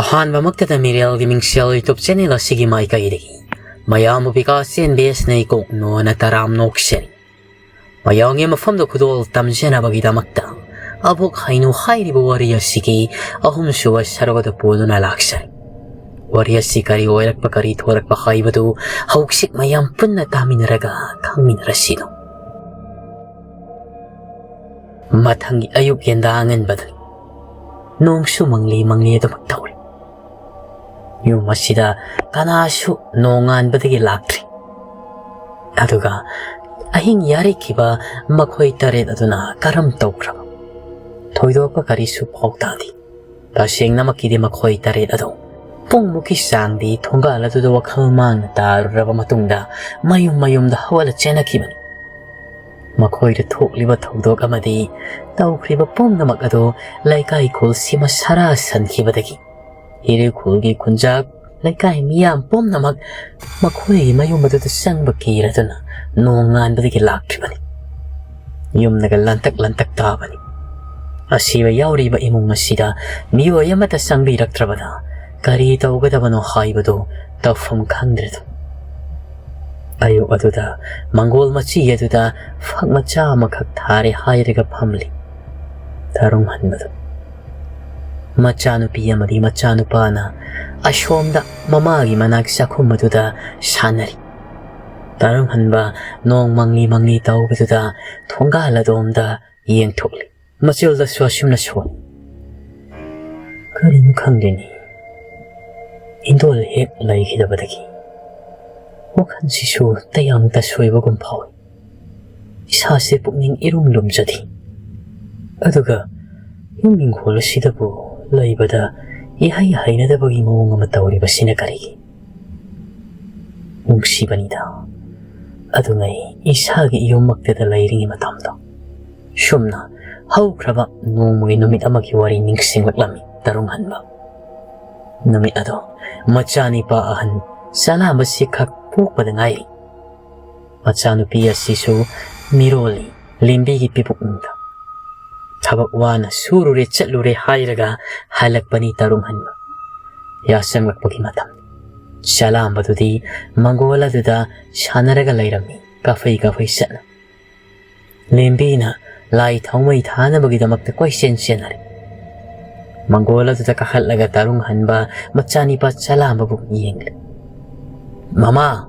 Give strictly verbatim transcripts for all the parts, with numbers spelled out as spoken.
ꯑꯍꯥꯟꯕꯃꯛꯇꯗ ꯃꯤꯔꯦꯜꯒꯤ ꯃꯤꯡꯁꯦꯜ YouTube channel ꯑꯁꯤꯒꯤ ꯃꯥꯏꯀꯩꯗꯒꯤ ꯃꯌꯥꯝꯕꯨ ꯕꯤꯀꯥꯁ ꯑꯦꯟ ꯕꯤ ꯑꯦꯁꯅ ꯏꯀꯣꯛ ꯅꯣꯟꯅ ꯇꯔꯥꯝ ꯅꯣꯛꯆꯔꯤ꯫ ꯃꯌꯥꯝꯒꯤ ꯃꯐꯝꯗ ꯈꯨꯗꯣꯜ ꯇꯝꯖꯅꯕꯒꯤꯗꯃꯛꯇ ꯑꯕꯣꯛ ꯍꯩꯅꯨ ꯍꯥꯏꯔꯤꯕ ꯋꯥꯔꯤ ꯑꯁꯤꯒꯤ ꯑꯍꯨꯝꯁꯨꯕ ꯁꯔꯨꯛ ꯑꯗꯨ ꯄꯨꯗꯨꯅ ꯂꯥꯛꯆꯔꯤ꯫ ꯋꯥꯔꯤ ꯑꯁꯤ ꯀꯔꯤ ꯑꯣꯏꯔꯛꯄ, ꯀꯔꯤ ꯊꯣꯔꯛꯄ ꯍꯥꯏꯕꯗꯨ ꯍꯧꯖꯤꯛ ꯃꯌꯥꯝ ꯄꯨꯟꯅ ꯇꯥꯃꯤꯟꯅꯔꯒ ꯈꯪꯃꯤꯟꯅꯔꯁꯤꯗꯣ꯫ ꯃꯊꯪꯒꯤ ꯑꯌꯨꯛ ꯌꯦꯟꯗꯥ ꯑꯉꯟꯕꯗꯅꯤ꯫ ꯅꯣꯡꯁꯨ ꯃꯪꯂꯤ ꯃꯪꯂꯤ ꯑꯗꯨꯃꯛ ꯇꯧꯔꯤ꯫ ꯌꯨꯝ ꯑꯁꯤꯗ ꯀꯅꯥꯁꯨ ꯅꯣꯡꯉꯥꯟꯕꯗꯒꯤ ꯂꯥꯛꯇ꯭ꯔꯤ꯫ ꯑꯗꯨꯒ ꯑꯍꯤꯡ ꯌꯥꯔꯩꯈꯤꯕ ꯃꯈꯣꯏ ꯇꯔꯦꯠ ꯑꯗꯨꯅ ꯀꯔꯝ ꯇꯧꯈ꯭ꯔꯕ? ꯊꯣꯏꯗꯣꯛꯄ ꯀꯔꯤꯁꯨ ꯄꯥꯎ ꯇꯥꯗꯦ꯫ ꯇꯁꯦꯡꯅꯃꯛꯀꯤꯗꯤ ꯃꯈꯣꯏ ꯇꯔꯦꯠ ꯑꯗꯨ ꯄꯨꯡꯃꯨꯛꯀꯤ ꯆꯥꯡꯗꯤ ꯊꯣꯡꯒꯥꯜ ꯑꯗꯨꯗ ꯋꯥꯈꯜ ꯃꯥꯡꯅ ꯇꯥꯔꯨꯔꯕ ꯃꯇꯨꯡꯗ ꯃꯌꯨꯝ ꯃꯌꯨꯝꯗ ꯍꯧꯒꯠꯂ ꯆꯦꯟꯅꯈꯤꯕꯅꯤ꯫ ꯃꯈꯣꯏꯗ ꯊꯣꯛꯂꯤꯕ ꯊꯧꯗꯣꯛ ꯑꯃꯗꯤ ꯇꯧꯈ꯭ꯔꯤꯕ ꯄꯨꯝꯅꯃꯛ ꯑꯗꯨ ꯂꯩꯀꯥꯏ ꯈꯨꯜꯁꯤꯃ ꯁꯥꯔꯥ ꯁꯟꯈꯤꯕꯗꯒꯤ ꯏꯔꯤꯈꯨꯜꯒꯤ ꯈꯨꯟꯖꯥꯛ ꯂꯩꯀꯥꯏ ꯃꯤꯌꯥꯝ ꯄꯨꯝꯅꯃꯛ ꯃꯈꯣꯏꯒꯤ ꯃꯌꯨꯝ ꯑꯗꯨꯗ ꯆꯪꯕ ꯀꯤꯔꯗꯨꯅ ꯅꯣꯡꯉꯥꯟꯕꯗꯒꯤ ꯂꯥꯛꯇ꯭ꯔꯤꯕꯅꯤ꯫ ꯌꯨꯝꯅꯒ ꯂꯟꯇꯛ ꯂꯟꯇꯛ ꯇꯥꯕꯅꯤ꯫ ꯑꯁꯤꯕ ꯌꯥꯎꯔꯤꯕ ꯏꯃꯨꯡ ꯑꯁꯤꯗ ꯃꯤꯑꯣꯏ ꯑꯃꯠꯇ ꯆꯪꯕꯤꯔꯛꯇ꯭ꯔꯕꯗ ꯀꯔꯤ ꯇꯧꯒꯗꯕꯅꯣ ꯍꯥꯏꯕꯗꯨ ꯇꯧꯐꯝ ꯈꯪꯗ꯭ꯔꯦꯗ꯫ ꯑꯌꯨꯛ ꯑꯗꯨꯗ ꯃꯪꯒꯣꯜ ꯃꯆꯤ ꯑꯗꯨꯗ ꯐꯛ ꯃꯆꯥ ꯑꯃꯈꯛ ꯊꯥꯔꯦ ꯍꯥꯏꯔꯒ ꯐꯝꯂꯤ ꯇꯔꯨꯡ ꯍꯟꯕꯗꯨ꯫ ꯃꯆꯥꯅꯨꯄꯤ ꯑꯃꯗꯤ ꯃꯆꯥꯅꯨꯄꯥꯅ ꯑꯁꯣꯝꯗ ꯃꯃꯥꯒꯤ ꯃꯅꯥꯛ ꯆꯥꯛꯈꯨꯝ ꯑꯗꯨꯗ ꯁꯥꯟꯅꯔꯤ꯫ ꯇꯔꯨꯡ ꯍꯟꯕ ꯅꯣꯡ ꯃꯪꯂꯤ ꯃꯪꯂꯤ ꯇꯧꯕꯗꯨꯗ ꯊꯣꯡꯒꯥꯜ ꯑꯗꯣꯝꯗ ꯌꯦꯡꯊꯣꯛꯂꯤ꯫ ꯃꯆꯤꯜꯗꯁꯨ ꯑꯁꯨꯝꯅ ꯁꯣꯟ꯫ ꯀꯔꯤꯅꯣ ꯈꯪꯗꯦꯅꯦ, ꯏꯟꯗꯣꯜ ꯍꯦꯛ ꯂꯩꯈꯤꯗꯕꯗꯒꯤ ꯋꯥꯈꯜꯁꯤꯁꯨ ꯇꯌꯥꯝ ꯇꯁꯣꯏꯕꯒꯨꯝ ꯐꯥꯎꯏ꯫ ꯏꯁꯥꯁꯦ ꯄꯨꯛꯅꯤꯡ ꯏꯔꯨꯝ ꯂꯨꯝꯖꯗꯦ꯫ ꯑꯗꯨꯒ ꯌꯨꯝ ꯏꯪꯈꯣꯜ ꯑꯁꯤꯗꯕꯨ ꯂꯩꯕꯗ ꯏꯍꯩ ꯍꯩꯅꯗꯕꯒꯤ ꯃꯑꯣꯡ ꯑꯃ ꯇꯧꯔꯤꯕꯁꯤꯅ ꯀꯔꯤꯒꯤ? ꯅꯨꯡꯁꯤꯕꯅꯤꯗ, ꯑꯗꯨꯉꯩ ꯏꯁꯥꯒꯤ ꯌꯨꯝꯃꯛꯇꯗ ꯂꯩꯔꯤꯉꯩ ꯃꯇꯝꯗꯣ꯫ ꯁꯨꯝꯅ ꯍꯧꯈ꯭ꯔꯕ ꯅꯣꯡꯃꯒꯤ ꯅꯨꯃꯤꯠ ꯑꯃꯒꯤ ꯋꯥꯔꯤ ꯅꯤꯡꯁꯤꯡꯂꯛꯂꯝꯃꯤ ꯇꯔꯨꯡ ꯍꯟꯕ꯫ ꯅꯨꯃꯤꯠ ꯑꯗꯣ ꯃꯆꯥꯅꯤꯄꯥ ꯑꯍꯟ ꯆꯂꯥꯝꯕꯁꯤ ꯈꯛ ꯄꯣꯛꯄꯗ ꯉꯥꯏꯔꯤ꯫ ꯃꯆꯥꯅꯨꯄꯤ ꯑꯁꯤꯁꯨ ꯃꯤꯔꯣꯜꯂꯤ ꯂꯦꯝꯕꯤꯒꯤ ꯄꯤꯕꯨꯛꯅꯨꯡꯗ꯫ ꯊꯕꯛ ꯋꯥꯅ ꯁꯨꯔꯨꯔꯦ ꯆꯠꯂꯨꯔꯦ ꯍꯥꯏꯔꯒ ꯍꯜꯂꯛꯄꯅꯤ ꯇꯔꯨꯡ ꯍꯟꯕ꯫ ꯌꯥꯁꯪꯂꯛꯄꯒꯤ ꯃꯇꯝ꯫ ꯆꯂꯥꯝꯕꯗꯨꯗꯤ ꯃꯪꯒꯣꯜ ꯑꯗꯨꯗ ꯁꯥꯟꯅꯔꯒ ꯂꯩꯔꯝꯃꯤ, ꯀꯥꯐꯩ ꯀꯥꯐꯩ ꯆꯠꯅ꯫ ꯂꯦꯝꯕꯤꯅ ꯂꯥꯏ ꯊꯥꯎꯃꯩ ꯊꯥꯅꯕꯒꯤꯗꯃꯛꯇ ꯀꯣꯏꯆꯦꯟ ꯆꯦꯟꯅꯔꯦ꯫ ꯃꯪꯒꯣꯜ ꯑꯗꯨꯗ ꯀꯥꯈꯠꯂꯒ ꯇꯔꯨꯡ ꯍꯟꯕ ꯃꯆꯥꯅꯤꯄꯥ ꯆꯂꯥꯝꯕꯕꯨ ꯌꯦꯡꯂꯦ꯫ "ꯃꯃꯥ,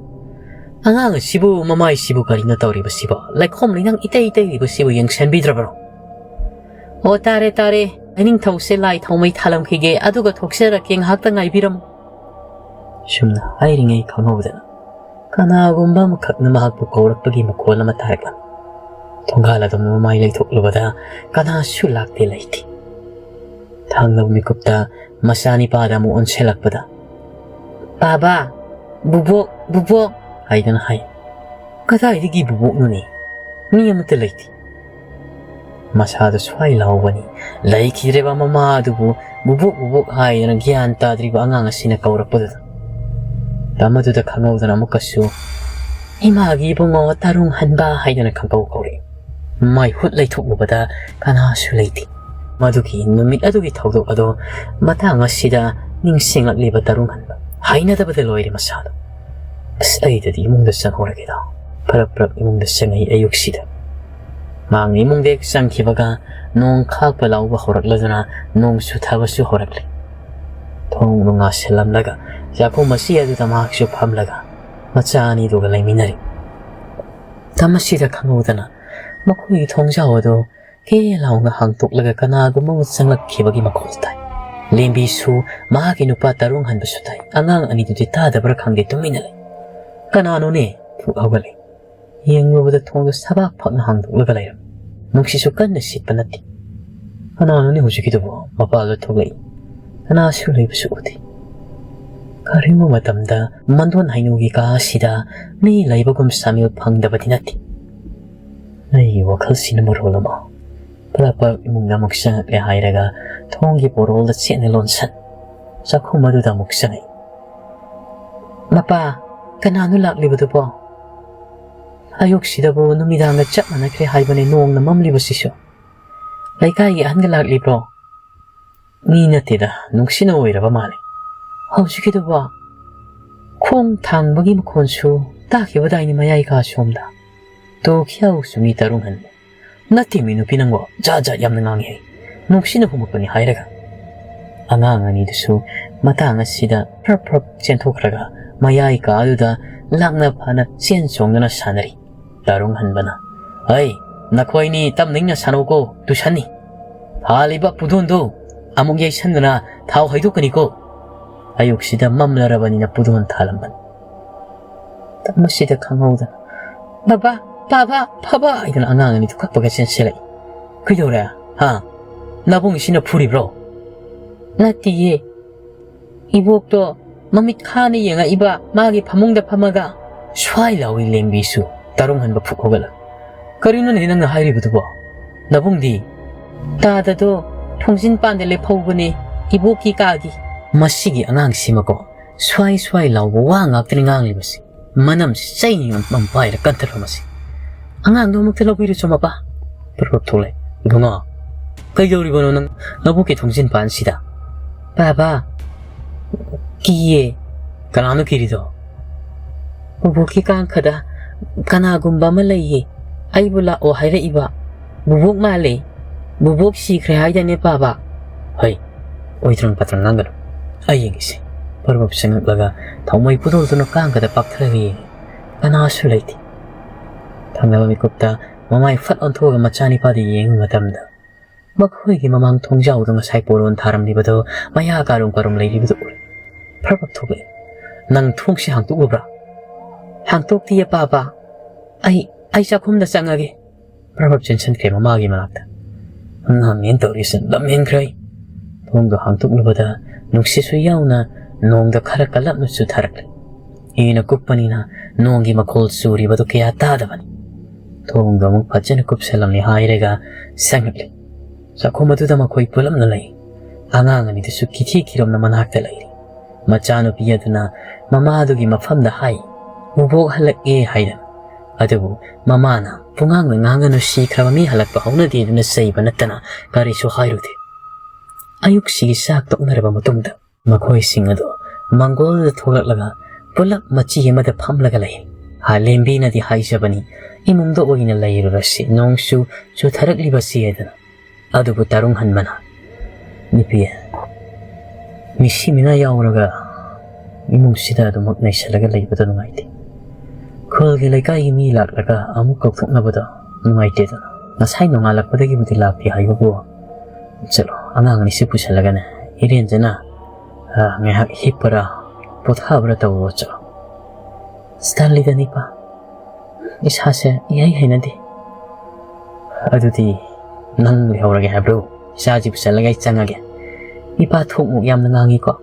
ꯑꯉꯥꯡ ꯑꯁꯤꯕꯨ, ꯃꯃꯥꯏꯁꯤꯕꯨ ꯀꯔꯤꯅꯣ ꯇꯧꯔꯤꯕꯁꯤꯕꯣ? ꯂꯩꯈꯣꯝ ꯂꯩꯅꯥꯡ ꯏꯇꯩ ꯏꯇꯩꯔꯤꯕꯁꯤꯕꯨ ꯌꯦꯡꯁꯤꯟꯕꯤꯗ꯭ꯔꯕ꯭ꯔꯣ?" "ꯑꯣ, ꯇꯥꯔꯦ, ꯇꯥꯔꯦ꯫ ꯂꯥꯏꯅꯤꯡꯊꯧꯁꯦ ꯂꯥꯏ ꯊꯥꯎꯃꯩ ꯊꯥꯂꯝꯈꯤꯒꯦ, ꯑꯗꯨꯒ ꯊꯣꯛꯆꯔꯛꯀꯦ꯫ ꯉꯥꯏꯍꯥꯛꯇ ꯉꯥꯏꯕꯤꯔꯝꯃꯨ"꯫ ꯁꯨꯝꯅ ꯍꯥꯏꯔꯤꯉꯩ ꯈꯪꯍꯧꯗꯅ ꯀꯅꯥꯒꯨꯝꯕ ꯑꯃꯈꯛꯅ ꯃꯍꯥꯛꯄꯨ ꯀꯧꯔꯛꯄꯒꯤ ꯃꯈꯣꯜ ꯑꯃ ꯇꯥꯔꯛꯂꯝꯃꯤ꯫ ꯊꯣꯡꯒꯥꯜ ꯑꯗꯨ ꯃꯃꯥꯏ ꯂꯩꯊꯣꯛꯂꯨꯕꯗ ꯀꯅꯥꯁꯨ ꯂꯥꯛꯇꯦ ꯂꯩꯇꯦ꯫ ꯊꯥꯡꯂꯕ ꯃꯤꯀꯨꯞꯇ ꯃꯆꯥꯅꯤꯄꯥꯗ ꯑꯃꯨꯛ ꯑꯣꯟꯁꯤꯜꯂꯛꯄꯗ, "ꯕꯥꯕꯥ, ꯕꯨꯕꯣꯛ, ꯕꯨꯕꯣꯛ" ꯍꯥꯏꯗꯨꯅ ꯍꯥꯏ꯫ "ꯀꯗꯥꯏꯗꯒꯤ ꯕꯨꯕꯣꯛꯅꯣꯅꯦ? ꯃꯤ ꯑꯃꯠꯇ ꯂꯩꯇꯦ"꯫ ꯃꯁꯥꯗ ꯁ꯭ꯋꯥꯏ ꯂꯥꯎꯕꯅꯤ꯫ ꯂꯩꯈꯤꯗ꯭ꯔꯦꯕ ꯃꯃꯥ ꯑꯗꯨꯕꯨ ꯕꯨꯕꯣꯛ ꯕꯨꯕꯣꯛ ꯍꯥꯏꯗꯅ ꯒ꯭ꯌꯥꯟ ꯇꯥꯗ꯭ꯔꯤꯕ ꯑꯉꯥꯡ ꯑꯁꯤꯅ ꯀꯧꯔꯛꯄꯗꯨꯗ꯫ ꯃꯗꯨꯗ ꯈꯪꯍꯧꯗꯅ ꯑꯃꯨꯛꯀꯁꯨ "ꯏꯃꯥꯒꯤ ꯏꯕꯨꯡꯉꯣ ꯇꯔꯨꯡ ꯍꯟꯕ" ꯍꯥꯏꯗꯅ ꯈꯪꯀꯧ ꯀꯧꯔꯛꯏ꯫ ꯃꯥꯏ ꯍꯨꯠ ꯂꯩꯊꯣꯛꯂꯨꯕꯗ ꯀꯅꯥꯁꯨ ꯂꯩꯇꯦ꯫ ꯃꯗꯨꯒꯤ ꯅꯨꯃꯤꯠ ꯑꯗꯨꯒꯤ ꯊꯧꯗꯣꯛ ꯑꯗꯣ ꯃꯇꯥꯡ ꯑꯁꯤꯗ ꯅꯤꯡꯁꯤꯡꯂꯛꯂꯤꯕ ꯇꯔꯨꯡ ꯍꯟꯕ ꯍꯩꯅꯗꯕꯗ ꯂꯣꯏꯔꯦ ꯃꯁꯥꯗꯣ꯫ "ꯑꯁ, ꯑꯩꯗꯗꯤ ꯏꯃꯨꯡꯗ ꯆꯪꯍꯧꯔꯒꯦꯗ"꯫ ꯐꯔꯞ ꯐꯔꯞ ꯏꯃꯨꯡꯗ ꯆꯪꯉꯛꯏ ꯑꯌꯨꯛꯁꯤꯗ꯫ ꯃꯍꯥꯛꯅ ꯏꯃꯨꯡꯗ ꯍꯦꯛ ꯆꯪꯈꯤꯕꯒ ꯅꯣꯡ ꯈꯥꯛꯄ ꯂꯥꯎꯕ ꯍꯧꯔꯛꯂꯗꯨꯅ ꯅꯣꯡ ꯆꯨꯊꯕꯁꯨ ꯍꯧꯔꯛꯂꯦ꯫ ꯊꯣꯡ ꯅꯨꯡ ꯉꯥꯁꯤꯜꯂꯝꯂꯒ ꯆꯥꯛꯈꯨꯝ ꯑꯁꯤ ꯑꯗꯨꯗ ꯃꯍꯥꯛꯁꯨ ꯐꯝꯂꯒ ꯃꯆꯥ ꯑꯅꯤꯗꯨꯒ ꯂꯩꯃꯤꯟꯅꯔꯤ꯫ ꯃꯇꯝ ꯑꯁꯤꯗ ꯈꯪꯍꯧꯗꯅ ꯃꯈꯣꯏꯒꯤ ꯊꯣꯡꯖꯥꯎ ꯑꯗꯨ ꯀꯦ ꯂꯥꯎꯅ ꯍꯥꯡꯇꯣꯛꯂꯒ ꯀꯅꯥꯒꯨꯝꯕ ꯑꯃ ꯆꯪꯂꯛꯈꯤꯕꯒꯤ ꯃꯈꯣꯜ ꯇꯥꯏ꯫ ꯂꯦꯝꯕꯤꯁꯨ ꯃꯍꯥꯛꯀꯤ ꯅꯨꯄꯥ ꯇꯔꯨꯡ ꯍꯟꯕꯁꯨ ꯇꯥꯏ꯫ ꯑꯉꯥꯡ ꯑꯅꯤꯗꯨꯗꯤ ꯇꯥꯗꯕ꯭ꯔꯥ ꯈꯪꯗꯦ, ꯇꯨꯃꯤꯟꯅ ꯂꯩ꯫ "ꯀꯅꯥꯅꯣꯅꯦ?" ꯐꯨꯛ ꯍꯧꯒꯠꯂꯦ꯫ ꯌꯦꯡꯂꯨꯕꯗ ꯊꯣꯡꯗꯨ ꯁꯕꯥꯛ ꯐꯛꯅ ꯍꯥꯡꯗꯣꯛꯂꯒ ꯂꯩꯔꯝꯃꯤ꯫ ꯅꯨꯡꯁꯤꯠꯁꯨ ꯀꯟꯅ ꯁꯤꯠꯄ ꯅꯠꯇꯦ꯫ "ꯀꯅꯥꯅꯣꯅꯦ ꯍꯧꯖꯤꯛꯀꯤꯗꯨꯕꯨ?" ꯃꯄꯥꯜꯗ ꯊꯣꯛꯂꯛꯏ꯫ ꯀꯅꯥꯁꯨ ꯂꯩꯕꯁꯨ ꯎꯗꯦ꯫ ꯀꯔꯤꯒꯨꯝꯕ ꯃꯇꯝꯗ ꯃꯟꯗꯣꯟ ꯍꯩꯅꯧꯒꯤ ꯀꯥ ꯑꯁꯤꯗ ꯃꯤ ꯂꯩꯕꯒꯨꯝ ꯁꯥꯃꯤꯜ ꯐꯪꯗꯕꯗꯤ ꯅꯠꯇꯦ꯫ ꯑꯩꯒꯤ ꯋꯥꯈꯜꯁꯤꯅ ꯃꯔꯣꯜ ꯑꯃ꯫ ꯄ꯭ꯔꯞ ꯄ꯭ꯔꯞ ꯏꯃꯨꯡꯗ ꯑꯃꯨꯛ ꯆꯪꯉꯛꯂꯦ ꯍꯥꯏꯔꯒ ꯊꯣꯡꯒꯤ ꯄꯣꯔꯣꯜꯗ ꯆꯦꯠꯅ ꯂꯣꯟꯁꯟ ꯆꯥꯛꯈꯨꯝ ꯑꯗꯨꯗ ꯑꯃꯨꯛ ꯆꯪꯉꯛꯏ꯫ "ꯃꯄꯥ, ꯀꯅꯥꯅꯣ ꯂꯥꯛꯂꯤꯕꯗꯨꯕꯣ? ꯑꯌꯨꯛꯁꯤꯗꯕꯨ ꯅꯨꯃꯤꯗꯥꯡꯒ ꯆꯞ ꯃꯥꯟꯅꯈ꯭ꯔꯦ ꯍꯥꯏꯕꯅꯦ ꯅꯣꯡꯅ ꯃꯝꯂꯤꯕꯁꯤꯁꯨ꯫ ꯂꯩꯀꯥꯏꯒꯤ ꯑꯍꯟꯒ ꯂꯥꯛꯂꯤꯕ꯭ꯔꯣ?" "ꯃꯤ ꯅꯠꯇꯦꯗ, ꯅꯨꯡꯁꯤꯠꯅ ꯑꯣꯏꯔꯕ ꯃꯥꯜꯂꯦ"꯫ "ꯍꯧꯖꯤꯛꯀꯤꯗꯨꯕꯣ ꯈꯣꯡ ꯊꯥꯡꯕꯒꯤ ꯃꯈꯣꯟꯁꯨ ꯇꯥꯈꯤꯕꯗꯥꯏꯅꯦ ꯃꯌꯥꯏ ꯀꯥ ꯁꯣꯝꯗ?" ꯇꯣꯈꯤꯌꯥꯎꯁꯨ ꯃꯤ ꯇꯔꯨꯡ ꯍꯟꯕ꯫ "ꯅꯠꯇꯦ ꯃꯤ ꯅꯨꯄꯤ ꯅꯪꯕꯣ, ꯖꯥꯠ ꯖꯥꯠ ꯌꯥꯝꯅ ꯉꯥꯡꯉꯤ꯫ ꯅꯨꯡꯁꯤꯅ ꯍꯨꯝꯃꯛꯄꯅꯤ ꯍꯥꯏꯔꯒ?" ꯑꯉꯥꯡ ꯑꯅꯤꯗꯨꯁꯨ ꯃꯇꯥꯡ ꯑꯁꯤꯗ ꯐ꯭ꯔꯞ ꯐ꯭ꯔꯞ ꯆꯦꯟꯊꯣꯛꯈ꯭ꯔꯒ ꯃꯌꯥꯏ ꯀꯥꯗꯨꯗ ꯂꯥꯛꯅ ꯐꯅ ꯆꯦꯟ ꯆꯣꯡꯗꯨꯅ ꯁꯥꯟꯅꯔꯤ꯫ ꯇꯔꯨꯡ ꯍꯟꯕꯅ, "ꯑꯩ, ꯅꯈꯣꯏꯅꯤ ꯇꯞꯅ ꯏꯪꯅ ꯁꯥꯟꯅꯧꯀꯣ, ꯇꯨꯁꯟꯅꯤ꯫ ꯊꯥꯜꯂꯤꯕ ꯄꯨꯗꯣꯟꯗꯨ ꯑꯃꯨꯛ ꯌꯩꯁꯟꯗꯨꯅ ꯊꯥꯎ ꯍꯩꯗꯣꯛꯀꯅꯤꯀꯣ꯫ ꯑꯌꯨꯛꯁꯤꯗ ꯃꯝꯂꯔꯕꯅꯤꯅ ꯄꯨꯗꯣꯟ ꯊꯥꯜꯂꯝꯕꯅꯤ꯫" ꯃꯁꯤꯗ ꯈꯪꯍꯧꯗꯅ, "ꯕꯕꯥ, ꯕꯕꯥ, ꯕꯕꯥ!" ꯍꯥꯏꯗꯨꯅ ꯑꯉꯥꯡ ꯑꯅꯤꯗꯨ ꯀꯞꯄꯒ ꯆꯦꯟꯁꯤꯜꯂꯛꯏ꯫ "ꯀꯩꯗꯧꯔꯦ? ꯍꯥ? ꯅꯕꯨꯡꯁꯤꯅ ꯐꯨꯔꯤꯕ꯭ꯔꯣ?" "ꯅꯠꯇꯤꯌꯦ꯫ ꯏꯕꯣꯛꯇꯣ ꯃꯃꯤꯠ ꯈꯥꯅ ꯌꯦꯡꯉꯛꯏꯕ ꯃꯥꯒꯤ ꯐꯃꯨꯡꯗ ꯐꯝꯃꯒ ꯁ꯭ꯋꯥꯏ ꯂꯥꯎꯏ ꯂꯦꯝꯕꯤꯁꯨ꯫" ꯇꯔꯨꯡ ꯍꯟꯕ ꯐꯨꯛ ꯍꯧꯒꯠꯂ, "ꯀꯔꯤꯅꯣꯅꯦ ꯅꯪꯅ ꯍꯥꯏꯔꯤꯕꯗꯨꯕꯣ? ꯅꯕꯨꯡꯗꯤ?" "ꯇꯥꯗꯗꯣ ꯊꯣꯡꯖꯤꯟ ꯄꯥꯟꯗ ꯂꯦꯞꯍꯧꯕꯅꯦ ꯏꯕꯣꯛꯀꯤ ꯀꯥꯒꯤ꯫" ꯃꯁꯤꯒꯤ ꯑꯉꯥꯡꯁꯤꯃꯀꯣ, ꯁ꯭ꯋꯥꯏ ꯁ꯭ꯋꯥꯏ ꯂꯥꯎꯕ ꯋꯥ ꯉꯥꯛꯇꯅꯤ ꯉꯥꯡꯂꯤꯕꯁꯤ꯫ ꯃꯅꯝꯁꯤ ꯆꯩꯅ ꯌꯣꯟꯐꯝ ꯄꯥꯏꯔ ꯀꯟꯊꯠꯂꯣ ꯃꯁꯤ꯫ "ꯑꯉꯥꯡꯗꯣ ꯑꯃꯨꯛꯇ ꯂꯧꯕꯤꯔꯨꯆꯣ ꯃꯄꯥ꯫" ꯄ꯭ꯔꯞ ꯄ꯭ꯔꯞ ꯊꯣꯛꯂꯛꯑꯦ꯫ "ꯏꯕꯨꯡꯉꯣ, ꯀꯩꯗꯧꯔꯤꯕꯅꯣ ꯅꯪ ꯅꯕꯨꯛꯀꯤ ꯊꯣꯡꯖꯤꯟ ꯄꯥꯟꯁꯤꯗ?" "ꯕꯥꯕꯥ, ꯀꯤꯌꯦ꯫" "ꯀꯅꯥꯅꯣ ꯀꯤꯔꯤꯗꯣ?" "ꯕꯨꯕꯣꯛꯀꯤ ꯀꯥꯡꯈꯗ ꯀꯅꯥꯒꯨꯝꯕ ꯑꯃ ꯂꯩꯌꯦ꯫ ꯑꯩꯕꯨ ꯂꯥꯛꯑꯣ ꯍꯥꯏꯔꯛꯏꯕ꯫ ꯕꯨꯕꯣꯛ ꯃꯥꯜꯂꯦ꯫ ꯕꯨꯕꯣꯛ ꯁꯤꯈ꯭ꯔꯦ ꯍꯥꯏꯗꯥꯏꯅꯦ ꯄꯥꯕ?" "ꯍꯩ, ꯑꯣꯏꯗ꯭ꯔꯪ ꯄꯥꯇ꯭ꯔꯪ ꯉꯥꯡꯒꯅꯨ꯫ ꯑꯩ ꯌꯦꯡꯒꯦꯁꯦ꯫" ꯄꯔꯕꯞ ꯆꯪꯉꯛꯂꯒ ꯊꯥꯎꯃꯩ ꯄꯨꯗꯣꯜꯗꯨꯅ ꯀꯥꯡꯈꯗ ꯄꯥꯛꯊꯔꯒ ꯌꯦꯡꯉꯤ꯫ ꯀꯅꯥꯁꯨ ꯂꯩꯇꯦ꯫ ꯊꯪꯅꯕ ꯃꯤꯀꯨꯞꯇ ꯃꯃꯥꯏ ꯐꯠ ꯑꯣꯟꯊꯣꯛꯑꯒ ꯃꯆꯥꯅꯤꯄꯥꯗꯨ ꯌꯦꯡꯕ ꯃꯇꯝꯗ ꯃꯈꯣꯏꯒꯤ ꯃꯃꯥꯡ ꯊꯣꯡꯖꯥꯎꯗ ꯉꯁꯥꯏ ꯄꯣꯔꯣꯟ ꯊꯥꯔꯝꯂꯤꯕꯗꯨ ꯃꯌꯥ ꯀꯥꯔꯨꯝ ꯀꯥꯔꯨꯝ ꯂꯩꯔꯤꯕꯗꯨ ꯎꯔꯦ꯫ ꯐꯔꯕꯛ ꯊꯣꯛꯂꯛꯏ꯫ "ꯅꯪ ꯊꯣꯡꯁꯤ ꯍꯥꯡꯇꯣꯛꯂꯨꯕ꯭ꯔꯥ?" "ꯍꯥꯡꯇꯣꯛꯇꯤꯌꯦ ꯄꯥꯕ꯫ ꯑꯩ, ꯑꯩ ꯆꯥꯛꯈꯨꯝꯗ ꯆꯪꯉꯒꯦ꯫" ꯐꯔꯕꯛ ꯆꯦꯟꯁꯤꯟꯈ꯭ꯔꯦ ꯃꯃꯥꯒꯤ ꯃꯅꯥꯛꯇ꯫ ꯑꯉꯥꯡꯅꯦꯅ ꯇꯧꯔꯤꯁꯦ ꯂꯝ ꯍꯦꯟꯈ꯭ꯔꯦ꯫ ꯊꯣꯡꯗꯣ ꯍꯥꯡꯇꯣꯛꯂꯨꯕꯗ ꯅꯨꯡꯁꯤꯠꯁꯨ ꯌꯥꯎꯅ ꯅꯣꯡꯗ ꯈꯔ ꯀꯜꯂꯞꯅ ꯆꯨꯊꯔꯛꯂꯦ꯫ ꯍꯦꯟꯅ ꯀꯨꯞꯄꯅꯤꯅ ꯅꯣꯡꯒꯤ ꯃꯈꯣꯜ ꯆꯨꯔꯤꯕꯗꯨ ꯀꯌꯥ ꯇꯥꯗꯕꯅꯤ꯫ ꯊꯣꯡꯗꯣ ꯑꯃꯨꯛ ꯐꯖꯅ ꯀꯨꯞꯁꯜꯂꯝꯂꯦ ꯍꯥꯏꯔꯒ ꯆꯪꯉꯛꯂꯦ꯫ ꯆꯥꯛꯈꯨꯝ ꯑꯗꯨꯗ ꯃꯈꯣꯏ ꯄꯨꯂꯞꯅ ꯂꯩ꯫ ꯑꯉꯥꯡ ꯑꯅꯤꯗꯨꯁꯨ ꯀꯤꯊꯤ ꯀꯤꯔꯣꯝꯅ ꯃꯅꯥꯛꯇ ꯂꯩꯔꯤ꯫ ꯃꯆꯥꯅꯨꯄꯤ ꯑꯗꯨꯅ ꯃꯃꯥꯗꯨꯒꯤ ꯃꯐꯝꯗ ꯍꯥꯏ, "ꯕꯨꯕꯣꯛ ꯍꯜꯂꯛꯑꯦ" ꯍꯥꯏꯗꯅ꯫ ꯑꯗꯨꯕꯨ ꯃꯃꯥꯅ, "ꯄꯨꯡꯉꯥꯡꯗ ꯉꯥꯡꯒꯅꯨ, ꯁꯤꯈ꯭ꯔꯕ ꯃꯤ ꯍꯜꯂꯛꯄ ꯍꯧꯅꯗꯦ" ꯑꯗꯨꯅ ꯆꯩꯕ ꯅꯠꯇꯅ ꯀꯔꯤꯁꯨ ꯍꯥꯏꯔꯨꯗꯦ꯫ ꯑꯌꯨꯛꯁꯤꯒꯤ ꯆꯥꯛ ꯇꯣꯛꯅꯔꯕ ꯃꯇꯨꯡꯗ ꯃꯈꯣꯏꯁꯤꯡ ꯑꯗꯨ ꯃꯪꯒꯣꯜꯗ ꯊꯣꯛꯂꯛꯂꯒ ꯄꯨꯂꯞ ꯃꯆꯤ ꯑꯃꯗ ꯐꯝꯂꯒ ꯂꯩ꯫ ꯍꯥ, ꯂꯦꯝꯕꯤꯅꯗꯤ ꯍꯥꯏꯖꯕꯅꯤ, "ꯏꯃꯨꯡꯗ ꯑꯣꯏꯅ ꯂꯩꯔꯨꯔꯁꯤ, ꯅꯣꯡꯁꯨ ꯆꯨꯊꯔꯛꯂꯤꯕꯁꯤ" ꯍꯥꯏꯗꯅ꯫ ꯑꯗꯨꯕꯨ ꯇꯔꯨꯡ ꯍꯟꯕꯅ, "ꯅꯨꯄꯤ, ꯃꯤꯁꯤ ꯃꯤꯅꯥ ꯌꯥꯎꯔꯒ ꯏꯃꯨꯡꯁꯤꯗ ꯑꯗꯨꯃꯛ ꯅꯩꯁꯜꯂꯒ ꯂꯩꯕꯗ ꯅꯨꯡꯉꯥꯏꯇꯦ꯫ ꯈꯨꯜꯒꯤ ꯂꯩꯀꯥꯏꯒꯤ ꯃꯤ ꯂꯥꯛꯂꯒ ꯑꯃꯨꯛ ꯀꯧꯊꯣꯛꯅꯕꯗꯣ ꯅꯨꯡꯉꯥꯏꯇꯦꯗꯅ꯫ ꯉꯁꯥꯏ ꯅꯣꯡꯉꯥꯜꯂꯛꯄꯗꯒꯤꯕꯨꯗꯤ ꯂꯥꯛꯇꯦ ꯍꯥꯏꯕꯕꯨ꯫ ꯆꯠꯂꯣ, ꯑꯉꯥꯡ ꯑꯅꯤꯁꯤ ꯄꯨꯁꯜꯂꯒꯅꯦ, ꯏꯔꯦꯟꯖꯅ, ꯑ, ꯉꯥꯏꯍꯥꯛ ꯍꯤꯞꯄꯔ ꯄꯣꯊꯥꯕꯔ ꯇꯧꯔꯨꯔꯣ, ꯆꯠꯂꯣ꯫" "ꯑꯁ, ꯇꯜꯂꯤꯗ ꯏꯄꯥ, ꯏꯁꯥꯁꯦ ꯏꯍꯩ ꯍꯩꯅꯗꯦ꯫" "ꯑꯗꯨꯗꯤ ꯅꯪ ꯂꯩꯍꯧꯔꯒꯦ ꯍꯥꯏꯕ꯭ꯔꯣ? ꯏꯆꯥꯁꯤꯕꯨ ꯆꯠꯂꯒ ꯑꯩ ꯆꯪꯉꯒꯦ꯫ ꯏꯄꯥ ꯊꯣꯛꯃꯣꯛ ꯌꯥꯝꯅ ꯉꯥꯡꯉꯤꯀꯣ꯫"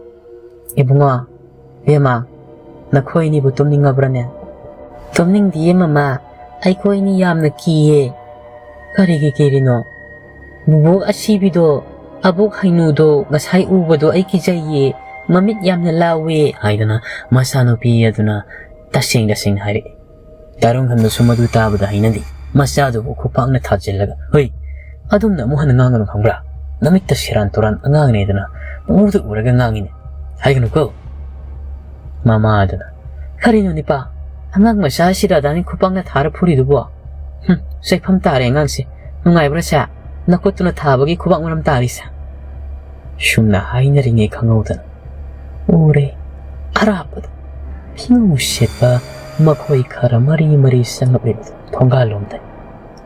"ꯏꯕꯨꯡꯉꯣ, ꯏꯕꯦꯝꯃ, ꯅꯈꯣꯏ ꯑꯅꯤꯕꯨ ꯇꯨꯝꯅꯤꯡꯉꯕ꯭ꯔꯅꯦ?" "ꯇꯨꯝꯅꯤꯡꯗꯤꯌꯦ ꯃꯃꯥ, ꯑꯩꯈꯣꯏ ꯑꯅꯤ ꯌꯥꯝꯅ ꯀꯤꯌꯦ꯫" "ꯀꯔꯤꯒꯤ ꯀꯤꯔꯤꯅꯣ?" "ꯕꯨꯕꯣꯛ ꯑꯁꯤꯕꯤꯗꯣ, ꯑꯕꯣꯛ ꯍꯩꯅꯨꯗꯣ ꯉꯁꯥꯏ ꯎꯕꯗꯣ ꯑꯩ ꯀꯤꯖꯩꯌꯦ꯫ ꯃꯃꯤꯠ ꯌꯥꯝꯅ ꯂꯥꯎꯋꯦ" ꯍꯥꯏꯗꯅ ꯃꯆꯥꯅꯨꯄꯤ ꯑꯗꯨꯅ ꯇꯁꯦꯡ ꯇꯁꯦꯡꯅ ꯍꯥꯏꯔꯛꯏ꯫ ꯇꯔꯨꯡ ꯍꯟꯕꯁꯨ ꯃꯗꯨ ꯇꯥꯕꯗ ꯍꯩꯅꯗꯦ꯫ ꯃꯆꯥꯗꯨꯕꯨ ꯈꯨꯄꯥꯛꯅ ꯊꯥꯖꯤꯜꯂꯒ, "ꯍꯨꯏ, ꯑꯗꯨꯝꯅ ꯑꯃꯨꯛ ꯍꯟꯅ ꯉꯥꯡꯒꯅꯨ ꯈꯪꯕ꯭ꯔꯥ? ꯅꯃꯤꯠꯇ ꯁꯦꯔꯥꯟ ꯇꯨꯔꯥꯟ ꯑꯉꯥꯡꯅꯦꯗꯅ ꯄꯪꯎꯗ ꯎꯔꯒ ꯉꯥꯡꯉꯤꯅꯦ꯫ ꯍꯥꯏꯒꯅꯨꯀꯣ꯫" ꯃꯃꯥ ꯑꯗꯨꯅ, "ꯀꯔꯤꯅꯣ ꯅꯤꯄꯥ? ꯑꯉꯥꯡ ꯃꯆꯥ ꯑꯁꯤꯗ ꯑꯗꯥꯅꯤ ꯈꯨꯄꯥꯛꯅ ꯊꯥꯔ ꯐꯨꯔꯤꯗꯨꯕꯣ? ꯍꯨꯝ, ꯆꯩꯐꯝ ꯇꯥꯔꯦ ꯑꯉꯥꯡꯁꯦ꯫ ꯅꯨꯡꯉꯥꯏꯕ꯭ꯔꯥ ꯁꯦ? ꯅꯈꯨꯠꯇꯨꯅ ꯊꯥꯕꯒꯤ ꯈꯨꯕꯥꯛ ꯃꯔꯝ ꯇꯥꯔꯤꯁꯦ?" ꯁꯨꯝꯅ ꯍꯥꯏꯅꯔꯤꯉꯩ ꯈꯪꯍꯧꯗꯅ ꯎꯔꯦ꯫ ꯑꯔꯥꯞꯄꯗ ꯐꯤꯉꯧ ꯁꯦꯠꯄ ꯃꯈꯣꯏ ꯈꯔ ꯃꯔꯤ ꯃꯔꯤ ꯆꯪꯂꯛꯂꯤꯕꯗꯨ ꯊꯣꯡꯒꯥꯜꯂꯣꯝꯗ꯫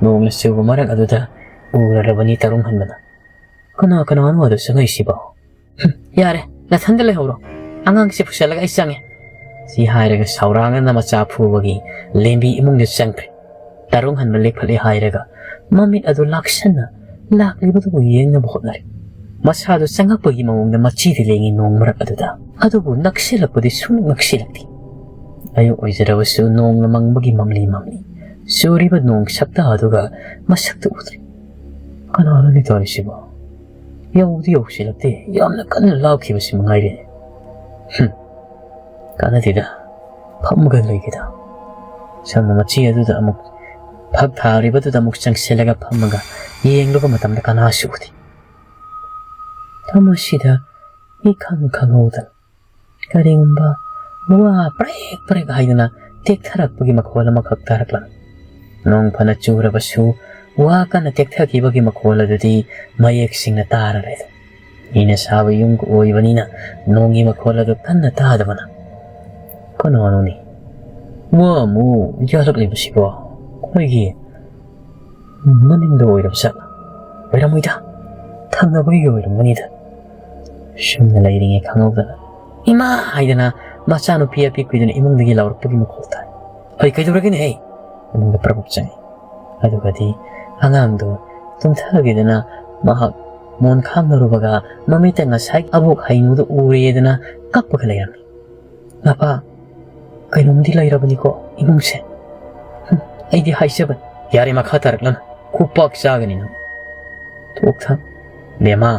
ꯅꯣꯡꯅ ꯆꯨꯕ ꯃꯔꯛ ꯑꯗꯨꯗ ꯎꯔꯔꯕꯅꯤ ꯇꯔꯨꯡ ꯍꯟꯕꯅ꯫ "ꯀꯅꯥ ꯀꯅꯥꯅꯣ ꯑꯗꯨ ꯆꯪꯉꯛꯏꯁꯤꯕꯣ?" "ꯍꯨꯝ, ꯌꯥꯔꯦ, ꯅꯊꯟꯗ ꯂꯩꯍꯧꯔꯣ꯫ ꯑꯉꯥꯡꯁꯦ ꯄꯨꯁꯜꯂꯒ ꯑꯩ ꯆꯪꯉꯦ꯫" ꯁꯤ ꯍꯥꯏꯔꯒ ꯁꯥꯎꯔꯥꯡꯅꯅ ꯃꯆꯥ ꯐꯨꯕꯒꯤ ꯂꯦꯝꯕꯤ ꯏꯃꯨꯡꯗ ꯆꯪꯈ꯭ꯔꯦ꯫ ꯇꯔꯨꯡ ꯍꯟꯕ ꯂꯦꯞꯈꯠꯂꯦ ꯍꯥꯏꯔꯒ ꯃꯃꯤꯠ ꯑꯗꯨ ꯂꯥꯛꯁꯟꯅ ꯂꯥꯛꯂꯤꯕꯗꯨꯕꯨ ꯌꯦꯡꯅꯕ ꯍꯣꯠꯅꯔꯤ꯫ ꯃꯁꯥꯗꯨ ꯆꯪꯉꯛꯄꯒꯤ ꯃꯑꯣꯡꯗ ꯃꯆꯤꯗꯤ ꯂꯦꯡꯉꯤ ꯅꯣꯡ ꯃꯔꯛ ꯑꯗꯨꯗ꯫ ꯑꯗꯨꯕꯨ ꯅꯛꯁꯤꯜꯂꯛꯄꯗꯤ ꯁꯨꯡꯅꯛ ꯅꯛꯁꯤꯜꯂꯛꯇꯦ꯫ ꯑꯌꯨꯛ ꯑꯣꯏꯖꯔꯕꯁꯨ ꯅꯣꯡꯅ ꯃꯪꯕꯒꯤ ꯃꯝꯂꯤ ꯃꯝꯂꯤ꯫ ꯆꯨꯔꯤꯕ ꯅꯣꯡ ꯁꯛꯇꯥ ꯑꯗꯨꯒ ꯃꯁꯛꯇꯨ ꯎꯗ꯭ꯔꯤ꯫ "ꯀꯅꯥꯅꯣꯅꯦ ꯇꯧꯔꯤꯁꯤꯕꯣ? ꯌꯧꯗꯤ ꯌꯧꯁꯤꯜꯂꯛꯇꯦ, ꯌꯥꯝꯅ ꯀꯟꯅ ꯂꯥꯎꯈꯤꯕꯁꯤ ꯃꯉꯥꯏꯔꯦ꯫ ꯍꯨꯝ, ꯀꯥꯟꯅꯗꯦꯗ, ꯐꯝꯃꯒ ꯂꯩꯒꯦꯗ꯫" ꯁꯪꯒꯣꯝ ꯃꯆꯤ ꯑꯗꯨꯗ ꯑꯃꯨꯛ ꯐꯛ ꯊꯥꯔꯤꯕꯗꯨꯗ ꯑꯃꯨꯛ ꯆꯪꯁꯤꯜꯂꯒ ꯐꯝꯃꯒ ꯌꯦꯡꯂꯨꯕ ꯃꯇꯝꯗ ꯀꯅꯥꯁꯨ ꯎꯗꯦ꯫ ꯐꯝ ꯑꯁꯤꯗ ꯏꯈꯪ ꯈꯪꯍꯧꯗꯅ ꯀꯔꯤꯒꯨꯝꯕ ꯋꯥ ꯄ꯭ꯔꯦꯛ ꯄ꯭ꯔꯦꯛ ꯍꯥꯏꯗꯨꯅ ꯇꯦꯛꯊꯔꯛꯄꯒꯤ ꯃꯈꯣꯜ ꯑꯃꯈꯛ ꯇꯥꯔꯛꯂꯝꯃꯤ꯫ ꯅꯣꯡ ꯐꯅ ꯆꯨꯔꯕꯁꯨ ꯋꯥ ꯀꯟꯅ ꯇꯦꯛꯊꯈꯤꯕꯒꯤ ꯃꯈꯣꯜ ꯑꯗꯨꯗꯤ ꯃꯌꯦꯛ ꯁꯦꯡꯅ ꯇꯥꯔꯔꯦ꯫ ꯃꯤꯅ ꯁꯥꯕ ꯌꯨꯝ ꯑꯣꯏꯕꯅꯤꯅ ꯅꯣꯡꯒꯤ ꯃꯈꯣꯜ ꯑꯗꯨ ꯀꯟꯅ ꯇꯥꯗꯕꯅ꯫ "ꯀꯅꯥꯅꯣꯅꯦ? ꯋꯥ ꯑꯃꯨꯛ ꯌꯥꯜꯂꯛꯂꯤꯕꯁꯤꯕꯣ? ꯑꯩꯈꯣꯏꯒꯤ ꯃꯅꯤꯡꯗ ꯑꯣꯏꯔꯕ ꯖꯥꯠꯂ? ꯑꯣꯏꯔꯝꯃꯣꯏꯗ, ꯊꯪꯅꯕꯒꯤ ꯑꯣꯏꯔꯝꯒꯅꯤꯗ꯫" ꯁꯨꯝꯅ ꯂꯩꯔꯤꯉꯩ ꯈꯪꯍꯧꯗꯅ "ꯏꯃꯥ!" ꯍꯥꯏꯗꯅ ꯃꯆꯥꯅꯨꯄꯤ ꯑꯄꯤꯛꯄꯤꯗꯨꯅ ꯏꯃꯨꯡꯗꯒꯤ ꯂꯥꯎꯔꯛꯄꯒꯤ ꯃꯈꯣꯜ ꯇꯥꯏ꯫ "ꯍꯩ, ꯀꯩꯗꯧꯔꯒꯦꯅꯦꯍꯦ?" ꯏꯃꯨꯡꯗ ꯄ꯭ꯔꯕꯨꯛ ꯆꯪꯉꯤ꯫ ꯑꯗꯨꯒꯗꯤ ꯑꯉꯥꯡꯗꯣ ꯇꯨꯝꯊꯈꯤꯗꯅ ꯃꯍꯥꯛ ꯃꯣꯟ ꯈꯥꯡꯅꯔꯨꯕꯒ ꯃꯃꯤꯠꯇ ꯉꯁꯥꯏ ꯑꯕꯣꯛ ꯍꯩꯅꯨꯗꯨ ꯎꯔꯦꯗꯅ ꯀꯞꯄꯒ ꯂꯩꯔꯝꯃꯤ꯫ "ꯃꯄꯥ, ꯀꯩꯅꯣꯝꯗꯤ ꯂꯩꯔꯕꯅꯤꯀꯣ ꯏꯃꯨꯡꯁꯦ꯫ ꯍꯨꯝ, ꯑꯩꯗꯤ ꯍꯥꯏꯖꯕꯅꯤ꯫" "ꯌꯥꯔꯦ, ꯃꯈꯥ ꯇꯥꯔꯛꯂꯅꯨ, ꯈꯨꯄꯥꯛ ꯆꯥꯒꯅꯤ ꯅꯪ꯫ ꯊꯣꯛ ꯊꯥ꯫" "ꯕꯦꯝꯃ,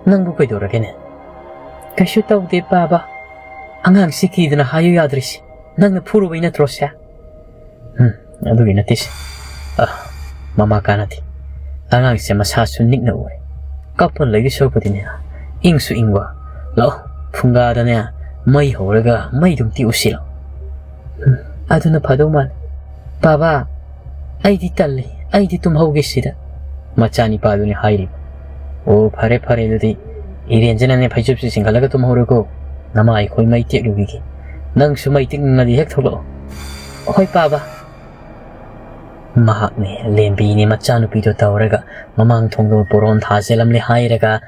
ꯅꯪꯕꯨ ꯀꯩꯗꯧꯔꯒꯦꯅꯦ?" "ꯀꯩꯁꯨ ꯇꯧꯗꯦ ꯄꯥꯕ꯫ ꯑꯉꯥꯡꯁꯤ ꯀꯤꯗꯅ ꯍꯥꯏꯌꯨ ꯌꯥꯗ꯭ꯔꯤꯁꯤ ꯅꯪꯅ ꯐꯨꯔꯨꯕꯩ ꯅꯠꯇ꯭ꯔꯣ ꯁꯦ?" "ꯎꯝ, ꯑꯗꯨꯒꯤ ꯅꯠꯇꯦꯁꯦ꯫ ꯑ, ꯃꯃꯥ ꯀꯥꯟꯅꯗꯦ꯫ ꯑꯉꯥꯡꯁꯦ ꯃꯁꯥꯁꯨ ꯅꯤꯛꯅ ꯎꯔꯦ꯫ ꯀꯞꯄ ꯂꯩꯒꯤ ꯁꯔꯨꯛꯄꯨꯗꯤꯅꯦ, ꯏꯪꯁꯨ ꯏꯪꯕ꯫ ꯂꯥꯛꯑꯣ, ꯐꯨꯡꯒꯥꯗꯅꯦ ꯃꯩ ꯍꯧꯔꯒ ꯃꯩꯗꯨꯝ ꯇꯤꯛꯎꯁꯤ ꯂꯥꯛꯑꯣ꯫" "ꯎꯝ, ꯑꯗꯨꯅ ꯐꯗꯧ ꯃꯥꯜꯂꯦ꯫ ꯄꯥꯕ, ꯑꯩꯗꯤ ꯇꯜꯂꯤ, ꯑꯩꯗꯤ ꯇꯨꯝꯍꯧꯒꯦ ꯁꯤꯗ꯫" ꯃꯆꯥꯅꯤꯄꯥꯗꯨꯅꯤ ꯍꯥꯏꯔꯤꯕ꯫ "ꯑꯣ, ꯐꯔꯦ ꯐꯔꯦ, ꯑꯗꯨꯗꯤ ꯏꯔꯦꯟꯁꯤꯅꯅꯦ ꯐꯩꯖꯨꯞꯁꯤ ꯆꯤꯡꯈꯠꯂꯒ ꯇꯨꯝꯍꯧꯔꯣꯀꯣ꯫ ꯅꯃꯥ ꯑꯩꯈꯣꯏ ꯃꯩ ꯇꯦꯛꯂꯨꯈꯤꯒꯦ꯫ ꯅꯪꯁꯨ ꯃꯩ ꯇꯤꯛꯅꯤꯡꯉꯗꯤ ꯍꯦꯛ ꯊꯣꯛꯂꯛꯑꯣ꯫" "ꯍꯣꯏ ꯄꯥꯕ꯫" ꯃꯍꯥꯛꯅꯦ ꯂꯦꯝꯕꯤꯅꯦ ꯃꯆꯥꯅꯨꯄꯤꯗꯣ ꯇꯧꯔꯒ ꯃꯃꯥꯡ ꯊꯣꯡꯗ ꯄꯣꯔꯣꯟ ꯊꯥꯖꯤꯜꯂꯝꯂꯦ ꯍꯥꯏꯔꯒ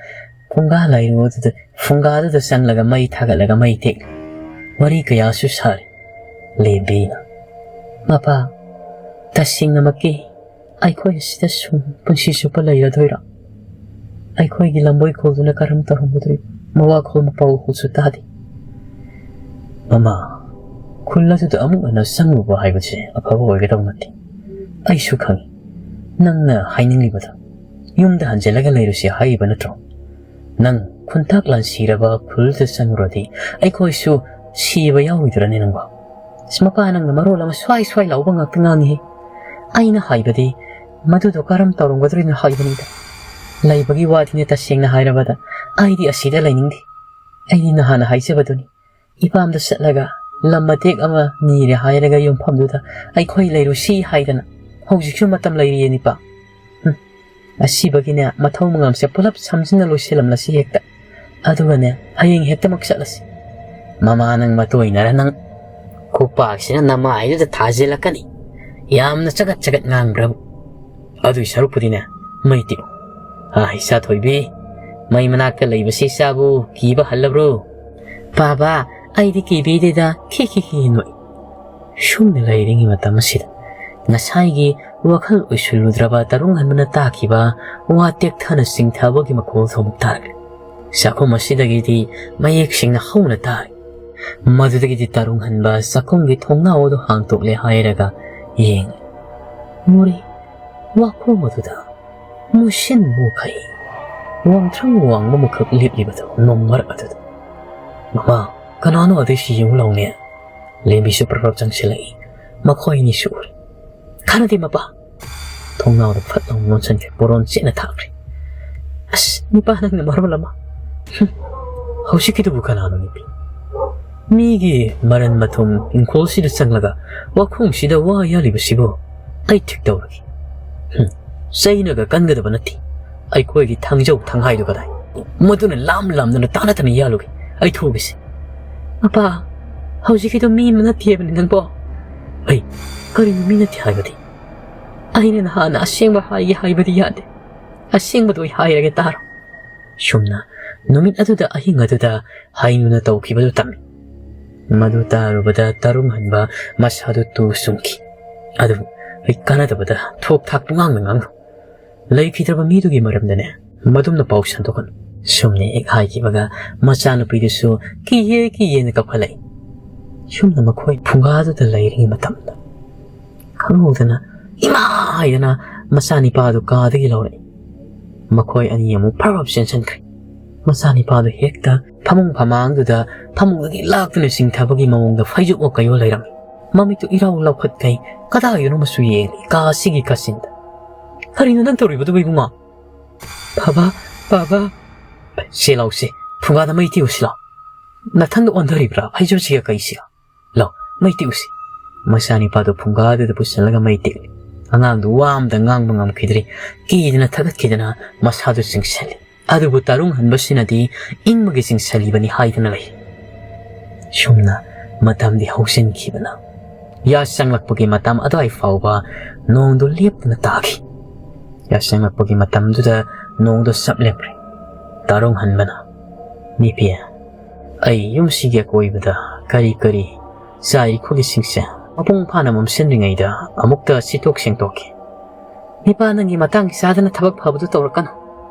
ꯐꯨꯡꯒꯥ ꯂꯥꯏꯔꯨ ꯑꯗꯨꯗ, ꯐꯨꯡꯒꯥꯗꯨꯗ ꯆꯪꯂꯒ ꯃꯩ ꯊꯥꯒꯠꯂꯒ ꯃꯩ ꯇꯦꯛꯂꯤ꯫ ꯋꯥꯔꯤ ꯀꯌꯥꯁꯨ ꯁꯥꯔꯤ꯫ ꯂꯦꯝꯕꯤꯅ, "ꯃꯄꯥ, ꯇꯁꯦꯡꯅꯃꯛꯀꯤ ꯑꯩꯈꯣꯏ ꯑꯁꯤꯗ ꯁꯨꯝ ꯄꯨꯟꯁꯤ ꯆꯨꯞꯄ ꯂꯩꯔꯗꯣꯏꯔꯣ? ꯑꯩꯈꯣꯏꯒꯤ ꯂꯝꯕꯣꯏ ꯈꯨꯜꯗꯨꯅ ꯀꯔꯝ ꯇꯧꯔꯝꯒꯗꯣꯏꯅꯣ? ꯃꯋꯥ ꯈꯨꯜ ꯃꯄꯥꯎ ꯈꯨꯜꯁꯨ ꯇꯥꯗꯦ꯫" "ꯃꯃꯥ, ꯈꯨꯜ ꯑꯗꯨꯗ ꯑꯃꯨꯛ ꯍꯟꯅ ꯆꯪꯂꯨꯕ ꯍꯥꯏꯕꯁꯦ ꯑꯐꯕ ꯑꯣꯏꯒꯗꯧ ꯅꯠꯇꯦ꯫ ꯑꯩꯁꯨ ꯈꯪꯏ ꯅꯪꯅ ꯍꯥꯏꯅꯤꯡꯂꯤꯕꯗꯣ꯫ ꯌꯨꯝꯗ ꯍꯟꯖꯤꯜꯂꯒ ꯂꯩꯔꯨꯁꯤ ꯍꯥꯏꯔꯤꯕ ꯅꯠꯇ꯭ꯔꯣ? ꯅꯪ ꯈꯨꯟꯇꯥꯛ ꯂꯥꯟꯁꯤꯔꯕ ꯈꯨꯜꯗ ꯆꯪꯂꯨꯔꯗꯤ ꯑꯩꯈꯣꯏꯁꯨ ꯁꯤꯕ ꯌꯥꯎꯔꯣꯏꯗ꯭ꯔꯅꯦ ꯅꯪꯕꯣ?" "ꯑꯁ, ꯃꯄꯥ, ꯅꯪꯅ ꯃꯔꯣꯜ ꯑꯃ ꯁ꯭ꯋꯥꯏ ꯁ꯭ꯋꯥꯏ ꯂꯥꯎꯕ ꯉꯥꯛꯇ ꯉꯥꯡꯉꯤꯍꯦ꯫ ꯑꯩꯅ ꯍꯥꯏꯕꯗꯤ ꯃꯗꯨꯗꯣ ꯀꯔꯝ ꯇꯧꯔꯝꯒꯗ꯭ꯔꯣꯅ ꯍꯥꯏꯕꯅꯤꯗ꯫ ꯂꯩꯕꯒꯤ ꯋꯥꯗꯤꯅꯦ, ꯇꯁꯦꯡꯅ ꯍꯥꯏꯔꯕꯗ ꯑꯩꯗꯤ ꯑꯁꯤꯗ ꯂꯩꯅꯤꯡꯗꯦ꯫ ꯑꯩꯗꯤ ꯅꯍꯥꯟꯅ ꯍꯥꯏꯖꯕꯗꯨꯅꯤ, ꯏꯄꯥꯝꯗ ꯆꯠꯂꯒ ꯂꯝ ꯃꯇꯦꯛ ꯑꯃ ꯅꯤꯔꯦ ꯍꯥꯏꯔꯒ ꯌꯨꯝꯐꯝꯗꯨꯗ ꯑꯩꯈꯣꯏ ꯂꯩꯔꯨꯁꯤ ꯍꯥꯏꯗꯅ ꯍꯧꯖꯤꯛꯁꯨ ꯃꯇꯝ ꯂꯩꯔꯤꯌꯦ ꯅꯤꯄꯥ꯫ ꯍꯨꯝ, ꯑꯁꯤꯕꯒꯤꯅꯦ ꯃꯊꯧ ꯃꯉꯝꯁꯦ ꯄꯨꯂꯞ ꯁꯝꯖꯤꯟꯅ ꯂꯣꯏꯁꯤꯜꯂꯝꯂꯁꯤ ꯍꯦꯛꯇ꯫ ꯑꯗꯨꯒꯅꯦ ꯍꯌꯦꯡ ꯍꯦꯛꯇꯃꯛ ꯆꯠꯂꯁꯤ꯫ ꯃꯃꯥ ꯅꯪ ꯃꯇꯣꯏꯅꯔ ꯅꯪ? ꯈꯨꯄꯥꯛꯁꯤꯅ ꯅꯃꯥꯏꯗꯨꯗ ꯊꯥꯖꯤꯜꯂꯛꯀꯅꯤ꯫ ꯌꯥꯝꯅ ꯆꯒꯠ ꯆꯒꯠ ꯉꯥꯡꯕ꯭ꯔꯕꯨ꯫ ꯑꯗꯨꯏ ꯁꯔꯨꯛꯄꯨꯗꯤꯅꯦ ꯃꯩ ꯇꯤꯛꯎ꯫ ꯑꯥ, ꯏꯆꯥ ꯊꯣꯏꯕꯤ, ꯃꯩ ꯃꯅꯥꯛꯇ ꯂꯩꯕꯁꯤ ꯏꯆꯥꯕꯨ ꯀꯤꯕ ꯍꯜꯂꯕ꯭ꯔꯣ? ꯄꯥꯕ, ꯑꯩꯗꯤ ꯀꯤꯕꯤꯗꯦꯗ, ꯈꯤ ꯈꯤ ꯈꯤ ꯅꯣꯛꯏ꯫ ꯁꯨꯝꯅ ꯂꯩꯔꯤꯉꯩ ꯃꯇꯝ ꯑꯁꯤꯗ ꯉꯁꯥꯏꯒꯤ ꯋꯥꯈꯜ ꯑꯣꯏꯁꯤꯜꯂꯨꯗ꯭ꯔꯕ ꯇꯔꯨꯡ ꯍꯟꯕꯅ ꯇꯥꯈꯤꯕ ꯋꯥ ꯇꯦꯛꯊꯅ ꯆꯤꯡꯊꯕꯒꯤ ꯃꯈꯣꯜꯗꯨ ꯑꯃꯨꯛ ꯇꯥꯔꯛꯂꯦ꯫ ꯆꯥꯛꯈꯨꯝ ꯑꯁꯤꯗꯒꯤꯗꯤ ꯃꯌꯦꯛ ꯁꯦꯡꯅ ꯍꯧꯅ ꯇꯥꯔꯦ꯫ ꯃꯗꯨꯗꯒꯤꯗꯤ ꯇꯔꯨꯡ ꯍꯟꯕ ꯆꯥꯛꯈꯨꯝꯒꯤ ꯊꯣꯡꯅꯥꯎ ꯑꯗꯨ ꯍꯥꯡꯇꯣꯛꯂꯦ ꯍꯥꯏꯔꯒ ꯌꯦꯡꯂꯦ꯫ ꯃꯣꯔꯦ ꯋꯥꯈꯣꯡ ꯑꯗꯨꯗ ꯃꯨꯁꯤꯟ ꯃꯨꯈꯩ ꯋꯥꯡꯊ꯭ꯔꯪ ꯋꯥꯡꯕ ꯑꯃꯈꯛ ꯂꯦꯞꯂꯤꯕꯗꯨ ꯅꯣꯡꯃꯔꯛ ꯑꯗꯨꯗ꯫ "ꯃꯃꯥ, ꯀꯅꯥꯅꯣ ꯑꯗꯩꯁꯤ ꯌꯦꯡꯉꯨ ꯂꯥꯎꯅꯦ?" ꯂꯦꯝꯕꯤꯁꯨ ꯄ꯭ꯔꯞ ꯄ꯭ꯔꯞ ꯆꯪꯁꯤꯜꯂꯛꯏ꯫ ꯃꯈꯣꯏ ꯑꯅꯤꯁꯨ ꯎꯔꯦ꯫ "ꯀꯥꯟꯅꯗꯦ ꯃꯄꯥ!" ꯊꯣꯡꯅꯥꯎꯗ ꯐꯠ ꯂꯥꯎꯅ ꯂꯣꯟꯁꯤꯟꯈ꯭ꯔꯦ, ꯄꯣꯔꯣꯟ ꯆꯦꯠꯅ ꯊꯥꯈ꯭ꯔꯦ꯫ "ꯑꯁ, ꯅꯤꯄꯥ ꯅꯪꯅ ꯃꯔꯣꯜ ꯑꯃ!" "ꯍꯨꯝ, ꯍꯧꯖꯤꯛꯀꯤꯗꯨꯕꯨ ꯀꯅꯥꯅꯣ ꯅꯨꯄꯤ? ꯃꯤꯒꯤ ꯃꯔꯟ ꯃꯊꯨꯝ ꯏꯪꯈꯣꯜꯁꯤꯗ ꯆꯪꯂꯒ ꯋꯥꯈꯣꯡꯁꯤꯗ ꯋꯥ ꯌꯥꯜꯂꯤꯕꯁꯤꯕꯨ ꯑꯩ ꯊꯤꯛ ꯇꯧꯔꯒꯦ꯫ ꯍꯨꯝ, ꯆꯩꯅꯒ ꯀꯟꯒꯗꯕ ꯅꯠꯇꯦ꯫ ꯑꯩꯈꯣꯏꯒꯤ ꯊꯥꯡꯖꯧ ꯊꯥꯡꯍꯥꯏꯗꯨ ꯀꯗꯥꯏ? ꯃꯗꯨꯅ ꯂꯥꯝ ꯂꯥꯝꯗꯨꯅ ꯇꯥꯅ ꯇꯥꯅ ꯌꯥꯜꯂꯨꯒꯦ꯫ ꯑꯩ ꯊꯣꯛꯎꯒꯦꯁꯦ꯫" "ꯑꯄꯥ, ꯍꯧꯖꯤꯛꯀꯤꯗꯣ ꯃꯤ ꯑꯃ ꯅꯠꯇꯦ ꯍꯥꯏꯕꯅꯤ ꯅꯪꯕꯣ꯫" "ꯑꯩ ꯀꯔꯤꯅꯣ ꯃꯤ ꯅꯠꯇꯦ ꯍꯥꯏꯕꯗꯤ?" "ꯑꯩꯅ ꯅꯍꯥꯟꯅ ꯑꯁꯦꯡꯕ ꯍꯥꯏꯒꯦ ꯍꯥꯏꯕꯗꯤ ꯌꯥꯗꯦ꯫ ꯑꯁꯦꯡꯕꯗꯣ ꯑꯩ ꯍꯥꯏꯔꯒꯦ ꯇꯥꯔꯣ꯫" ꯁꯨꯝꯅ ꯅꯨꯃꯤꯠ ꯑꯗꯨꯗ ꯑꯍꯤꯡ ꯑꯗꯨꯗ ꯍꯥꯏꯅꯨꯅ ꯇꯧꯈꯤꯕꯗꯨ ꯇꯝꯃꯤ꯫ ꯃꯗꯨ ꯇꯥꯔꯨꯕꯗ ꯇꯔꯨꯡ ꯍꯟꯕ ꯃꯁꯥꯗꯨ ꯇꯨ ꯆꯨꯡꯈꯤ꯫ ꯑꯗꯨꯕꯨ ꯑꯩ ꯀꯥꯟꯅꯗꯕꯗ ꯊꯣꯛ ꯊꯥꯛ ꯄꯨꯡꯉꯥꯡꯗ ꯉꯥꯡꯅꯨ꯫ ꯂꯩꯈꯤꯗ꯭ꯔꯕ ꯃꯤꯗꯨꯒꯤ ꯃꯔꯝꯗꯅꯦ ꯃꯗꯨꯝꯅ ꯄꯥꯎ ꯁꯟꯗꯣꯛꯀꯅꯨ꯫ ꯁꯨꯝꯅ ꯍꯦꯛ ꯍꯥꯏꯈꯤꯕꯒ ꯃꯆꯥꯅꯨꯄꯤꯗꯨꯁꯨ ꯀꯤꯌꯦ ꯀꯤꯌꯦꯅ ꯀꯞꯈꯠꯂꯛꯏ꯫ ꯁꯨꯝꯅ ꯃꯈꯣꯏ ꯐꯨꯡꯒꯥꯗꯨꯗ ꯂꯩꯔꯤꯉꯩ ꯃꯇꯝꯗ ꯈꯪꯍꯧꯗꯅ "ꯏꯃꯥ!" ꯍꯥꯏꯗꯅ ꯃꯆꯥꯅꯤꯄꯥꯗꯨ ꯀꯥꯗꯒꯤ ꯂꯧꯔꯛꯏ꯫ ꯃꯈꯣꯏ ꯑꯅꯤ ꯑꯃꯨꯛ ꯐꯔ ꯐꯔ ꯆꯦꯟꯁꯤꯟꯈ꯭ꯔꯦ꯫ ꯃꯆꯥꯅꯤꯄꯥꯗꯨ ꯍꯦꯛꯇ ꯐꯃꯨꯡ ꯐꯃꯥꯡꯗꯨꯗ ꯐꯃꯨꯡꯗꯒꯤ ꯂꯥꯛꯇꯨꯅ ꯆꯤꯡꯊꯕꯒꯤ ꯃꯑꯣꯡꯗ ꯐꯩꯖꯨꯞ ꯑꯣ ꯀꯩꯌꯣ ꯂꯩꯔꯝꯃꯤ꯫ ꯃꯃꯤꯠꯇꯨ ꯏꯔꯥꯎ ꯂꯥꯎꯈꯠꯈꯩ ꯀꯗꯥꯏꯗꯅꯣ ꯑꯃꯁꯨ ꯌꯦꯡꯂꯤ ꯀꯥ ꯑꯁꯤꯒꯤ ꯀꯥꯆꯤꯟꯗ꯫ "ꯀꯔꯤꯅꯣ ꯅꯪ ꯇꯧꯔꯤꯕꯗꯨꯕꯨ ꯏꯕꯨꯡꯉꯣ?" "ꯕꯥꯕꯥ, ꯕꯥꯕꯥ!" "ꯁꯦ ꯂꯥꯎꯁꯦ, ꯐꯨꯡꯒꯥꯗ ꯃꯩ ꯇꯤꯛꯎꯁꯤ ꯂꯥꯎ꯫" "ꯅꯊꯟꯗ ꯑꯣꯟꯊꯔꯤꯕ꯭ꯔꯥ ꯐꯩꯖꯨꯞꯁꯤꯒ ꯀꯩꯁꯤꯒ? ꯂꯧ, ꯃꯩ ꯇꯤꯛꯎꯁꯤ!" ꯃꯆꯥꯅꯤꯄꯥꯗꯨ ꯐꯨꯡꯒꯥꯗꯨꯗ ꯄꯨꯁꯤꯜꯂꯒ ꯃꯩ ꯇꯤꯛꯂꯤ꯫ ꯑꯉꯥꯡꯗꯨ ꯋꯥ ꯑꯃꯗ ꯉꯥꯡꯕ ꯉꯝꯈꯤꯗ꯭ꯔꯤ꯫ ꯀꯤꯗꯅ ꯊꯛꯀꯠꯈꯤꯗꯅ ꯃꯁꯥꯗꯨ ꯆꯤꯡꯁꯤꯜꯂꯤ꯫ ꯑꯗꯨꯕꯨ ꯇꯔꯨꯡ ꯍꯟꯕꯁꯤꯅꯗꯤ ꯏꯪꯕꯒꯤ ꯆꯤꯡꯁꯤꯜꯂꯤꯕꯅꯤ ꯍꯥꯏꯗꯨꯅ ꯂꯩ꯫ ꯁꯨꯝꯅ ꯃꯇꯝꯗꯤ ꯍꯧꯖꯤꯟꯈꯤꯕꯅ, ꯌꯥ ꯆꯪꯂꯛꯄꯒꯤ ꯃꯇꯝ ꯑꯗꯨꯋꯥꯏ ꯐꯥꯎꯕ ꯅꯣꯡꯗꯨ ꯂꯦꯞꯇꯅ ꯇꯥꯈꯤ꯫ ꯌꯥ ꯆꯪꯂꯛꯄꯒꯤ ꯃꯇꯝꯗꯨꯗ ꯅꯣꯡꯗꯨ ꯆꯞ ꯂꯦꯞꯈ꯭ꯔꯦ꯫ ꯇꯔꯨꯡ ꯍꯟꯕꯅ, "ꯅꯤꯄꯤ, ꯑꯩ ꯌꯨꯝꯁꯤꯒꯤ ꯑꯀꯣꯏꯕꯗ ꯀꯔꯤ ꯀꯔꯤ ꯆꯥꯏ ꯈꯣꯠꯂꯤꯁꯤꯡꯁꯦ ꯃꯄꯨꯡ ꯐꯥꯅ ꯃꯝꯁꯤꯟꯗ꯭ꯔꯤꯉꯩꯗ ꯑꯃꯨꯛꯇ ꯁꯤꯠꯇꯣꯛ ꯁꯦꯡꯗꯣꯛꯀꯦ꯫ ꯅꯤꯄꯥ, ꯅꯪꯒꯤ ꯃꯇꯥꯡ ꯆꯥꯗꯅ ꯊꯕꯛ ꯐꯕꯗꯨ ꯇꯧꯔꯛꯀꯅꯨ꯫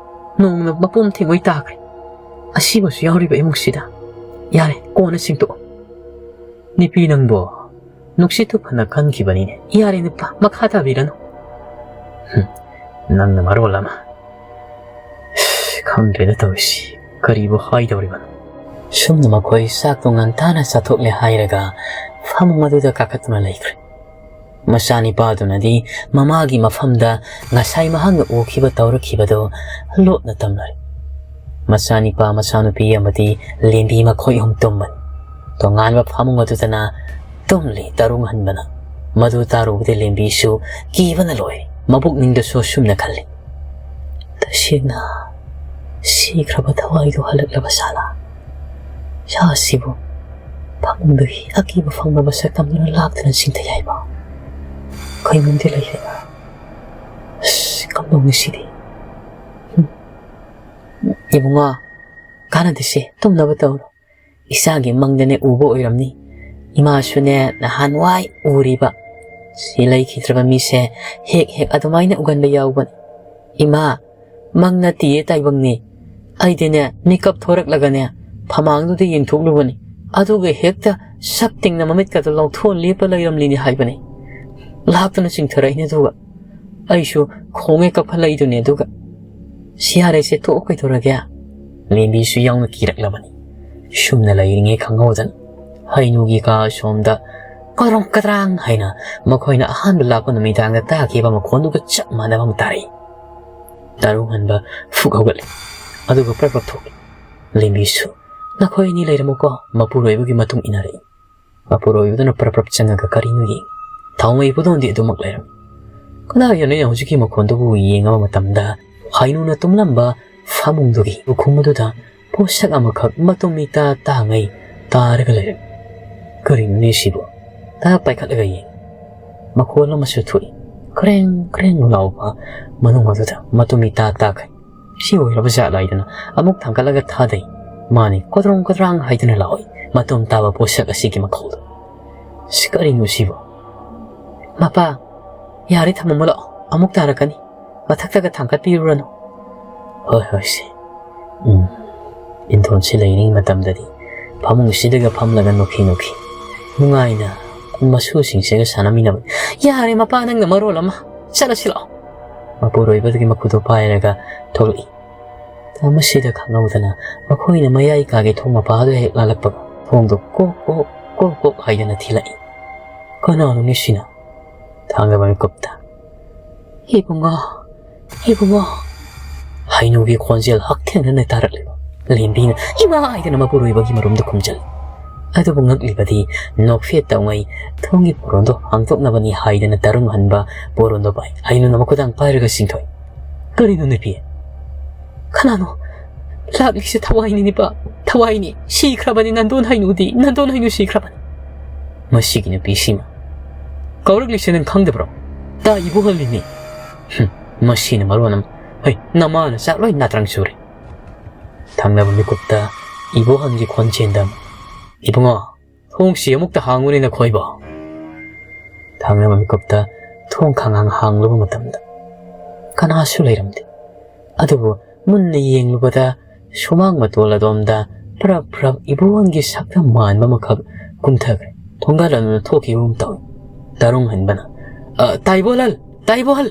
ꯅꯣꯡꯅ ꯃꯄꯨꯝ ꯊꯦꯡꯉꯣꯏ ꯇꯥꯈ꯭ꯔꯦ꯫ ꯑꯁꯤꯕꯁꯨ ꯌꯥꯎꯔꯤꯕ ꯏꯃꯨꯡꯁꯤꯗ꯫ ꯌꯥꯔꯦ, ꯀꯣꯟꯅ ꯁꯦꯡꯗꯣꯛꯑꯣ꯫" "ꯅꯤꯄꯤ ꯅꯪꯕꯣ, ꯅꯨꯡꯁꯤꯠꯇꯨ ꯐꯅ ꯀꯟꯈꯤꯕꯅꯤꯅꯦ꯫ ꯌꯥꯔꯦ ꯅꯨꯄꯥ, ꯃꯈꯥ ꯇꯥꯕꯤꯔꯅꯨ꯫" "ꯍꯨꯝ, ꯅꯪꯅ ꯃꯔꯣꯜ ꯑꯃ꯫ ꯈꯪꯗ꯭ꯔꯦꯗ ꯇꯧꯔꯤꯁꯤ, ꯀꯔꯤꯕꯨ ꯍꯥꯏꯗꯧꯔꯤꯕꯅꯣ?" ꯁꯨꯝꯅ ꯃꯈꯣꯏ ꯆꯥꯛꯇꯨ ꯉꯟꯇꯥꯅ ꯆꯥꯊꯣꯛꯂꯦ ꯍꯥꯏꯔꯒ ꯐꯃꯨꯡ ꯑꯗꯨꯗ ꯀꯥꯈꯠꯇꯨꯅ ꯂꯩꯈ꯭ꯔꯦ꯫ ꯃꯆꯥꯅꯤꯄꯥꯗꯨꯅꯗꯤ ꯃꯃꯥꯒꯤ ꯃꯐꯝꯗ ꯉꯁꯥꯏ ꯃꯍꯥꯛꯅ ꯎꯈꯤꯕ ꯇꯧꯔꯛꯈꯤꯕꯗꯨ ꯂꯣꯠꯅ ꯇꯝꯂꯔꯤ꯫ ꯃꯆꯥꯅꯤꯄꯥ, ꯃꯆꯥꯅꯨꯄꯤ ꯑꯃꯗꯤ ꯂꯦꯝꯕꯤ ꯃꯈꯣꯏ ꯑꯍꯨꯝ ꯇꯨꯝꯕꯅꯤ꯫ ꯇꯣꯉꯥꯟꯕ ꯐꯃꯨꯡ ꯑꯗꯨꯗꯅ ꯇꯨꯝꯂꯤ ꯇꯔꯨꯡ ꯍꯟꯕꯅ꯫ ꯃꯗꯨ ꯇꯥꯔꯨꯕꯗ ꯂꯦꯝꯕꯤꯁꯨ ꯀꯤꯕꯅ ꯂꯣꯏꯔꯦ꯫ ꯃꯕꯨꯛꯅꯤꯡꯗꯁꯨ ꯑꯁꯨꯝꯅ ꯈꯜꯂꯤ, "ꯇꯁꯦꯡꯅ ꯁꯤꯈ꯭ꯔꯕ ꯊꯋꯥꯏꯗꯨ ꯍꯜꯂꯛꯂꯕ ꯁꯥꯂꯥ? ꯁꯥ ꯑꯁꯤꯕꯨ ꯐꯃꯨꯡꯗꯒꯤ ꯑꯀꯤꯕ ꯐꯪꯂꯕ ꯁꯛꯇꯝꯗꯨꯅ ꯂꯥꯛꯇꯨꯅ ꯆꯤꯡꯊꯩ ꯍꯥꯏꯕ? ꯀꯩꯅꯣꯝꯗꯤ ꯂꯩꯔꯦ꯫ ꯑꯁ, ꯀꯝꯗꯧꯅꯤ ꯁꯤꯗꯤ?" ꯎꯝ꯫ "ꯏꯕꯨꯡꯉꯣ, ꯀꯥꯟꯅꯗꯦꯁꯦ, ꯇꯨꯝꯅꯕ ꯇꯧꯔꯣ꯫ ꯏꯆꯥꯒꯤ ꯃꯪꯗꯅꯦ ꯎꯕ ꯑꯣꯏꯔꯝꯅꯤ꯫ ꯏꯃꯥꯁꯨꯅꯦ ꯅꯍꯥꯟꯋꯥꯏ ꯎꯔꯤꯕ ꯁꯤ ꯂꯩꯈꯤꯗ꯭ꯔꯕ ꯃꯤꯁꯦ ꯍꯦꯛ ꯍꯦꯛ ꯑꯗꯨꯃꯥꯏꯅ ꯎꯒꯟꯕ ꯌꯥꯎꯕꯅꯤ꯫ ꯏꯃꯥ, ꯃꯪ ꯅꯠꯇꯤꯌꯦ ꯇꯥꯏꯕꯪꯅꯤ꯫ ꯑꯩꯗꯤꯅꯦ ꯃꯤꯀꯞ ꯊꯣꯔꯛꯂꯒꯅꯦ ꯐꯃꯥꯡꯗꯨꯗ ꯌꯦꯡꯊꯣꯛꯂꯨꯕꯅꯤ꯫ ꯑꯗꯨꯒ ꯍꯦꯛꯇ ꯁꯛ ꯇꯤꯡꯅ ꯃꯃꯤꯠꯀꯗꯣ ꯂꯥꯎꯊꯣꯛꯑ ꯂꯦꯞꯄ ꯂꯩꯔꯝꯂꯤꯅꯤ ꯍꯥꯏꯕꯅꯤ꯫ ꯂꯥꯛꯇꯨꯅ ꯆꯤꯡꯊꯔꯛꯏꯅꯦ ꯑꯗꯨꯒ꯫ ꯑꯩꯁꯨ ꯈꯣꯡꯉꯦ ꯀꯞꯈꯠꯂꯛꯏꯗꯨꯅꯦ ꯑꯗꯨꯒ꯫ ꯁꯤ ꯌꯥꯔꯦꯁꯦ, ꯇꯣꯛꯑꯣ ꯀꯩꯗꯧꯔꯒꯦ?" ꯂꯦꯝꯕꯤꯁꯨ ꯌꯥꯎꯅ ꯀꯤꯔꯛꯂꯕꯅꯤ꯫ ꯁꯨꯝꯅ ꯂꯩꯔꯤꯉꯩ ꯈꯪꯍꯧꯗꯅ ꯍꯩꯅꯨꯒꯤ ꯀꯥ ꯑꯁꯣꯝꯗ ꯀꯗ꯭ꯔꯣꯡ ꯀꯗ꯭ꯔꯥꯡ ꯍꯥꯏꯅ ꯃꯈꯣꯏꯅ ꯑꯍꯥꯟꯕ ꯂꯥꯛꯄ ꯅꯨꯃꯤꯗꯥꯡꯗ ꯇꯥꯈꯤꯕ ꯃꯈꯣꯟꯗꯨꯒ ꯆꯞ ꯃꯥꯟꯅꯕ ꯑꯃ ꯇꯥꯔꯛꯏ꯫ ꯇꯔꯨꯡ ꯍꯟꯕ ꯐꯨꯛ ꯍꯧꯒꯠꯂꯦ, ꯑꯗꯨꯒ ꯄ꯭ꯔꯞ ꯄ꯭ꯔꯞ ꯊꯣꯛꯂꯦ꯫ ꯂꯦꯝꯕꯤꯁꯨ "ꯅꯈꯣꯏ ꯑꯅꯤ ꯂꯩꯔꯝꯃꯨꯀꯣ," ꯃꯄꯨꯔꯣꯏꯕꯒꯤ ꯃꯇꯨꯡ ꯏꯟꯅꯔꯛꯏ꯫ ꯃꯄꯨꯔꯣꯏꯕꯗꯨꯅ ꯄ꯭ꯔꯞ ꯄ꯭ꯔꯞ ꯆꯪꯉꯒ ꯀꯔꯤꯅꯣ ꯌꯦꯡꯉꯤ꯫ ꯊꯥꯎꯃꯩ ꯄꯨꯗꯣꯟꯗꯤ ꯑꯗꯨꯃꯛ ꯂꯩꯔꯝꯃꯤ꯫ ꯀꯗꯥꯏꯗꯅꯣ ꯍꯧꯖꯤꯛꯀꯤ ꯃꯈꯣꯟꯗꯨꯕꯨ ꯌꯦꯡꯉꯕ ꯃꯇꯝꯗ, ꯍꯥꯏꯅꯨꯅ ꯇꯨꯝꯂꯝꯕ ꯐꯃꯨꯡꯗꯨꯒꯤ ꯎꯈꯨꯝ ꯑꯗꯨꯗ ꯄꯣꯠꯁꯛ ꯑꯃꯈꯛ ꯃꯇꯨꯝ ꯏꯇꯥ ꯇꯥꯉꯩ ꯇꯥꯔꯒ ꯂꯩꯔꯝꯃꯤ꯫ "ꯀꯔꯤꯅꯣꯅꯦ ꯁꯤꯕꯨ?" ꯇꯥ ꯄꯥꯏꯈꯠꯂꯒ ꯌꯦꯡꯉꯤ꯫ ꯃꯈꯣꯜ ꯑꯃꯁꯨ ꯊꯣꯛꯏ꯫ ꯀ꯭ꯔꯦꯡ ꯀ꯭ꯔꯦꯡ ꯂꯥꯎꯕ ꯃꯅꯨꯡ ꯑꯗꯨꯗ ꯃꯇꯨꯝ ꯏꯇꯥ ꯇꯥꯈꯩ꯫ "ꯁꯤ ꯑꯣꯏꯔꯕ ꯖꯥꯠꯂ?" ꯍꯥꯏꯗꯅ ꯑꯃꯨꯛ ꯊꯥꯡꯒꯠꯂꯒ ꯊꯥꯗꯩ꯫ ꯃꯥꯅꯤ, ꯀꯣꯗ꯭ꯔꯣꯡ ꯀꯣꯗ꯭ꯔꯥꯡ ꯍꯥꯏꯗꯨꯅ ꯂꯥꯎꯏ ꯃꯇꯨꯝ ꯇꯥꯕ ꯄꯣꯠꯁꯛ ꯑꯁꯤꯒꯤ ꯃꯈꯣꯜꯗꯨ꯫ "ꯁꯤ ꯀꯔꯤꯅꯣ ꯁꯤꯕꯨ?" "ꯃꯄꯥ, ꯌꯥꯔꯦ, ꯊꯝꯃꯝꯃꯨ ꯂꯥꯛꯑꯣ, ꯑꯃꯨꯛ ꯇꯥꯔꯛꯀꯅꯤ꯫ ꯃꯊꯛꯇꯒ ꯊꯥꯡꯒꯠꯄꯤꯔꯨꯔꯅꯨ꯫" "ꯍꯣꯏ, ꯍꯣꯏ, ꯁꯦ꯫" ꯎꯝ, ꯏꯟꯊꯣꯟꯁꯤ ꯂꯩꯔꯤꯉꯩ ꯃꯇꯝꯗꯗꯤ ꯐꯃꯨꯡꯁꯤꯗꯒ ꯐꯝꯂꯒ ꯅꯣꯛꯈꯤ ꯅꯣꯛꯈꯤ ꯅꯨꯡꯉꯥꯏꯅ ꯃꯁꯨꯁꯤꯡꯁꯤꯒ ꯁꯥꯟꯅꯃꯤꯟꯅꯕ꯫ "ꯌꯥꯔꯦ, ꯃꯄꯥ, ꯅꯪꯅ ꯃꯔꯣꯜ ꯑꯃ꯫ ꯆꯠꯂꯁꯤ ꯂꯥꯛꯑꯣ꯫" ꯃꯄꯨꯔꯣꯏꯕꯗꯒꯤ ꯃꯈꯨꯠꯇꯣ ꯄꯥꯏꯔꯒ ꯊꯣꯛꯂꯛꯏ꯫ ꯃꯁꯤꯗ ꯈꯪꯍꯧꯗꯅ ꯃꯈꯣꯏꯅ ꯃꯌꯥꯏ ꯀꯥꯒꯤ ꯊꯣꯡ ꯃꯄꯥꯗꯨ ꯍꯦꯛ ꯂꯥꯜꯂꯛꯄꯒ ꯊꯣꯡꯗꯨ ꯀꯣꯛ ꯀꯣꯛ ꯀꯣꯛ ꯀꯣꯛ ꯍꯥꯏꯗꯅ ꯊꯤꯜꯂꯛꯏ꯫ "ꯀꯅꯥꯅꯣꯅꯦ ꯁꯤꯅ?" ꯊꯥꯡꯒꯕ ꯃꯤꯀꯨꯞꯇ, "ꯏꯕꯨꯡꯉꯣ, ꯏꯕꯨꯡꯉꯣ!" ꯍꯩꯅꯨꯒꯤ ꯈꯣꯟꯖꯦꯜ ꯍꯛꯊꯦꯡꯅꯅ ꯇꯥꯔꯛꯂꯤꯕ ꯂꯦꯝꯕꯤꯅ "ꯏꯃꯥ!" ꯍꯥꯏꯗꯅ ꯃꯄꯨꯔꯣꯏꯕꯒꯤ ꯃꯔꯨꯝꯗ ꯈꯨꯝꯖꯜꯂꯤ꯫ ꯑꯗꯨꯕꯨ ꯉꯛꯂꯤꯕꯗꯤ ꯅꯣꯛꯐꯦꯠ ꯇꯧꯉꯩ ꯊꯣꯡꯒꯤ ꯄꯣꯔꯣꯟꯗꯣ ꯍꯥꯡꯗꯣꯛꯅꯕꯅꯤ ꯍꯥꯏꯗꯅ ꯇꯔꯨꯡ ꯍꯟꯕ ꯄꯣꯔꯣꯟꯗꯣ ꯄꯥꯏ꯫ ꯍꯩꯅꯨꯅ ꯃꯈꯨꯗꯥꯡ ꯄꯥꯏꯔꯒ ꯆꯤꯡꯊꯣꯛꯏ꯫ "ꯀꯔꯤꯅꯣ ꯅꯨꯄꯤ?" "ꯀꯅꯥꯅꯣ? ꯂꯥꯛꯂꯤꯁꯦ ꯊꯋꯥꯏꯅꯤ ꯅꯤꯄꯥ, ꯊꯋꯥꯏꯅꯤ꯫ ꯁꯤꯈ꯭ꯔꯕꯅꯤ ꯅꯟꯗꯣꯟ ꯍꯩꯅꯨꯗꯤ, ꯅꯟꯗꯣꯟ ꯍꯩꯅꯨ ꯁꯤꯈ꯭ꯔꯕꯅꯤ꯫" "ꯃꯁꯤꯒꯤ ꯅꯨꯄꯤꯁꯤꯃ ꯀꯧꯔꯛꯂꯤꯁꯦ ꯅꯪ ꯈꯪꯗꯕ꯭ꯔꯣ? ꯇꯥ ꯏꯕꯣꯍꯜꯅꯤꯅꯦ꯫" "ꯍꯨꯝ, ꯃꯁꯤꯅ ꯃꯔꯣꯟ ꯑꯃ꯫ ꯍꯩ, ꯅꯃꯥꯅ ꯆꯥꯛ ꯂꯣꯏ ꯅꯥꯇ꯭ꯔꯪ ꯆꯨꯔꯦ꯫" ꯊꯪꯅꯕ ꯃꯤꯀꯨꯞꯇ ꯏꯕꯣꯍꯜꯒꯤ ꯈꯣꯟꯖꯦꯜꯗ, "ꯏꯕꯨꯡꯉꯣ, ꯊꯣꯡꯁꯤ ꯑꯃꯨꯛꯇ ꯍꯥꯡꯉꯨꯅꯦ ꯅꯈꯣꯏꯕꯣ꯫" ꯊꯪꯅꯕ ꯃꯤꯀꯨꯞꯇ ꯊꯣꯡ ꯈꯪꯍꯥꯡ ꯍꯥꯡꯂꯨꯕ ꯃꯇꯝꯗ ꯀꯅꯥꯁꯨ ꯂꯩꯔꯝꯗꯦ꯫ ꯑꯗꯨꯕꯨ ꯃꯨꯟꯅ ꯌꯦꯡꯂꯨꯕꯗ ꯁꯨꯃꯥꯡ ꯃꯇꯣꯜ ꯑꯗꯣꯝꯗ ꯄ꯭ꯔꯞ ꯄ꯭ꯔꯞ ꯏꯕꯣꯍꯜꯒꯤ ꯁꯛꯇꯝ ꯃꯥꯟꯕ ꯑꯃꯈꯛ ꯀꯨꯝꯊꯈ꯭ꯔꯦ꯫ ꯊꯣꯡꯒꯥꯜ ꯑꯗꯨꯗ ꯊꯣꯛꯈꯤꯕꯒꯨꯝ ꯇꯧꯏ꯫ ꯇꯔꯨꯡ ꯍꯟꯕꯅ, "ꯑ, ꯇꯥ ꯏꯕꯣꯍꯜ! ꯇꯥ ꯏꯕꯣꯍꯜ!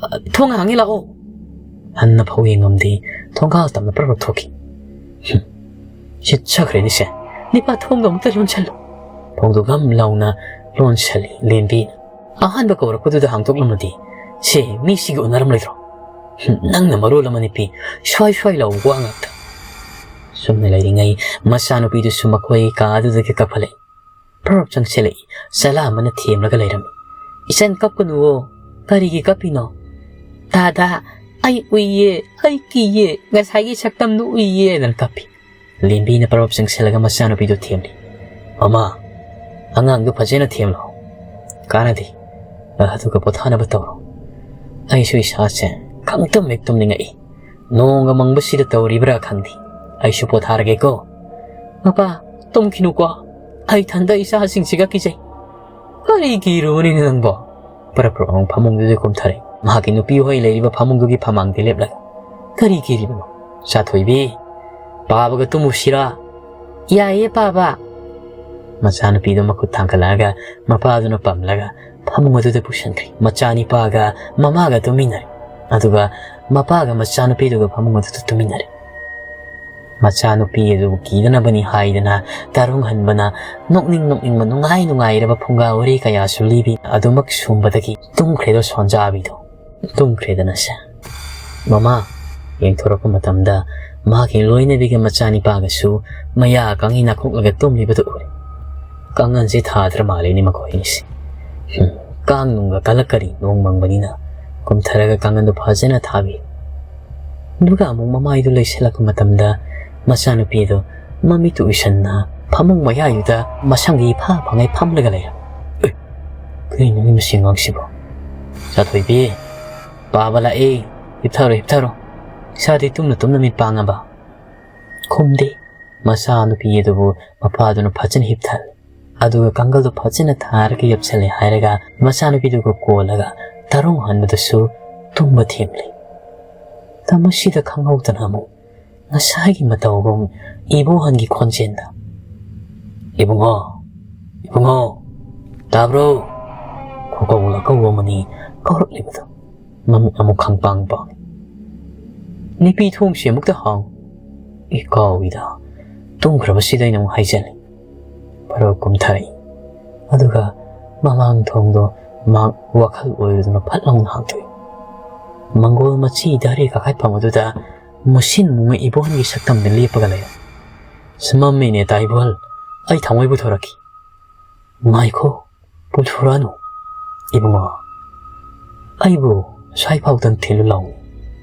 ꯑ, ꯊꯣꯡ ꯍꯥꯡꯉꯦ ꯂꯥꯛꯑꯣ!" ꯍꯟꯅ ꯐꯥꯎ ꯌꯦꯡꯉꯝꯗꯦ, ꯊꯣꯡꯒꯥꯜ ꯇꯝꯅ ꯄ꯭ꯔꯞ ꯄ꯭ꯔꯞ ꯊꯣꯛꯈꯤ꯫ "ꯍꯨꯝ, ꯁꯤꯠ ꯆꯠꯈ꯭ꯔꯦꯅꯦ ꯁꯦ꯫ ꯅꯤꯄꯥ, ꯊꯣꯡꯗꯣ ꯑꯃꯨꯛꯇ ꯂꯣꯟꯁꯜꯂꯨ꯫" ꯊꯣꯡꯗꯣ ꯒꯝ ꯂꯥꯎꯅ ꯂꯣꯟꯁꯜꯂꯤ ꯂꯦꯝꯕꯤꯅ꯫ "ꯑꯍꯥꯟꯕ ꯀꯧꯔꯛꯄꯗꯨꯗ ꯍꯥꯡꯗꯣꯛꯂꯝꯃꯗꯤ ꯁꯦ ꯃꯤꯁꯤꯒ ꯎꯅꯔꯝꯂꯣꯏꯗ꯭ꯔꯣ?" "ꯍꯨꯝ, ꯅꯪꯅ ꯃꯔꯣꯜ ꯑꯃ ꯅꯨꯄꯤ, ꯁ꯭ꯋꯥꯏ ꯁ꯭ꯋꯥꯏ ꯂꯥꯎꯕ ꯋꯥ ꯉꯥꯛꯇ꯫" ꯁꯨꯝꯅ ꯂꯩꯔꯤꯉꯩ ꯃꯆꯥꯅꯨꯄꯤꯗꯨꯁꯨ ꯃꯈꯣꯏ ꯀꯥ ꯑꯗꯨꯗꯒꯤ ꯀꯥꯈꯠꯂꯛꯏ꯫ ꯄ꯭ꯔꯣꯞ ꯆꯪꯁꯤꯜꯂꯛꯏ꯫ ꯆꯂꯥ ꯑꯃꯅ ꯊꯦꯝꯂꯒ ꯂꯩꯔꯝꯃꯤ꯫ "ꯏꯆꯟ, ꯀꯞꯀꯅꯨꯋꯣ꯫ ꯀꯔꯤꯒꯤ ꯀꯞꯄꯤꯅꯣ?" "ꯗꯥꯗꯥ, ꯑꯩ ꯎꯏꯌꯦ, ꯑꯩ ꯀꯤꯌꯦ, ꯉꯁꯥꯏꯒꯤ ꯁꯛꯇꯝꯗꯨ ꯎꯏꯌꯦꯅ" ꯀꯞꯄꯤ꯫ ꯂꯦꯝꯕꯤꯅ ꯄ꯭ꯔꯣꯞ ꯆꯪꯁꯤꯜꯂꯒ ꯃꯆꯥꯅꯨꯄꯤꯗꯨ ꯊꯦꯝꯂꯤ꯫ "ꯃꯃꯥ, ꯑꯉꯥꯡꯗꯨ ꯐꯖꯅ ꯊꯦꯝꯂꯣ꯫ ꯀꯥꯟꯅꯗꯦ꯫ ꯑꯗꯨꯒ ꯄꯣꯊꯥꯅꯕ ꯇꯧꯔꯣ꯫ ꯑꯩꯁꯨ ꯏꯁꯥꯁꯦ ꯈꯪꯇꯨꯝ ꯍꯦꯛ ꯇꯨꯝꯅꯤꯡꯉꯛꯏ꯫ ꯅꯣꯡꯒ ꯃꯪꯕꯁꯤꯗ ꯇꯧꯔꯤꯕ꯭ꯔꯥ ꯈꯪꯗꯦ꯫ ꯑꯩꯁꯨ ꯄꯣꯊꯥꯔꯒꯦꯀꯣ꯫" "ꯃꯄꯥ, ꯇꯨꯝꯈꯤꯅꯨꯀꯣ꯫ ꯑꯩ ꯏꯊꯟꯗ ꯏꯆꯥꯁꯤꯡꯁꯤꯒ ꯀꯤꯖꯩ꯫" "ꯀꯔꯤ ꯀꯤꯔꯨꯕꯅꯤꯅꯦ ꯅꯪꯕꯣ?" ꯄ꯭ꯔꯞ ꯄ꯭ꯔꯞ ꯑꯃꯨꯛ ꯐꯃꯨꯡꯗꯨꯗ ꯀꯨꯝꯊꯔꯦ꯫ ꯃꯍꯥꯛꯀꯤ ꯅꯨꯄꯤ ꯍꯣꯏ ꯂꯩꯔꯤꯕ ꯐꯃꯨꯡꯗꯨꯒꯤ ꯐꯃꯥꯡꯗ ꯂꯦꯞꯂꯒ, "ꯀꯔꯤ ꯀꯤꯔꯤꯕꯅꯣ? ꯆꯥꯊꯣꯏꯕꯤ, ꯄꯥꯕꯒ ꯇꯨꯝꯃꯨꯁꯤꯔꯥ?" "ꯌꯥꯏꯌꯦ, ꯄꯥꯕ꯫" ꯃꯆꯥꯅꯨꯄꯤꯗꯣ ꯃꯈꯨꯠ ꯊꯥꯡꯒꯠꯂꯛꯑꯒ ꯃꯄꯥꯗꯨꯅ ꯄꯝꯂꯒ ꯐꯃꯨꯡ ꯑꯗꯨꯗ ꯄꯨꯁꯤꯟꯈ꯭ꯔꯦ꯫ ꯃꯆꯥꯅꯤꯄꯥꯒ ꯃꯃꯥꯒ ꯇꯨꯃꯤꯟꯅꯔꯦ꯫ ꯑꯗꯨꯒ ꯃꯄꯥꯒ ꯃꯆꯥꯅꯨꯄꯤꯗꯨꯒ ꯐꯃꯨꯡ ꯑꯗꯨꯗ ꯇꯨꯃꯤꯟꯅꯔꯦ꯫ ꯃꯆꯥꯅꯨꯄꯤ ꯑꯗꯨꯕꯨ ꯀꯤꯗꯅꯕꯅꯤ ꯍꯥꯏꯗꯅ ꯇꯔꯨꯡ ꯍꯟꯕꯅ ꯅꯣꯛꯅꯤꯡ ꯅꯣꯛꯅꯤꯡꯕ ꯅꯨꯡꯉꯥꯏ ꯅꯨꯡꯉꯥꯏꯔꯕ ꯐꯨꯡꯒꯥ ꯋꯥꯔꯤ ꯀꯌꯥꯁꯨ ꯂꯤꯕꯤ꯫ ꯑꯗꯨꯃꯛ ꯁꯨꯝꯕꯗꯒꯤ ꯇꯨꯝꯈ꯭ꯔꯦꯗꯣ ꯁꯣꯟꯖꯥꯕꯤꯗꯣ꯫ ꯇꯨꯝꯈ꯭ꯔꯦꯗꯅꯁꯦ꯫ ꯃꯃꯥ ꯌꯦꯡꯊꯣꯔꯛꯄ ꯃꯇꯝꯗ ꯃꯍꯥꯛꯀꯤ ꯂꯣꯏꯅꯕꯤꯒ ꯃꯆꯥꯅꯤꯄꯥꯒꯁꯨ ꯃꯌꯥ ꯀꯥꯡꯍꯤ ꯅꯥꯈꯣꯛꯂꯒ ꯇꯨꯝꯂꯤꯕꯗꯨ ꯎꯔꯦ꯫ "ꯀꯥꯡꯍꯟꯁꯦ ꯊꯥꯗ꯭ꯔ ꯃꯥꯜꯂꯦꯅꯦ ꯃꯈꯣꯏ ꯑꯅꯤꯁꯦ꯫ ꯍꯨꯝ, ꯀꯥꯡ ꯅꯨꯡꯒ ꯀꯜꯂꯛꯀꯔꯤ ꯅꯣꯡ ꯃꯪꯕꯅꯤꯅ꯫" ꯀꯨꯝꯊꯔꯒ ꯀꯥꯡꯍꯟꯗꯨ ꯐꯖꯅ ꯊꯥꯕꯤ꯫ ꯑꯗꯨꯒ ꯑꯃꯨꯛ ꯃꯃꯥꯏꯗꯨ ꯂꯩꯁꯤꯜꯂꯛꯄ ꯃꯇꯝꯗ ꯃꯆꯥꯅꯨꯄꯤꯗꯣ ꯃꯃꯤꯠꯇꯨ ꯎꯏꯁꯟꯅ ꯐꯃꯨꯡ ꯃꯌꯥꯏꯗꯨꯗ ꯃꯁꯪꯒꯤ ꯏꯐꯥ ꯐꯪꯉꯩ ꯐꯝꯂꯒ ꯂꯩꯔꯝꯃꯤ꯫ "ꯑꯦ, ꯀꯔꯤꯅꯣꯅꯦ ꯃꯁꯤ ꯑꯉꯥꯡꯁꯤꯕꯣ? ꯆꯥꯊꯣꯏꯕꯤ, ꯄꯥꯕ ꯂꯥꯛꯑꯦ꯫ ꯍꯤꯞꯊꯔꯣ, ꯍꯤꯞꯊꯔꯣ꯫ ꯏꯁꯥꯗꯤ ꯇꯨꯝꯅ ꯇꯨꯝꯅ ꯃꯤꯠ ꯄꯥꯡꯉꯕ?" ꯈꯨꯝꯗꯦ꯫ ꯃꯆꯥꯅꯨꯄꯤ ꯑꯗꯨꯕꯨ ꯃꯄꯥꯗꯨꯅ ꯐꯖꯅ ꯍꯤꯞꯊꯍꯜꯂꯤ꯫ ꯑꯗꯨꯒ ꯀꯥꯡꯒꯜꯗꯨ ꯐꯖꯅ ꯊꯥꯔꯒ ꯌꯦꯞꯁꯜꯂꯦ ꯍꯥꯏꯔꯒ ꯃꯆꯥꯅꯨꯄꯤꯗꯨꯒ ꯀꯣꯜꯂꯒ ꯇꯔꯨꯡ ꯍꯟꯕꯗꯁꯨ ꯇꯨꯝꯕ ꯊꯦꯝꯂꯤ꯫ ꯇꯃꯁꯤꯗ ꯈꯪꯍꯧꯗꯅ ꯑꯃꯨꯛ ꯉꯁꯥꯏꯒꯤ ꯃꯇꯧꯒꯨꯝ ꯏꯕꯣꯍꯟꯒꯤ ꯈꯣꯟꯖꯦꯜꯗ, "ꯏꯕꯨꯡꯉꯣ, ꯏꯕꯨꯡꯉꯣ, ꯇꯥꯕ꯭ꯔꯣ?" ꯈꯨꯀꯧ ꯂꯥꯀꯧ ꯑꯃꯅꯤ ꯀꯧꯔꯛꯂꯤꯕꯗꯨ꯫ ꯃꯃꯤꯠ ꯑꯃꯨꯛ ꯈꯪꯄꯥꯡ ꯄꯥꯡꯏ꯫ ꯅꯨꯄꯤ ꯊꯣꯡꯁꯤ ꯑꯃꯨꯛꯇ ꯍꯥꯡ꯫ ꯏ ꯀꯥꯎꯏꯗ, ꯇꯨꯝꯈ꯭ꯔꯕꯁꯤꯗ ꯑꯩꯅ ꯑꯃꯨꯛ ꯍꯥꯏꯖꯜꯂꯤ꯫ ꯄꯔꯧ ꯀꯨꯝꯊꯔꯛꯏ꯫ ꯑꯗꯨꯒ ꯃꯃꯥꯡ ꯊꯣꯡꯗꯣ ꯃꯍꯥꯛ ꯋꯥꯈꯜ ꯑꯣꯏꯔꯨꯗꯅ ꯐꯠ ꯂꯥꯎꯅ ꯍꯥꯡꯗꯣꯛꯏ꯫ ꯃꯪꯒꯣꯜ ꯃꯆꯤ ꯙꯥꯔꯤ ꯀꯥꯈꯠꯐꯝ ꯑꯗꯨꯗ ꯃꯨꯁꯤꯟ ꯃꯨꯉꯩ ꯏꯕꯣꯍꯜꯒꯤ ꯁꯛꯇꯝꯗ ꯂꯦꯞꯄꯒ ꯂꯩꯔꯦ꯫ "ꯃꯝꯃꯤꯅꯦ ꯇꯥ ꯏꯕꯣꯍꯜ, ꯑꯩ ꯊꯥꯡꯃꯩ ꯄꯨꯊꯣꯔꯛꯈꯤ꯫" "ꯉꯥꯏꯈꯣ, ꯄꯨꯊꯣꯔꯛꯑꯅꯨ ꯏꯕꯨꯡꯉꯣ꯫ ꯑꯩꯕꯨ ꯁ꯭ꯋꯥꯏꯐꯥꯎꯗꯪ ꯊꯤꯜꯂꯨ ꯂꯥꯎ꯫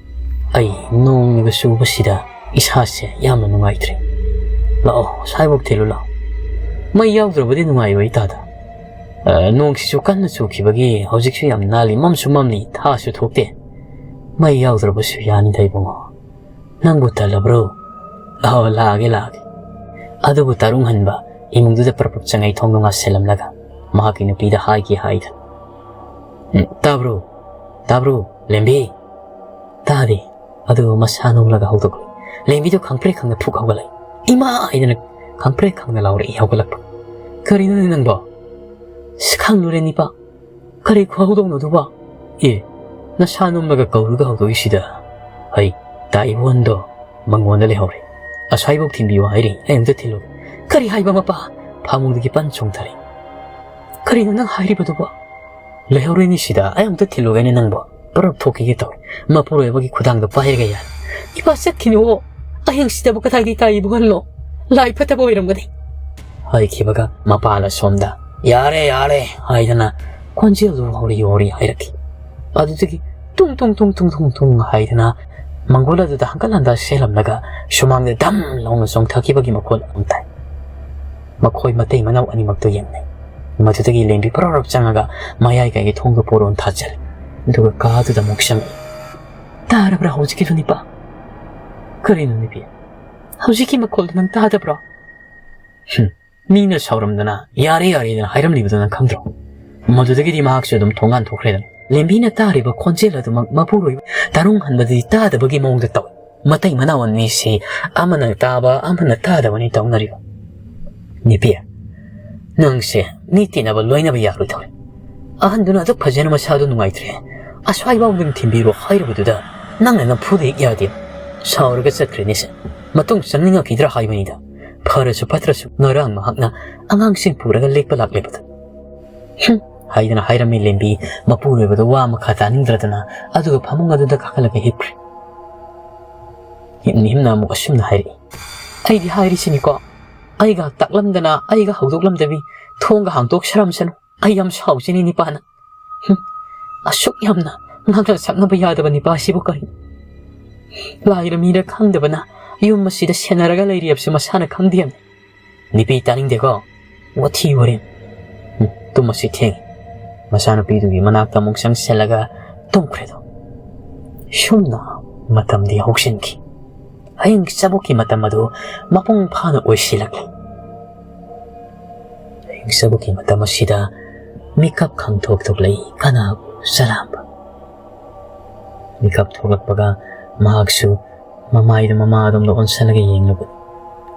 ꯑꯩ ꯅꯣꯡꯅꯒ ꯆꯨꯕꯁꯤꯗ ꯏꯁꯥꯁꯦ ꯌꯥꯝꯅ ꯅꯨꯡꯉꯥꯏꯇ꯭ꯔꯦ꯫ ꯂꯥꯛꯑꯣ, ꯁ꯭ꯋꯥꯏꯐꯥꯎ ꯊꯤꯜꯂꯨ ꯂꯥꯎ꯫ ꯃꯩ ꯌꯥꯎꯗ꯭ꯔꯕꯗꯤ ꯅꯨꯡꯉꯥꯏꯔꯣꯏ ꯇꯥꯗ꯫ ꯑ, ꯅꯣꯡꯁꯤꯁꯨ ꯀꯟꯅ ꯆꯨꯈꯤꯕꯒꯤ ꯍꯧꯖꯤꯛꯁꯨ ꯌꯥꯝ ꯅꯥꯜꯂꯤ, ꯃꯝꯁꯨ ꯃꯝꯂꯤ, ꯊꯥꯁꯨ ꯊꯣꯛꯇꯦ꯫ ꯃꯩ ꯌꯥꯎꯗ꯭ꯔꯕꯁꯨ ꯌꯥꯅꯤꯗ ꯏꯕꯨꯡꯉꯣ꯫ ꯅꯪꯕꯨ ꯇꯜꯂꯕ꯭ꯔꯣ? ꯑꯍꯣ, ꯂꯥꯛꯑꯒꯦ, ꯂꯥꯛꯑꯒꯦ꯫" ꯑꯗꯨꯕꯨ ꯇꯥꯔꯨꯡ ꯍꯟꯕ ꯏꯃꯨꯡꯗꯨꯗ ꯄ꯭ꯔꯞ ꯄ꯭ꯔꯞ ꯆꯪꯉꯛꯏ, ꯊꯣꯡꯗꯣ ꯉꯥꯁꯤꯜꯂꯝꯂꯒ ꯃꯍꯥꯛꯀꯤ ꯅꯨꯄꯤꯗ ꯍꯥꯏꯒꯦ ꯍꯥꯏꯗꯅ꯫ "ꯎꯝ, ꯇꯥꯕ꯭ꯔꯣ? ꯇꯥꯕ꯭ꯔꯣ, ꯂꯦꯝꯕꯤ?" ꯇꯥꯗꯦ꯫ ꯑꯗꯨꯕꯨ ꯃꯁꯥ ꯅꯣꯝꯂꯒ ꯍꯧꯗꯣꯛꯂꯛꯏ꯫ ꯂꯦꯝꯕꯤꯗꯨ ꯈꯪꯄ꯭ꯔꯦꯛ ꯈꯪꯅ ꯐꯨꯛ ꯍꯧꯒꯠꯂꯛꯏ꯫ "ꯏꯃꯥ!" ꯍꯥꯏꯗꯅ ꯈꯪꯄ꯭ꯔꯦꯛ ꯈꯪꯅ ꯂꯥꯎꯔꯛꯏ ꯍꯧꯒꯠꯂꯛꯄ꯫ "ꯀꯔꯤꯅꯣꯅꯦ ꯅꯪꯕꯣ?" "ꯑꯁ, ꯈꯪꯂꯨꯔꯦ ꯅꯤꯄꯥ꯫ ꯀꯔꯤ ꯈꯨꯍꯧꯗꯣꯡꯅꯣ ꯑꯗꯨꯕꯣ?" "ꯑꯦ, ꯅꯁꯥ ꯅꯣꯝꯂꯒ ꯀꯧꯔꯒ ꯍꯧꯗꯣꯛꯏꯁꯤꯗ?" "ꯍꯩ, ꯇꯥ ꯏꯕꯣꯟꯗꯣ ꯃꯉꯣꯟꯗ ꯂꯩꯍꯧꯔꯦ꯫ ꯑꯁ꯭ꯋꯥꯏꯐꯥꯎ ꯊꯤꯟꯕꯤꯌꯨ ꯍꯥꯏꯔꯤ, ꯑꯩ ꯑꯝꯇ ꯊꯤꯜꯂꯨꯒꯦ꯫" "ꯀꯔꯤ ꯍꯥꯏꯕ ꯃꯄꯥ?" ꯐꯃꯨꯡꯗꯒꯤ ꯄꯟ ꯆꯣꯡꯊꯔꯛꯏ꯫ "ꯀꯔꯤꯅꯣ ꯅꯪ ꯍꯥꯏꯔꯤꯕꯗꯨꯕꯣ?" "ꯂꯩꯍꯧꯔꯦꯅꯤ ꯁꯤꯗ, ꯑꯩ ꯑꯝꯇ ꯊꯤꯜꯂꯨꯒꯦꯅꯦ ꯅꯪꯕꯣ꯫" ꯄꯔꯞ ꯊꯣꯛꯈꯤꯒꯦ ꯇꯧꯔꯦ꯫ ꯃꯄꯨꯔꯣꯏꯕꯒꯤ ꯈꯨꯗꯥꯡꯗ ꯄꯥꯏꯔꯒ ꯌꯥꯔꯦ꯫ "ꯏꯄꯥ ꯆꯠꯈꯤꯅꯨꯋꯣ, ꯑꯍꯤꯡꯁꯤꯗꯕꯨ ꯀꯗꯥꯏꯗꯒꯤ ꯇꯥ ꯏꯕꯣꯍꯜꯅꯣ? ꯂꯥꯏ ꯐꯠꯇꯕ ꯑꯣꯏꯔꯝꯒꯅꯤ꯫" ꯍꯥꯏꯈꯤꯕꯒ ꯃꯄꯥꯜ ꯑꯁꯣꯝꯗ "ꯌꯥꯔꯦ, ꯌꯥꯔꯦ" ꯍꯥꯏꯗꯅ ꯈꯣꯟꯖꯦꯜꯗꯨ ꯍꯧꯔꯤ ꯍꯧꯔꯤ ꯍꯥꯏꯔꯛꯈꯤ꯫ ꯑꯗꯨꯗꯒꯤ ꯇꯨꯡ ꯇꯨꯡ ꯇꯨꯡ ꯇꯨꯡ ꯇꯨꯡ ꯇꯨꯡ ꯍꯥꯏꯗꯅ ꯃꯪꯒꯣꯜ ꯑꯗꯨꯗ ꯍꯪꯀꯠ ꯍꯟꯗ ꯆꯦꯜꯂꯝꯂꯒ ꯁꯨꯃꯥꯡꯗ ꯙꯝ ꯂꯥꯎꯅ ꯆꯣꯡꯊꯈꯤꯕꯒꯤ ꯃꯈꯣꯜ ꯑꯃ ꯇꯥꯏ꯫ ꯃꯈꯣꯏ ꯃꯇꯩ ꯃꯅꯥꯎ ꯑꯅꯤꯃꯛꯇꯨ ꯌꯦꯡꯅꯩ꯫ ꯃꯗꯨꯗꯒꯤ ꯂꯦꯝꯕꯤ ꯄꯔꯞ ꯆꯪꯉꯒ ꯃꯌꯥꯏ ꯀꯥꯏꯒꯤ ꯊꯣꯡꯗꯨ ꯄꯣꯔꯣꯟ ꯊꯥꯖꯤꯜꯂꯤ꯫ ꯑꯗꯨꯒ ꯀꯥꯗꯨꯗ ꯑꯃꯨꯛ ꯆꯪꯉꯛꯏ꯫ "ꯇꯥꯔꯕ꯭ꯔꯥ ꯍꯧꯖꯤꯛꯀꯤꯗꯨ ꯅꯤꯄꯥ?" "ꯀꯔꯤꯅꯣ ꯅꯨꯄꯤ? ꯍꯧꯖꯤꯛꯀꯤ ꯃꯈꯣꯜꯗꯨ ꯅꯪ ꯇꯥꯗꯕ꯭ꯔꯣ?" "ꯍꯨꯝ, ꯃꯤꯅ ꯁꯥꯎꯔꯝꯗꯅ ꯌꯥꯔꯦ ꯌꯥꯔꯦꯗꯅ ꯍꯥꯏꯔꯝꯂꯤꯕꯗꯨ ꯅꯪ ꯈꯪꯗ꯭ꯔꯣ?" ꯃꯗꯨꯗꯒꯤꯗꯤ ꯃꯍꯥꯛꯁꯨ ꯑꯗꯨꯝ ꯊꯣꯡꯒꯥꯟ ꯊꯣꯛꯈ꯭ꯔꯦꯗꯅ꯫ ꯂꯦꯝꯕꯤꯅ ꯇꯥꯔꯤꯕ ꯈꯣꯟꯖꯦꯜ ꯑꯗꯨꯃꯛ ꯃꯄꯨꯔꯣꯏꯕ ꯇꯥꯔꯨꯡ ꯍꯟꯕꯗꯗꯤ ꯇꯥꯗꯕꯒꯤ ꯃꯑꯣꯡꯗ ꯇꯧꯏ꯫ ꯃꯇꯩ ꯃꯅꯥꯎ ꯑꯅꯤꯁꯤ ꯑꯃꯅ ꯇꯥꯕ ꯑꯃꯅ ꯇꯥꯗꯕꯅꯤ ꯇꯧꯅꯔꯤꯕ꯫ "ꯅꯨꯄꯤ, ꯅꯪꯁꯦ ꯃꯤ ꯇꯤꯟꯅꯕ ꯂꯣꯏꯅꯕ ꯌꯥꯔꯣꯏꯗꯧꯔꯦ꯫ ꯑꯍꯟꯗꯨꯅ ꯑꯗꯨꯛ ꯐꯖꯅ ꯃꯁꯥꯗꯣ ꯅꯨꯡꯉꯥꯏꯇ꯭ꯔꯦ, ꯑꯁ꯭ꯋꯥꯏꯐꯥꯎꯗꯪ ꯊꯤꯟꯕꯤꯔꯣ ꯍꯥꯏꯔꯨꯕꯗꯨꯗ ꯅꯪꯅ ꯅꯝꯐꯨꯗ ꯍꯦꯛ ꯌꯥꯗꯦ꯫ ꯁꯥꯎꯔꯒ ꯆꯠꯈ꯭ꯔꯦꯅꯦꯁꯦ꯫ ꯃꯇꯨꯡ ꯆꯪꯅꯤꯡꯉꯛꯈꯤꯗ꯭ꯔꯥ ꯍꯥꯏꯕꯅꯤꯗ꯫ ꯐꯔꯁꯨ ꯐꯠꯇ꯭ꯔꯁꯨ ꯉꯔꯥꯡ ꯃꯍꯥꯛꯅ ꯑꯉꯥꯡꯁꯤꯡ ꯄꯨꯔꯒ ꯂꯦꯛꯄ ꯂꯥꯛꯂꯦꯕꯗ꯫" "ꯍꯨꯝ" ꯍꯥꯏꯗꯅ ꯍꯥꯏꯔꯝꯃꯤ ꯂꯦꯝꯕꯤ꯫ ꯃꯄꯨꯔꯣꯏꯕꯗ ꯋꯥ ꯃꯈꯥ ꯇꯥꯅꯤꯡꯗ꯭ꯔꯗꯅ ꯑꯗꯨꯒ ꯐꯃꯨꯡ ꯑꯗꯨꯗ ꯀꯥꯈꯠꯂꯒ ꯍꯤꯞꯈ꯭ꯔꯦ꯫ ꯍꯤꯝꯅ ꯍꯤꯝꯅ ꯑꯃꯨꯛ ꯑꯁꯨꯝꯅ ꯍꯥꯏꯔꯛꯏ꯫ "ꯑꯩꯗꯤ ꯍꯥꯏꯔꯤꯁꯤꯅꯤꯀꯣ, ꯑꯩꯒ ꯇꯥꯛꯂꯝꯗꯅ, ꯑꯩꯒ ꯍꯧꯗꯣꯛꯂꯝꯗꯕꯤ ꯊꯣꯡꯒ ꯍꯥꯡꯗꯣꯛꯆꯔꯝꯁꯅꯨ꯫ ꯑꯩ ꯌꯥꯝ ꯁꯥꯎꯖꯅꯤ ꯅꯤꯄꯥꯅ꯫ ꯍꯨꯝ, ꯑꯁꯨꯛ ꯌꯥꯝꯅ ꯉꯥꯡꯅ ꯁꯛꯅꯕ ꯌꯥꯗꯕ ꯅꯤꯄꯥꯁꯤꯕꯨ ꯀꯔꯤ? ꯂꯥꯏꯔ ꯃꯤꯔ ꯈꯪꯗꯕꯅ ꯌꯨꯝ ꯑꯁꯤꯗ ꯁꯦꯟꯅꯔꯒ ꯂꯩꯔꯤꯕꯁꯤ ꯃꯁꯥꯅ ꯈꯪꯗꯦ ꯍꯥꯏꯕꯅꯤ꯫ ꯅꯨꯄꯤ ꯇꯥꯅꯤꯡꯗꯦꯀꯣ, ꯋꯥꯊꯤ ꯋꯥꯔꯦꯝ꯫ ꯎꯝ, ꯇꯨꯝꯃꯁꯤ ꯊꯦꯡꯉꯤ꯫" ꯃꯆꯥꯅꯨꯄꯤꯗꯨꯒꯤ ꯃꯅꯥꯛꯇ ꯑꯃꯨꯛ ꯆꯪꯁꯤꯜꯂꯒ ꯇꯨꯝꯈ꯭ꯔꯦꯗꯣ꯫ ꯁꯨꯝꯅ ꯃꯇꯝꯗꯤ ꯍꯧꯁꯤꯟꯈꯤ꯫ ꯍꯌꯦꯡ ꯆꯕꯣꯛꯀꯤ ꯃꯇꯝ ꯑꯗꯨ ꯃꯄꯨꯡ ꯐꯥꯅ ꯑꯣꯏꯁꯤꯜꯂꯛꯂꯤ꯫ ꯍꯌꯦꯡ ꯆꯕꯣꯛꯀꯤ ꯃꯇꯝ ꯑꯁꯤꯗ ꯃꯤꯀꯞ ꯈꯪꯊꯣꯛ ꯊꯣꯛꯂꯛꯏ ꯀꯅꯥꯕꯨ? ꯆꯂꯥꯝꯕ꯫ ꯃꯤꯀꯞ ꯊꯣꯛꯂꯛꯄꯒ ꯃꯍꯥꯛꯁꯨ ꯃꯃꯥꯏꯗꯨ ꯃꯃꯥ ꯑꯗꯣꯝꯗ ꯑꯣꯟꯁꯤꯜꯂꯒ ꯌꯦꯡꯂꯨꯕꯅꯤ꯫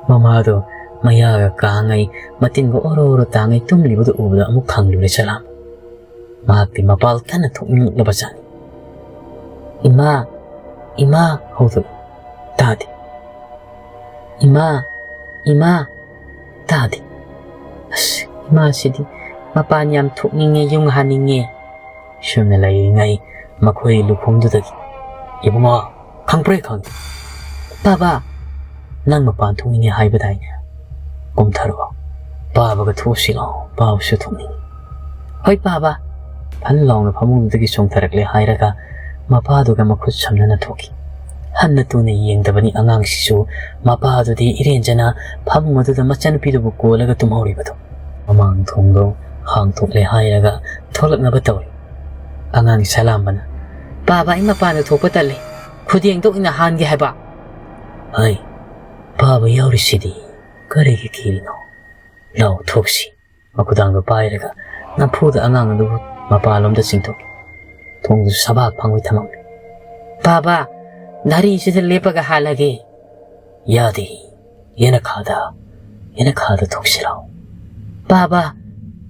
ꯃꯃꯥꯗꯨ ꯃꯌꯥꯒ ꯀꯥꯉꯩ, ꯃꯇꯤꯟꯒ ꯑꯣꯔꯣ ꯑꯣꯔꯣ ꯇꯥꯉꯩ ꯇꯨꯝꯂꯤꯕꯗꯨ ꯎꯕꯗ ꯑꯃꯨꯛ ꯈꯪꯂꯨꯔꯦ ꯆꯂꯥꯝꯕ꯫ ꯃꯍꯥꯛꯇꯤ ꯃꯄꯥꯜ ꯀꯟꯅ ꯊꯣꯛꯅꯤꯡꯂꯛꯂꯕꯖꯥꯠꯅꯤ꯫ "ꯏꯃꯥ! ꯏꯃꯥ!" ꯍꯧꯗꯣꯛꯏ꯫ ꯇꯥꯗꯦ꯫ "ꯏꯃꯥ! ꯏꯃꯥ!" ꯇꯥꯗꯦ꯫ "ꯑꯁ, ꯏꯃꯥꯁꯤꯗꯤ ꯃꯄꯥꯟ ꯌꯥꯝ ꯊꯣꯛꯅꯤꯡꯉꯦ, ꯌꯨꯡ ꯍꯥꯟꯅꯤꯡꯉꯦ꯫" ꯁꯨꯝꯅ ꯂꯩꯔꯤꯉꯩ ꯃꯈꯣꯏ ꯂꯨꯈꯣꯡꯗꯨꯗꯒꯤ, "ꯏꯕꯨꯡꯉꯣ, ꯈꯪꯄ꯭ꯔꯦ ꯈꯪꯉꯦ꯫ ꯕꯥꯕꯥ, ꯅꯪ ꯃꯄꯥꯟ ꯊꯣꯛꯅꯤꯡꯉꯦ ꯍꯥꯏꯕꯗꯥꯏꯅꯦ? ꯀꯨꯝꯊꯔꯛꯑꯣ, ꯄꯥꯕꯒ ꯊꯣꯛꯎꯁꯤ ꯂꯥꯎ, ꯄꯥꯕꯁꯨ ꯊꯣꯛꯅꯤꯡꯉꯤ꯫" "ꯍꯣꯏ ꯄꯥꯕ꯫" ꯐꯟ ꯂꯥꯎꯅ ꯐꯃꯨꯡꯗꯨꯗꯒꯤ ꯆꯣꯡꯊꯔꯛꯂꯦ ꯍꯥꯏꯔꯒ ꯃꯄꯥꯗꯨꯒ ꯃꯈꯨꯠ ꯁꯝꯅꯅ ꯊꯣꯛꯈꯤ꯫ ꯍꯟꯅ ꯇꯨꯅ ꯌꯦꯡꯗꯕꯅꯤ ꯑꯉꯥꯡꯁꯤꯁꯨ, ꯃꯄꯥꯗꯨꯗꯤ ꯏꯔꯦꯟꯖꯅ ꯐꯃꯨꯡ ꯑꯗꯨꯗ ꯃꯆꯥꯅꯨꯄꯤꯗꯨꯕꯨ ꯀꯣꯜꯂꯒ ꯇꯨꯝꯍꯧꯔꯤꯕꯗꯨ꯫ ꯃꯃꯥꯡ ꯊꯣꯡꯗꯣ ꯍꯥꯡꯊꯣꯛꯂꯦ ꯍꯥꯏꯔꯒ ꯊꯣꯛꯂꯛꯅꯕ ꯇꯧꯔꯤ꯫ ꯑꯉꯥꯡ ꯁꯂꯥꯝꯕꯅ, "ꯄꯥꯕ, ꯑꯩ ꯃꯄꯥꯟꯗ ꯊꯣꯛꯄ ꯇꯜꯂꯤ, ꯈꯨꯗꯦꯡꯗ ꯑꯣꯏꯅ ꯍꯥꯟꯒꯦ ꯍꯥꯏꯕ꯫" "ꯍꯩ, ꯄꯥꯕ ꯌꯥꯎꯔꯤꯁꯤꯗꯤ ꯀꯔꯤꯒꯤ ꯀꯤꯔꯤꯅꯣ? ꯂꯥꯎ, ꯊꯣꯛꯁꯤ꯫" ꯃꯈꯨꯗꯥꯡꯗꯣ ꯄꯥꯏꯔꯒ ꯅꯝꯐꯨꯗ ꯑꯉꯥꯡ ꯑꯗꯨꯕꯨ ꯃꯄꯥꯟꯂꯣꯝꯗ ꯆꯤꯡꯊꯣꯛꯏ꯫ ꯊꯣꯡꯗꯨ ꯁꯕꯥꯛ ꯐꯪꯉꯣꯏ ꯊꯝꯃꯝꯃꯤ꯫ "ꯄꯥꯕ, ꯘꯔꯤꯁꯤꯗ ꯂꯦꯞꯄꯒ ꯍꯥꯜꯂꯒꯦ꯫" "ꯌꯥꯗꯦ, ꯌꯦꯅꯈꯥꯗ, ꯌꯦꯅꯈꯥꯗ ꯊꯣꯛꯁꯤ ꯂꯥꯎ꯫" "ꯄꯥꯕ,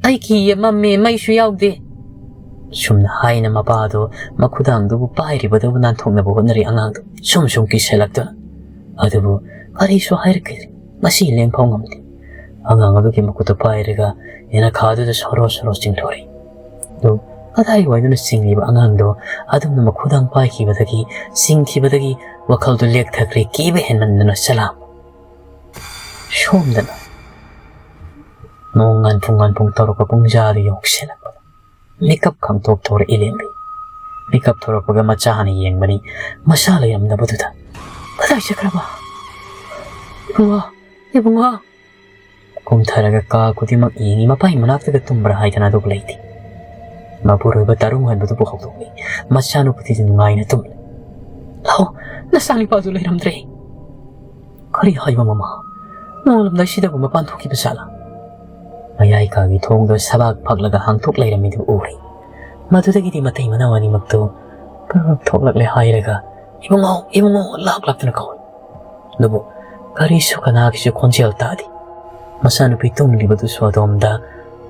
ꯑꯩ ꯀꯤꯌꯦ, ꯃꯝꯃꯦ, ꯃꯩꯁꯨ ꯌꯥꯎꯗꯦ꯫" ꯁꯨꯝꯅ ꯍꯥꯏꯅ ꯃꯄꯥꯗꯣ ꯃꯈꯨꯗꯥꯡꯗꯨꯕꯨ ꯄꯥꯏꯔꯤꯕꯗꯧꯅ ꯅꯥꯟꯊꯣꯛꯅꯕ ꯍꯣꯠꯅꯔꯤ ꯑꯉꯥꯡꯗꯣ, ꯁꯨꯝ ꯁꯨꯝ ꯀꯤꯁꯜꯂꯛꯇꯨꯅ꯫ ꯑꯗꯨꯕꯨ ꯀꯔꯤꯁꯨ ꯍꯥꯏꯔꯛꯈꯤꯗ꯭ꯔꯦ꯫ ꯃꯁꯤ ꯂꯦꯡꯐꯥꯎ ꯉꯝꯗꯦ꯫ ꯑꯉꯥꯡ ꯑꯗꯨꯒꯤ ꯃꯈꯨꯠꯇꯨ ꯄꯥꯏꯔꯒ ꯌꯦꯅꯈꯥꯗꯨꯗ ꯁꯣꯔꯣ ꯁꯣꯔꯣ ꯆꯤꯡꯊꯣꯔꯛꯏ꯫ ꯑꯗꯨ ꯀꯗꯥꯏꯋꯥꯏꯗꯅꯣ ꯆꯤꯡꯂꯤꯕ ꯑꯉꯥꯡꯗꯣ ꯑꯗꯨꯝꯅ ꯃꯈꯨꯗꯥꯡ ꯄꯥꯏꯈꯤꯕꯗꯒꯤ, ꯆꯤꯡꯈꯤꯕꯗꯒꯤ ꯋꯥꯈꯜꯗꯨ ꯂꯦꯛꯊꯈ꯭ꯔꯦ, ꯀꯤꯕ ꯍꯦꯟꯃꯟꯗꯅ ꯆꯂꯥꯝ꯫ ꯁꯣꯝꯗꯅ ꯅꯣꯡ ꯉꯥꯟꯐꯨꯡ ꯉꯥꯟꯐꯨꯡ ꯇꯧꯔꯛꯄ ꯄꯨꯡꯖꯥꯗꯨ ꯌꯧꯁꯤꯜꯂꯛꯄꯗ ꯃꯤꯀꯞ ꯈꯪꯊꯣꯛ ꯊꯣꯔꯛꯏ ꯂꯦꯝꯕꯤ꯫ ꯃꯤꯀꯞ ꯊꯣꯔꯛꯄꯒ ꯃꯆꯥꯅ ꯌꯦꯡꯕꯅꯤ, ꯃꯆꯥ ꯂꯩꯔꯝꯗꯕꯗꯨꯗ꯫ "ꯀꯗꯥꯏ ꯆꯠꯈ꯭ꯔꯕ? ꯏꯕꯨꯡꯉꯣ, ꯏꯕꯨꯡꯉꯣ!" ꯀꯨꯝꯊꯔꯒ ꯀꯥ ꯈꯨꯗꯤꯡꯃꯛ ꯌꯦꯡꯉꯤ, ꯃꯄꯥꯒꯤ ꯃꯅꯥꯛꯇꯒ ꯇꯨꯝꯕ꯭ꯔꯥ ꯍꯥꯏꯗꯅ ꯑꯗꯨꯒ ꯂꯩꯇꯦ꯫ ꯃꯄꯨꯔꯣꯏꯕ ꯇꯔꯨꯡ ꯍꯟꯕꯗꯨꯕꯨ ꯍꯧꯗꯣꯛꯂꯤ꯫ ꯃꯆꯥꯅꯨꯄꯤꯗꯤ ꯅꯨꯡꯉꯥꯏꯅ ꯇꯨꯝꯂꯤ꯫ "ꯂꯥꯛꯑꯣ, ꯅꯆꯥꯅꯤꯄꯥꯗꯨ ꯂꯩꯔꯝꯗ꯭ꯔꯦ!" "ꯀꯔꯤ ꯍꯥꯏꯕ ꯃꯃꯥ? ꯅꯣꯡꯉꯥꯜꯂꯝꯗꯥꯏꯁꯤꯗꯕꯨ ꯃꯄꯥꯟ ꯊꯣꯛꯈꯤꯕ ꯖꯥꯠꯂꯥ?" ꯃꯌꯥꯏ ꯀꯥꯒꯤ ꯊꯣꯡꯗꯣ ꯁꯕꯥꯛ ꯐꯛꯂꯒ ꯍꯥꯡꯊꯣꯛ ꯂꯩꯔꯝꯃꯤꯗꯨ ꯎꯔꯦ꯫ ꯃꯗꯨꯗꯒꯤꯗꯤ ꯃꯇꯩ ꯃꯅꯥꯎ ꯑꯅꯤꯃꯛꯇꯨ ꯄ꯭ꯔꯞ ꯊꯣꯛꯂꯛꯂꯦ ꯍꯥꯏꯔꯒ, "ꯏꯕꯨꯡꯉꯣ, ꯏꯕꯨꯡꯉꯣ!" ꯂꯥꯛ ꯂꯥꯛꯇꯨꯅ ꯀꯧꯏ꯫ ꯑꯗꯨꯕꯨ ꯀꯔꯤꯁꯨ ꯀꯅꯥꯒꯤꯁꯨ ꯈꯣꯟꯖꯦꯜ ꯇꯥꯗꯦ꯫ ꯃꯆꯥꯅꯨꯄꯤ ꯇꯨꯝꯂꯤꯕꯗꯨꯁꯨ ꯑꯗꯣꯝꯗ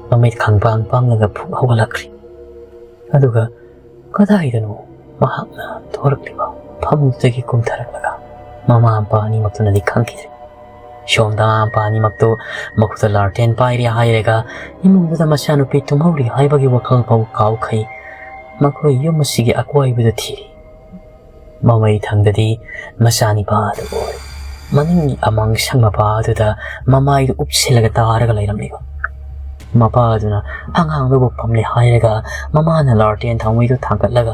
ꯃꯃꯤꯠ ꯈꯪꯄꯥꯡ ꯄꯥꯡꯂꯒ ꯐꯨꯛ ꯍꯧꯒꯠꯂꯛꯈ꯭ꯔꯦ꯫ ꯑꯗꯨꯒ ꯀꯗꯥꯏꯗꯅꯣ ꯃꯍꯥꯛꯅ ꯊꯣꯔꯛꯂꯤꯕ ꯐꯃꯨꯡꯗꯒꯤ ꯀꯨꯝꯊꯔꯛꯂꯒ ꯃꯃꯥ ꯃꯄꯥ ꯑꯅꯤꯃꯛꯇꯨꯅꯗꯤ ꯈꯪꯈꯤꯗ꯭ꯔꯦ꯫ ꯁꯣꯝꯗ ꯃꯃꯥ ꯃꯄꯥ ꯑꯅꯤꯃꯛꯇꯨ ꯃꯈꯨꯠꯇ ꯂꯥꯔꯇꯦꯟ ꯄꯥꯏꯔꯤ ꯍꯥꯏꯔꯒ ꯏꯃꯨꯡꯗꯨꯗ ꯃꯆꯥꯅꯨꯄꯤ ꯇꯨꯝꯍꯧꯔꯤ ꯍꯥꯏꯕꯒꯤ ꯋꯥꯈꯜ ꯐꯥꯎ ꯀꯥꯎꯈ꯭ꯔꯦ꯫ ꯃꯈꯣꯏ ꯌꯨꯝ ꯑꯁꯤꯒꯤ ꯑꯀꯣꯏꯕꯗ ꯊꯤꯔꯤ꯫ ꯃꯃꯩ ꯊꯪꯗꯗꯤ ꯃꯆꯥꯅꯤꯄꯥ ꯑꯗꯨ ꯑꯣꯏ꯫ ꯃꯅꯤꯡꯒꯤ ꯑꯃꯥꯡ ꯁꯪ ꯃꯄꯥ ꯑꯗꯨꯗ ꯃꯃꯥꯏꯗꯨ ꯎꯞꯁꯤꯜꯂꯒ ꯇꯥꯔꯒ ꯂꯩꯔꯝꯂꯤꯕ꯫ ꯃꯄꯥ ꯑꯗꯨꯅ ꯑꯉꯥꯡꯗꯨꯕꯨ ꯄꯝꯂꯦ ꯍꯥꯏꯔꯒ ꯃꯃꯥꯅ ꯂꯥꯔꯇꯦꯟ ꯊꯥꯎꯃꯩꯗꯨ ꯊꯥꯡꯒꯠꯂꯒ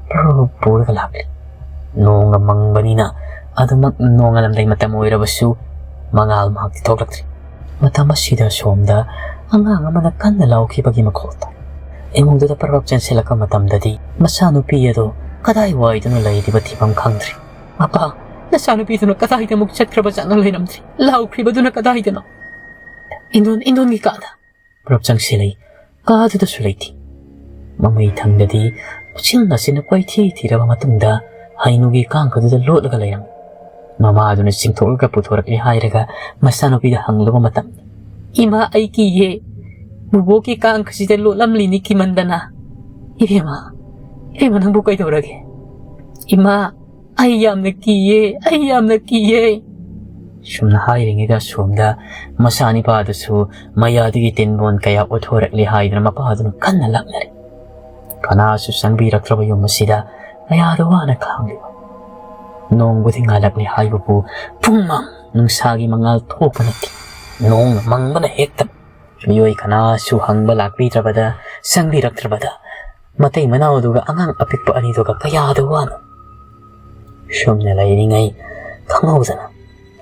ꯄꯨꯔ ꯄꯨꯔꯒ ꯂꯥꯛꯂꯤ꯫ ꯅꯣꯡꯒ ꯃꯪꯕꯅꯤꯅ ꯑꯗꯨꯃꯛ ꯅꯣꯡꯉꯥꯜꯂꯝꯗꯥꯏ ꯃꯇꯝ ꯑꯣꯏꯔꯕꯁꯨ ꯃꯉꯥꯜ ꯃꯍꯥꯛꯇꯤ ꯊꯣꯛꯂꯛꯇ꯭ꯔꯤ꯫ ꯃꯇꯝ ꯑꯁꯤꯗ ꯁꯣꯝꯗ ꯑꯉꯥꯡ ꯑꯃꯅ ꯀꯟꯅ ꯂꯥꯎꯈꯤꯕꯒꯤ ꯃꯈꯣꯜ ꯇꯥꯏ꯫ ꯏꯃꯨꯡꯗꯨꯗ ꯄꯔꯞ ꯆꯦꯟꯁꯤꯜꯂꯛꯄ ꯃꯇꯝꯗꯗꯤ ꯃꯆꯥꯅꯨꯄꯤ ꯑꯗꯨ ꯀꯗꯥꯏꯋꯥꯏꯗꯅꯣ ꯂꯩꯔꯤꯕ ꯊꯤꯐꯝ ꯈꯪꯗ꯭ꯔꯦ꯫ "ꯃꯄꯥ, ꯅꯆꯥꯅꯨꯄꯤꯗꯨꯅ ꯀꯗꯥꯏꯗ ꯑꯃꯨꯛ ꯆꯠꯈ꯭ꯔꯕ ꯖꯥꯠꯅꯣ ꯂꯩꯔꯝꯗ꯭ꯔꯦ? ꯂꯥꯎꯈ꯭ꯔꯤꯕꯗꯨꯅ ꯀꯗꯥꯏꯗꯅꯣ?" "ꯏꯟꯗꯣꯟ, ꯏꯟꯗꯣꯟꯒꯤ ꯀꯥꯗ!" ꯄꯨꯂꯞ ꯆꯪꯁꯤꯜꯂꯛꯏ꯫ ꯀꯥꯗꯨꯗꯁꯨ ꯂꯩꯇꯦ꯫ ꯃꯃꯩ ꯊꯪꯗꯗꯤ ꯎꯆꯤꯟ ꯅꯥꯆꯤꯟꯅ ꯀꯣꯏꯊꯤ ꯊꯤꯔꯕ ꯃꯇꯨꯡꯗ ꯍꯩꯅꯨꯒꯤ ꯀꯥꯡꯈꯗꯨꯗ ꯂꯣꯠꯂꯒ ꯂꯩꯔꯝꯃꯤ꯫ ꯃꯃꯥꯗꯨꯅ ꯆꯤꯡꯊꯣꯛꯂꯒ ꯄꯨꯊꯣꯔꯛꯂꯦ ꯍꯥꯏꯔꯒ ꯃꯆꯥꯅꯨꯄꯤꯗ ꯍꯪꯂꯨꯕ ꯃꯇꯝꯗ, "ꯏꯃꯥ, ꯑꯩ ꯀꯤꯌꯦ꯫ ꯕꯨꯕꯣꯛꯀꯤ ꯀꯥꯡꯈꯁꯤꯗ ꯂꯣꯠꯂꯝꯂꯤꯅꯤ ꯀꯤꯃꯟꯗꯅ꯫ ꯏꯕꯦꯝꯃ, ꯏꯕꯦꯝꯃ, ꯅꯪꯕꯨ ꯀꯩꯗꯧꯔꯒꯦ? ꯏꯃꯥ, ꯑꯩ ꯌꯥꯝꯅ ꯀꯤꯌꯦ, ꯑꯩ ꯌꯥꯝꯅ ꯀꯤꯌꯦ!" ꯁꯨꯝꯅ ꯍꯥꯏꯔꯤꯉꯩꯗ ꯑꯁꯣꯝꯗ ꯃꯆꯥꯅꯤꯄꯥꯗꯨꯁꯨ ꯃꯌꯥꯗꯒꯤ ꯇꯤꯟꯕꯣꯟ ꯀꯌꯥ ꯑꯣꯠꯊꯣꯔꯛꯂꯦ ꯍꯥꯏꯗꯨꯅ ꯃꯄꯥꯗꯨꯅ ꯀꯟꯅ ꯂꯛꯅꯔꯤ꯫ ꯀꯅꯥꯁꯨ ꯆꯪꯕꯤꯔꯛꯇ꯭ꯔꯕ ꯌꯨꯝ ꯑꯁꯤꯗ ꯀꯌꯥꯗ ꯋꯥꯅ ꯈꯥꯡꯂꯤꯕ꯫ ꯅꯣꯡꯕꯨꯗꯤ ꯉꯥꯜꯂꯛꯂꯦ ꯍꯥꯏꯕꯕꯨ ꯄꯨꯡꯃꯝ ꯅꯨꯡꯁꯥꯒꯤ ꯃꯉꯥꯜ ꯊꯣꯛꯄ ꯅꯠꯇꯦ꯫ ꯅꯣꯡꯅ ꯃꯪꯕꯅ ꯍꯦꯛꯇ ꯃꯤꯑꯣꯏ ꯀꯅꯥꯁꯨ ꯍꯪꯕ ꯂꯥꯛꯄꯤꯗ꯭ꯔꯕꯗ, ꯆꯪꯕꯤꯔꯛꯇ꯭ꯔꯕꯗ, ꯃꯇꯩ ꯃꯅꯥꯎꯗꯨꯒ ꯑꯉꯥꯡ ꯑꯄꯤꯛꯄ ꯑꯅꯤꯗꯨꯒ ꯀꯌꯥꯗ ꯋꯥꯅ ꯁꯨꯝꯅ ꯂꯩꯔꯤꯉꯩ ꯈꯪꯍꯧꯗꯅ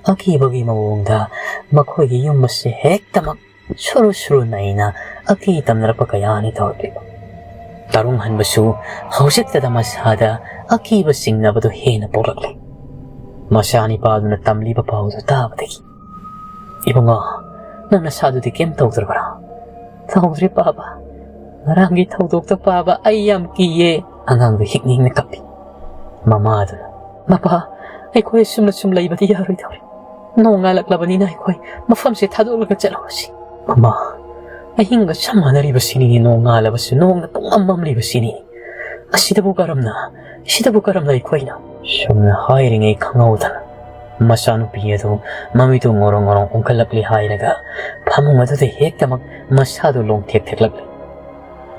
ꯑꯀꯤꯕꯒꯤ ꯃꯑꯣꯡꯗ ꯃꯈꯣꯏꯒꯤ ꯌꯨꯝ ꯑꯁꯤ ꯍꯦꯛꯇꯃꯛ ꯁꯨꯔꯨ ꯁꯨꯔꯨ ꯅꯩꯅ ꯑꯀꯤ ꯇꯝꯅꯔꯛꯄ ꯀꯌꯥꯅꯤ ꯇꯧꯔꯛꯂꯤꯕ꯫ ꯇꯔꯨꯡ ꯍꯟꯕꯁꯨ ꯍꯧꯖꯤꯛꯇꯗ ꯃꯁꯥꯗ ꯑꯀꯤꯕ ꯆꯤꯡꯅꯕꯗꯨ ꯍꯦꯟꯅ ꯄꯣꯛꯂꯛꯂꯦ꯫ ꯃꯆꯥꯅꯤꯄꯥꯗꯨꯅ ꯇꯝꯂꯤꯕ ꯄꯥꯎꯗꯨ ꯇꯥꯕꯗꯒꯤ, "ꯏꯕꯨꯡꯉꯣ, ꯅꯪ ꯅꯁꯥꯗꯨꯗꯤ ꯀꯩꯝ ꯇꯧꯗ꯭ꯔꯕ꯭ꯔꯥ?" "ꯇꯧꯗ꯭ꯔꯤ ꯄꯥꯕ, ꯉꯔꯥꯡꯒꯤ ꯊꯧꯗꯣꯛꯇꯣ ꯄꯥꯕ ꯑꯩ ꯌꯥꯝ ꯀꯤꯌꯦ꯫" ꯑꯉꯥꯡꯗꯨ ꯍꯤꯛꯅ ꯍꯤꯛꯅ ꯀꯞꯄꯤ꯫ ꯃꯃꯥꯗꯨꯅ, "ꯃꯄꯥ, ꯑꯩꯈꯣꯏ ꯑꯁꯨꯝꯅ ꯁꯨꯝ ꯂꯩꯕꯗꯤ ꯌꯥꯔꯣꯏꯗꯧꯔꯤ꯫ ꯅꯣꯡ ꯉꯥꯜꯂꯛꯂꯕꯅꯤꯅ ꯑꯩꯈꯣꯏ ꯃꯐꯝꯁꯦ ꯊꯥꯗꯣꯛꯂꯒ ꯆꯠꯂꯨꯔꯁꯤ꯫" "ꯃꯃꯥ, ꯑꯍꯤꯡꯒ ꯆꯞ ꯃꯥꯟꯅꯔꯤꯕꯁꯤꯅꯤꯅꯦ, ꯅꯣꯡ ꯉꯥꯜꯂꯕꯁꯨ, ꯅꯣꯡꯅ ꯄꯨꯡꯃꯝ ꯃꯝꯂꯤꯕꯁꯤꯅꯤ꯫ ꯑꯁꯤꯗꯕꯨ ꯀꯔꯝꯅ, ꯑꯁꯤꯗꯕꯨ ꯀꯔꯝꯅ ꯑꯩꯈꯣꯏꯅ?" ꯁꯨꯝꯅ ꯍꯥꯏꯔꯤꯉꯩ ꯈꯪꯍꯧꯗꯅ ꯃꯆꯥꯅꯨꯄꯤ ꯑꯗꯨ ꯃꯃꯤꯠꯇꯨ ꯉꯣꯔꯣꯡ ꯉꯣꯔꯣꯡ ꯑꯣꯟꯈꯠꯂꯛꯂꯤ ꯍꯥꯏꯔꯒ ꯐꯃꯨꯡ ꯑꯗꯨꯗ ꯍꯦꯛꯇꯃꯛ ꯃꯁꯥꯗꯨ ꯂꯣꯡꯊꯦꯛ ꯊꯦꯛꯂꯛꯂꯤ꯫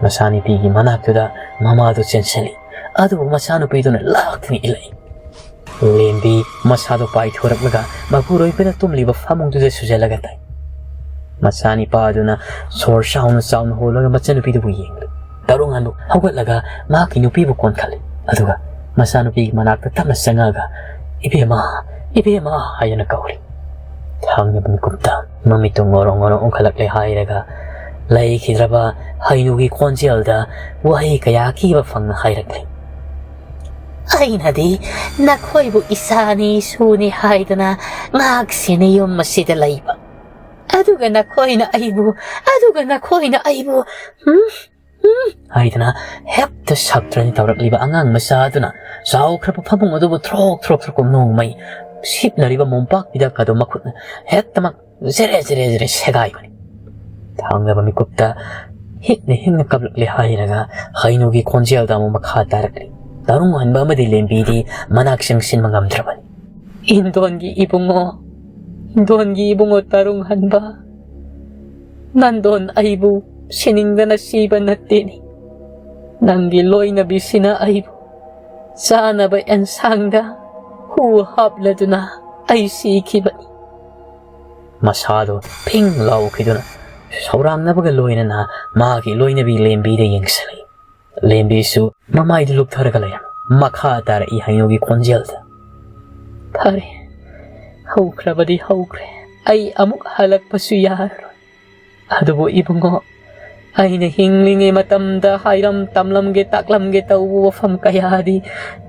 ꯃꯆꯥꯅꯨꯄꯤꯒꯤ ꯃꯅꯥꯛꯇꯨꯗ ꯃꯃꯥꯗꯨ ꯆꯦꯟꯁꯤꯜꯂꯤ꯫ ꯑꯗꯨꯕꯨ ꯃꯆꯥꯅꯨꯄꯤꯗꯨꯅ ꯂꯥꯛꯇꯨꯅ ꯏꯜꯂꯛꯏ꯫ ꯂꯦꯝꯕꯤ ꯃꯁꯥꯗꯨ ꯄꯥꯏꯊꯣꯔꯛꯂꯒ ꯃꯄꯨꯔꯣꯏꯕꯅ ꯇꯨꯝꯂꯤꯕ ꯐꯃꯨꯡꯗꯨꯗ ꯁꯨꯖꯜꯂꯒ ꯇꯥꯏ꯫ ꯃꯆꯥꯅꯤꯄꯥ ꯑꯗꯨꯅ ꯁꯣꯔ ꯆꯥꯎꯅ ꯆꯥꯎꯅ ꯍꯣꯜꯂꯒ ꯃꯆꯥꯅꯨꯄꯤꯗꯨꯕꯨ ꯌꯦꯡꯂꯤ꯫ ꯇꯔꯨꯡ ꯑꯗꯨ ꯍꯧꯒꯠꯂꯒ ꯃꯍꯥꯛꯀꯤ ꯅꯨꯄꯤꯕꯨ ꯀꯣꯟꯈꯠꯂꯤ꯫ ꯑꯗꯨꯒ ꯃꯆꯥꯅꯨꯄꯤꯒꯤ ꯃꯅꯥꯛꯇ ꯇꯞꯅ ꯆꯪꯉꯒ, "ꯏꯕꯦꯝꯃ, ꯏꯕꯦꯝꯃ" ꯍꯥꯏꯗꯨꯅ ꯀꯧꯔꯤ꯫ ꯊꯥꯡꯅꯕ ꯃꯤꯀꯨꯞꯇ ꯃꯃꯤꯠꯇꯨ ꯉꯣꯔꯣꯡ ꯉꯣꯔꯣꯡ ꯑꯣꯟꯈꯠꯂꯛꯂꯦ ꯍꯥꯏꯔꯒ ꯂꯩꯈꯤꯗ꯭ꯔꯕ ꯍꯩꯅꯨꯒꯤ ꯈꯣꯟꯖꯦꯜꯗ ꯋꯥꯍꯩ ꯀꯌꯥ ꯑꯀꯤꯕ ꯐꯪꯅ ꯍꯥꯏꯔꯛꯂꯤ꯫ "ꯑꯩꯅꯗꯤ ꯅꯈꯣꯏꯕꯨ ꯏꯆꯥꯅꯤ ꯏꯁꯨꯅꯤ ꯍꯥꯏꯗꯅ ꯉꯥꯛ ꯁꯦꯟꯅ ꯌꯨꯝ ꯑꯁꯤꯗ ꯂꯩꯕ꯫ ꯑꯗꯨꯒ ꯅꯈꯣꯏꯅ ꯑꯩꯕꯨ, ꯑꯗꯨꯒ ꯅꯈꯣꯏꯅ ꯑꯩꯕꯨ, ꯎꯝ, ꯎꯝ" ꯍꯥꯏꯗꯅ ꯍꯦꯛꯇ ꯁꯛꯇ꯭ꯔꯅꯤ ꯇꯧꯔꯛꯂꯤꯕ ꯑꯉꯥꯡ ꯃꯆꯥ ꯑꯗꯨꯅ ꯆꯥꯎꯈ꯭ꯔꯕ ꯐꯃꯨꯡ ꯑꯗꯨꯕꯨ ꯊ꯭ꯔꯣꯛ ꯊ꯭ꯔꯣꯛ ꯊ꯭ꯔꯣꯛ ꯅꯣꯡꯃꯩ ꯁꯤꯠꯅꯔꯤꯕ ꯃꯣꯝꯄꯥꯛ ꯐꯤꯗꯛ ꯑꯗꯨ ꯃꯈꯨꯠꯅ ꯍꯦꯛꯇꯃꯛ ꯖꯦꯔꯦ ꯖꯦꯔꯦ ꯖꯦꯔꯦ ꯁꯦꯒꯥꯏꯕꯅꯤ꯫ ꯊꯥꯡꯅꯕ ꯃꯤꯀꯨꯞꯇ ꯍꯤꯛꯅ ꯍꯤꯛꯅ ꯀꯞꯂꯛꯂꯦ ꯍꯥꯏꯔꯒ ꯍꯩꯅꯨꯒꯤ ꯈꯣꯟꯖꯦꯜꯗ ꯑꯃꯨꯛ ꯃꯈꯥ ꯇꯥꯔꯛꯂꯤ꯫ ꯇꯔꯨꯡ ꯍꯟꯕ ꯑꯃꯗꯤ ꯂꯦꯝꯕꯤꯗꯤ ꯃꯅꯥꯛ ꯆꯪꯁꯤꯟꯕ ꯉꯝꯗ꯭ꯔꯕꯅꯤ꯫ "ꯏꯟꯗꯣꯟꯒꯤ ꯏꯕꯨꯡꯉꯣ, ꯏꯟꯗꯣꯟꯒꯤ ꯏꯕꯨꯡꯉꯣ ꯇꯔꯨꯡ ꯍꯟꯕ, ꯅꯟꯗꯣꯟ ꯑꯩꯕꯨ ꯁꯤꯅꯤꯡꯗꯅ ꯁꯤꯕ ꯅꯠꯇꯦꯅꯤ꯫ ꯅꯪꯒꯤ ꯂꯣꯏꯅꯕꯤꯁꯤꯅ ꯑꯩꯕꯨ ꯆꯥꯅꯕ ꯑꯦꯟꯁꯥꯡꯗ ꯍꯨ ꯍꯥꯞꯂꯗꯨꯅ ꯑꯩ ꯁꯤꯈꯤꯕꯅꯤ꯫ ꯃꯁꯥꯗꯣ ꯐꯤꯡ ꯂꯥꯎꯈꯤꯗꯨꯅ ꯁꯧꯔꯥꯡꯅꯕꯒ ꯂꯣꯏꯅꯅ ꯃꯥꯒꯤ ꯂꯣꯏꯅꯕꯤ ꯂꯦꯝꯕꯤꯗ ꯌꯦꯡꯁꯤꯜꯂꯤ꯫ ꯂꯦꯝꯕꯤꯁꯨ ꯃꯃꯥꯏꯗꯨ ꯂꯨꯞꯊꯔꯒ ꯂꯩꯔꯝꯃꯤ꯫ ꯃꯈꯥ ꯇꯥꯔꯛꯏ ꯍꯩꯅꯧꯒꯤ ꯈꯣꯟꯖꯦꯜꯗ, "ꯐꯔꯦ, ꯍꯧꯈ꯭ꯔꯕꯗꯤ ꯍꯧꯈ꯭ꯔꯦ꯫ ꯑꯩ ꯑꯃꯨꯛ ꯍꯜꯂꯛꯄꯁꯨ ꯌꯥꯔꯔꯣꯏ꯫ ꯑꯗꯨꯕꯨ ꯏꯕꯨꯡꯉꯣ, ꯑꯩꯅ ꯍꯤꯡꯂꯤꯉꯩ ꯃꯇꯝꯗ ꯍꯥꯏꯔꯝ ꯇꯝꯂꯝꯒꯦ ꯇꯥꯛꯂꯝꯒꯦ ꯇꯧꯕ ꯋꯥꯐꯝ ꯀꯌꯥꯗꯤ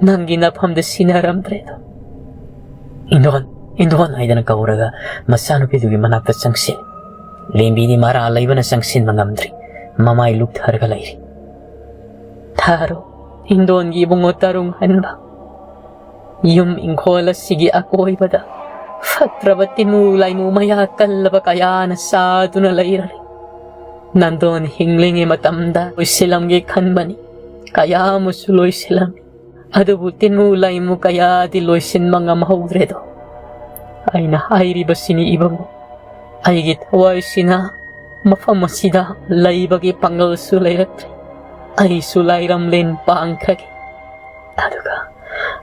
ꯅꯪꯒꯤ ꯅꯐꯝꯗ ꯁꯤꯟꯅꯔꯝꯗ꯭ꯔꯦꯗꯣ꯫ ꯏꯟꯗꯣꯟ, ꯏꯟꯗꯣꯟ" ꯍꯥꯏꯗꯅ ꯀꯧꯔꯒ ꯃꯆꯥꯅꯨꯄꯤꯗꯨꯒꯤ ꯃꯅꯥꯛꯇ ꯆꯪꯁꯤꯜ꯫ ꯂꯦꯝꯕꯤꯗꯤ ꯃꯔꯥ ꯂꯩꯕꯅ ꯆꯪꯁꯤꯟꯕ ꯉꯝꯗ꯭ꯔꯤ꯫ ꯃꯃꯥꯏ ꯂꯨꯞꯊꯔꯒ ꯂꯩꯔꯤ꯫ "ꯊꯥꯔꯣ, ꯏꯟꯗꯣꯟꯒꯤ ꯏꯕꯨꯡꯉꯣ ꯇꯔꯨꯡ ꯍꯟꯕ꯫ ꯌꯨꯝ ꯏꯪꯈꯣꯜ ꯑꯁꯤꯒꯤ ꯑꯀꯣꯏꯕꯗ ꯐꯠꯇ꯭ꯔꯕ ꯇꯤꯟꯃꯨ ꯂꯥꯏꯃꯨ ꯃꯌꯥ ꯀꯜꯂꯕ ꯀꯌꯥꯅ ꯆꯥꯗꯨꯅ ꯂꯩꯔꯔꯦ꯫ ꯅꯟꯗꯣꯟ ꯍꯤꯡꯂꯤꯉꯩ ꯃꯇꯝꯗ ꯂꯣꯏꯁꯤꯜꯂꯝꯒꯦ ꯈꯟꯕꯅꯤ꯫ ꯀꯌꯥ ꯑꯃꯁꯨ ꯂꯣꯏꯁꯤꯜꯂꯝꯃꯤ꯫ ꯑꯗꯨꯕꯨ ꯇꯤꯟꯃꯨ ꯂꯥꯏꯃꯨ ꯀꯌꯥꯗꯤ ꯂꯣꯏꯁꯤꯟꯕ ꯉꯝꯍꯧꯗ꯭ꯔꯦꯗꯣ꯫ ꯑꯩꯅ ꯍꯥꯏꯔꯤꯕꯁꯤꯅꯤ ꯏꯕꯨꯡꯉꯣ꯫ ꯑꯩꯒꯤ ꯊꯋꯥꯏꯁꯤꯅ ꯃꯐꯝ ꯑꯁꯤꯗ ꯂꯩꯕꯒꯤ ꯄꯥꯡꯒꯜꯁꯨ ꯂꯩꯔꯛꯇ꯭ꯔꯦ꯫ ꯑꯩꯁꯨ ꯂꯥꯏꯔꯝꯂꯦꯟ ꯄꯥꯡꯈ꯭ꯔꯒꯦ꯫ ꯑꯗꯨꯒ,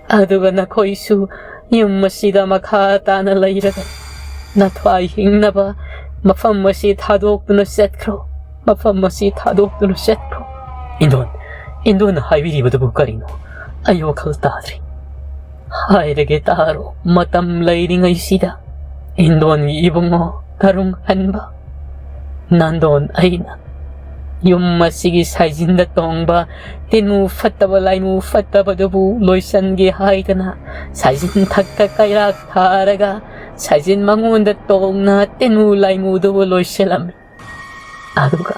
ꯑꯗꯨꯒ ꯅꯈꯣꯏꯁꯨ ꯌꯨꯝ ꯑꯁꯤꯗ ꯃꯈꯥ ꯇꯥꯅ ꯂꯩꯔꯒ ꯅꯊ꯭ꯋꯥꯏ ꯍꯤꯡꯅꯕ ꯃꯐꯝ ꯑꯁꯤ ꯊꯥꯗꯣꯛꯇꯨꯅ ꯆꯠꯈ꯭ꯔꯣ꯫ ꯃꯐꯝ ꯑꯁꯤ ꯊꯥꯗꯣꯛꯇꯨꯅ ꯆꯠꯈ꯭ꯔꯣ꯫" "ꯏꯟꯗꯣꯟ, ꯏꯟꯗꯣꯟꯅ ꯍꯥꯏꯕꯤꯔꯤꯕꯗꯨꯕꯨ ꯀꯔꯤꯅꯣ? ꯑꯩ ꯋꯥꯈꯜ ꯇꯥꯗ꯭ꯔꯤ꯫" "ꯍꯥꯏꯔꯒꯦ ꯇꯥꯔꯣ, ꯃꯇꯝ ꯂꯩꯔꯤꯉꯩꯁꯤꯗ, ꯏꯟꯗꯣꯟꯒꯤ ꯏꯕꯨꯡꯉꯣ ꯇꯔꯨꯡ ꯍꯟꯕ꯫ ꯅꯟꯗꯣꯟ ꯑꯩꯅ ꯌꯨꯝ ꯑꯁꯤꯒꯤ ꯁꯥꯏꯖꯤꯟꯗ ꯇꯣꯡꯕ ꯇꯤꯟꯃꯨ ꯐꯠꯇꯕ ꯂꯥꯏꯃꯨ ꯐꯠꯇꯕꯗꯨꯕꯨ ꯂꯣꯏꯁꯟꯒꯦ ꯍꯥꯏꯗꯅ ꯁꯥꯏꯖꯤꯟ ꯊꯛꯇ ꯀꯩꯔꯥꯛ ꯊꯥꯔꯒ ꯁꯥꯏꯖꯤꯟ ꯃꯉꯣꯟꯗ ꯇꯣꯡꯅ ꯇꯤꯟꯃꯨ ꯂꯥꯏꯃꯨꯗꯨꯕꯨ ꯂꯣꯏꯁꯤꯜꯂꯝꯃꯤ꯫ ꯑꯗꯨꯒ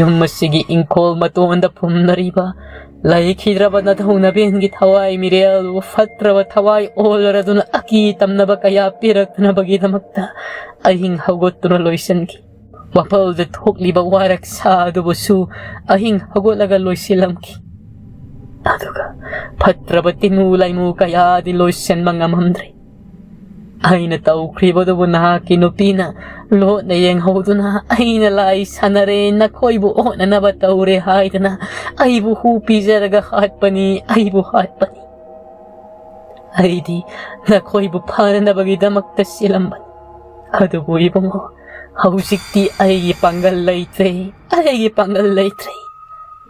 ꯌꯨꯝ ꯑꯁꯤꯒꯤ ꯏꯪꯈꯣꯜ ꯃꯇꯣꯟꯗ ꯐꯨꯝꯅꯔꯤꯕ ꯂꯩꯈꯤꯗ꯭ꯔꯕ ꯅꯙꯧ ꯅꯕꯦꯟꯒꯤ ꯊꯋꯥꯏ ꯃꯤꯔꯦꯜꯕꯨ ꯐꯠꯇ꯭ꯔꯕ ꯊꯋꯥꯏ ꯑꯣꯜꯂꯔꯗꯨꯅ ꯑꯀꯤ ꯇꯝꯅꯕ ꯀꯌꯥ ꯄꯤꯔꯛꯅꯕꯒꯤꯗꯃꯛꯇ ꯑꯍꯤꯡ ꯍꯧꯒꯠꯇꯨꯅ ꯂꯣꯏꯁꯤꯟꯈꯤ꯫ ꯋꯥꯄꯜꯗ ꯊꯣꯛꯂꯤꯕ ꯋꯥꯔꯛ ꯁꯥ ꯑꯗꯨꯕꯨꯁꯨ ꯑꯍꯤꯡ ꯍꯧꯒꯠꯂꯒ ꯂꯣꯏꯁꯤꯜꯂꯝꯈꯤ꯫ ꯑꯗꯨꯒ ꯐꯠꯇ꯭ꯔꯕ ꯇꯤꯟꯃꯨ ꯂꯥꯏꯃꯨ ꯀꯌꯥꯗꯤ ꯂꯣꯏꯁꯤꯟꯕ ꯉꯝꯍꯟꯗ꯭ꯔꯦ꯫ ꯑꯩꯅ ꯇꯧꯈ꯭ꯔꯤꯕꯗꯨꯕꯨ ꯅꯍꯥꯛꯀꯤ ꯅꯨꯄꯤꯅ ꯂꯣꯠꯅ ꯌꯦꯡꯍꯧꯗꯨꯅ, "ꯑꯩꯅ ꯂꯥꯏ ꯁꯥꯟꯅꯔꯦ, ꯅꯈꯣꯏꯕꯨ ꯑꯣꯟꯅꯅꯕ ꯇꯧꯔꯦ" ꯍꯥꯏꯗꯅ ꯑꯩꯕꯨ ꯍꯨ ꯄꯤꯖꯔꯒ ꯍꯥꯠꯄꯅꯤ, ꯑꯩꯕꯨ ꯍꯥꯠꯄꯅꯤ꯫ ꯑꯩꯗꯤ ꯅꯈꯣꯏꯕꯨ ꯐꯅꯅꯕꯒꯤꯗꯃꯛꯇ ꯆꯦꯜꯂꯝꯕꯅꯤ꯫ ꯑꯗꯨꯕꯨ ꯏꯕꯨꯡꯉꯣ, ꯍꯧꯖꯤꯛꯇꯤ ꯑꯩꯒꯤ ꯄꯥꯡꯒꯜ ꯂꯩꯇ꯭ꯔꯦ, ꯑꯩꯒꯤ ꯄꯥꯡꯒꯜ ꯂꯩꯇ꯭ꯔꯦ꯫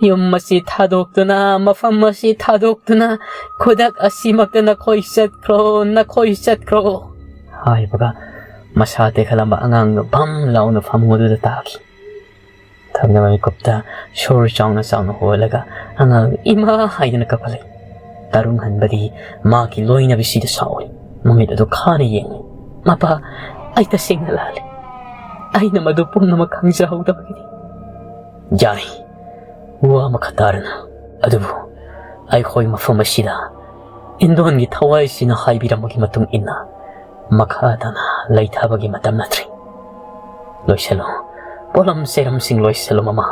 ꯌꯨꯝ ꯑꯁꯤ ꯊꯥꯗꯣꯛꯇꯨꯅ, ꯃꯐꯝ ꯑꯁꯤ ꯊꯥꯗꯣꯛꯇꯨꯅ, ꯈꯨꯗꯛ ꯑꯁꯤꯃꯛꯇ ꯅꯈꯣꯏ ꯆꯠꯈ꯭ꯔꯣ, ꯅꯈꯣꯏ ꯆꯠꯈ꯭ꯔꯣ" ꯍꯥꯏꯕꯒ, ꯃꯁꯥ ꯇꯦꯛꯈꯠꯂꯝꯕ ꯑꯉꯥꯡꯗꯨ ꯚꯝ ꯂꯥꯎꯅ ꯐꯃꯨꯡ ꯑꯗꯨꯗ ꯇꯥꯈꯤ꯫ ꯊꯪꯅꯕ ꯃꯤꯀꯨꯞꯇ ꯁꯣꯔ ꯆꯥꯎꯅ ꯆꯥꯎꯅ ꯍꯣꯜꯂꯒ ꯑꯉꯥꯡ "ꯏꯃꯥ" ꯍꯥꯏꯗꯨꯅ ꯀꯞꯈꯠꯂꯛꯏ꯫ ꯇꯔꯨꯡ ꯍꯟꯕꯗꯤ ꯃꯥꯒꯤ ꯂꯣꯏꯅꯕꯤꯁꯤꯗ ꯁꯥꯎꯏ꯫ ꯃꯃꯤꯠ ꯑꯗꯨ ꯈꯥꯅ ꯌꯦꯡꯂꯤ꯫ "ꯃꯄꯥ, ꯑꯩ ꯇꯁꯦꯡꯅ ꯂꯥꯜꯂꯤ꯫ ꯑꯩꯅ ꯃꯗꯨ ꯄꯨꯝꯅꯃꯛ ꯈꯪꯖꯍꯧꯗꯕꯒꯤꯅꯤ꯫" "ꯌꯥꯔꯦ, ꯋꯥ ꯑꯃꯈꯛ ꯇꯥꯔꯅꯨ꯫ ꯑꯗꯨꯕꯨ ꯑꯩꯈꯣꯏ ꯃꯐꯝ ꯑꯁꯤꯗ ꯏꯟꯗꯣꯟꯒꯤ ꯊꯋꯥꯏꯁꯤꯅ ꯍꯥꯏꯕꯤꯔꯝꯕꯒꯤ ꯃꯇꯨꯡ ꯏꯟꯅ ꯃꯈꯥ ꯇꯥꯅ ꯂꯩꯊꯕꯒꯤ ꯃꯇꯝ ꯅꯠꯇ꯭ꯔꯦ꯫ ꯂꯣꯏꯁꯤꯜꯂꯣ, ꯄꯣꯠꯂꯝ ꯆꯩꯔꯝꯁꯤꯡ ꯂꯣꯏꯁꯤꯜꯂꯣ ꯃꯃꯥ꯫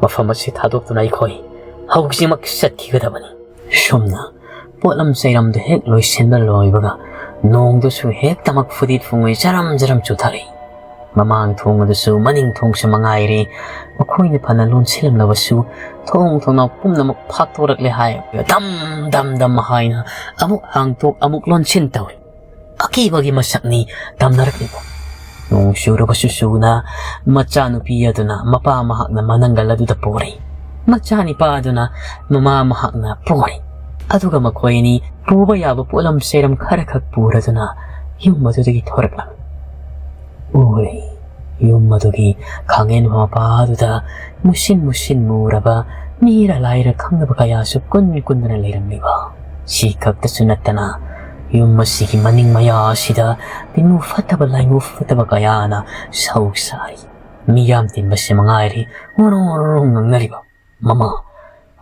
ꯃꯐꯝ ꯑꯁꯤ ꯊꯥꯗꯣꯛꯇꯨꯅ ꯑꯩꯈꯣꯏ ꯍꯧꯖꯤꯛꯃꯛ ꯆꯠꯈꯤꯒꯗꯕꯅꯤ꯫" ꯁꯨꯝꯅ ꯄꯣꯠꯂꯝ ꯆꯩꯔꯝꯗꯨ ꯍꯦꯛ ꯂꯣꯏꯁꯤꯟꯕ ꯂꯣꯏꯕꯒ, ꯅꯣꯡꯗꯨꯁꯨ ꯍꯦꯛꯇꯃꯛ ꯐꯨꯗꯤꯠ ꯐꯨꯡꯉꯣꯏ ꯖꯔꯝ ꯖꯔꯝ ꯆꯨꯊꯔꯛꯏ꯫ ꯃꯃꯥꯡ ꯊꯣꯡ ꯑꯗꯨꯁꯨ ꯃꯅꯤꯡ ꯊꯣꯡꯁꯨ ꯃꯉꯥꯏꯔꯦ꯫ ꯃꯈꯣꯏꯅ ꯐꯅ ꯂꯣꯟꯁꯤꯜꯂꯝꯂꯕꯁꯨ, ꯊꯣꯡ ꯊꯣꯡꯅꯥꯎ ꯄꯨꯝꯅꯃꯛ ꯐꯥꯛꯇꯣꯔꯛꯂꯦ ꯍꯥꯏ ꯗꯝ ꯗꯝ ꯗꯝ ꯍꯥꯏꯅ ꯑꯃꯨꯛ ꯍꯥꯡꯇꯣꯛ ꯑꯃꯨꯛ ꯂꯣꯟꯁꯤꯟ ꯇꯧꯏ꯫ ꯑꯀꯤꯕꯒꯤ ꯃꯁꯛꯅꯤ ꯇꯝꯅꯔꯛꯂꯤꯕ꯫ ꯅꯣꯡ ꯆꯨꯔꯕꯁꯨ ꯆꯨꯅ, ꯃꯆꯥꯅꯨꯄꯤ ꯑꯗꯨꯅ ꯃꯄꯥ ꯃꯍꯥꯛꯅ ꯃꯅꯪꯒꯜ ꯑꯗꯨꯗ ꯄꯨꯔꯤ꯫ ꯃꯆꯥꯅꯤꯄꯥ ꯑꯗꯨꯅ ꯃꯃꯥ ꯃꯍꯥꯛꯅ ꯄꯨꯔꯤ꯫ ꯑꯗꯨꯒ ꯃꯈꯣꯏ ꯑꯅꯤ ꯄꯨꯕ ꯌꯥꯕ ꯄꯣꯠꯂꯝ ꯆꯩꯔꯝ ꯈꯔꯈꯛ ꯄꯨꯔꯗꯨꯅ ꯌꯨꯝ ꯑꯗꯨꯗꯒꯤ ꯊꯣꯔꯛꯂꯝꯃꯤ꯫ ꯎꯔꯦ, ꯌꯨꯝ ꯑꯗꯨꯒꯤ ꯈꯥꯡꯉꯦꯟ ꯃꯄꯥ ꯑꯗꯨꯗ ꯃꯨꯁꯤꯟ ꯃꯨꯁꯤꯟ ꯃꯨꯔꯕ, ꯃꯤꯔ ꯂꯥꯏꯔ ꯈꯪꯗꯕ ꯀꯌꯥꯁꯨ ꯀꯨꯟ ꯀꯨꯟꯗꯨꯅ ꯂꯩꯔꯝꯂꯤꯕ꯫ ꯁꯤ ꯈꯛꯇꯁꯨ ꯅꯠꯇꯅ, ꯌꯨꯝ ꯑꯁꯤꯒꯤ ꯃꯅꯤꯡ ꯃꯌꯥ ꯑꯁꯤꯗ ꯇꯤꯟꯃꯨ ꯐꯠꯇꯕ ꯂꯥꯏꯃꯨ ꯐꯠꯇꯕ ꯀꯌꯥꯅ ꯁꯧ ꯁꯥꯔꯤ꯫ ꯃꯤꯌꯥꯝ ꯇꯤꯟꯕꯁꯤ ꯃꯉꯥꯏꯔꯦ ꯎꯔꯨꯡ ꯎꯔꯨꯡ ꯉꯥꯡꯅꯔꯤꯕ꯫ "ꯃꯃꯥ,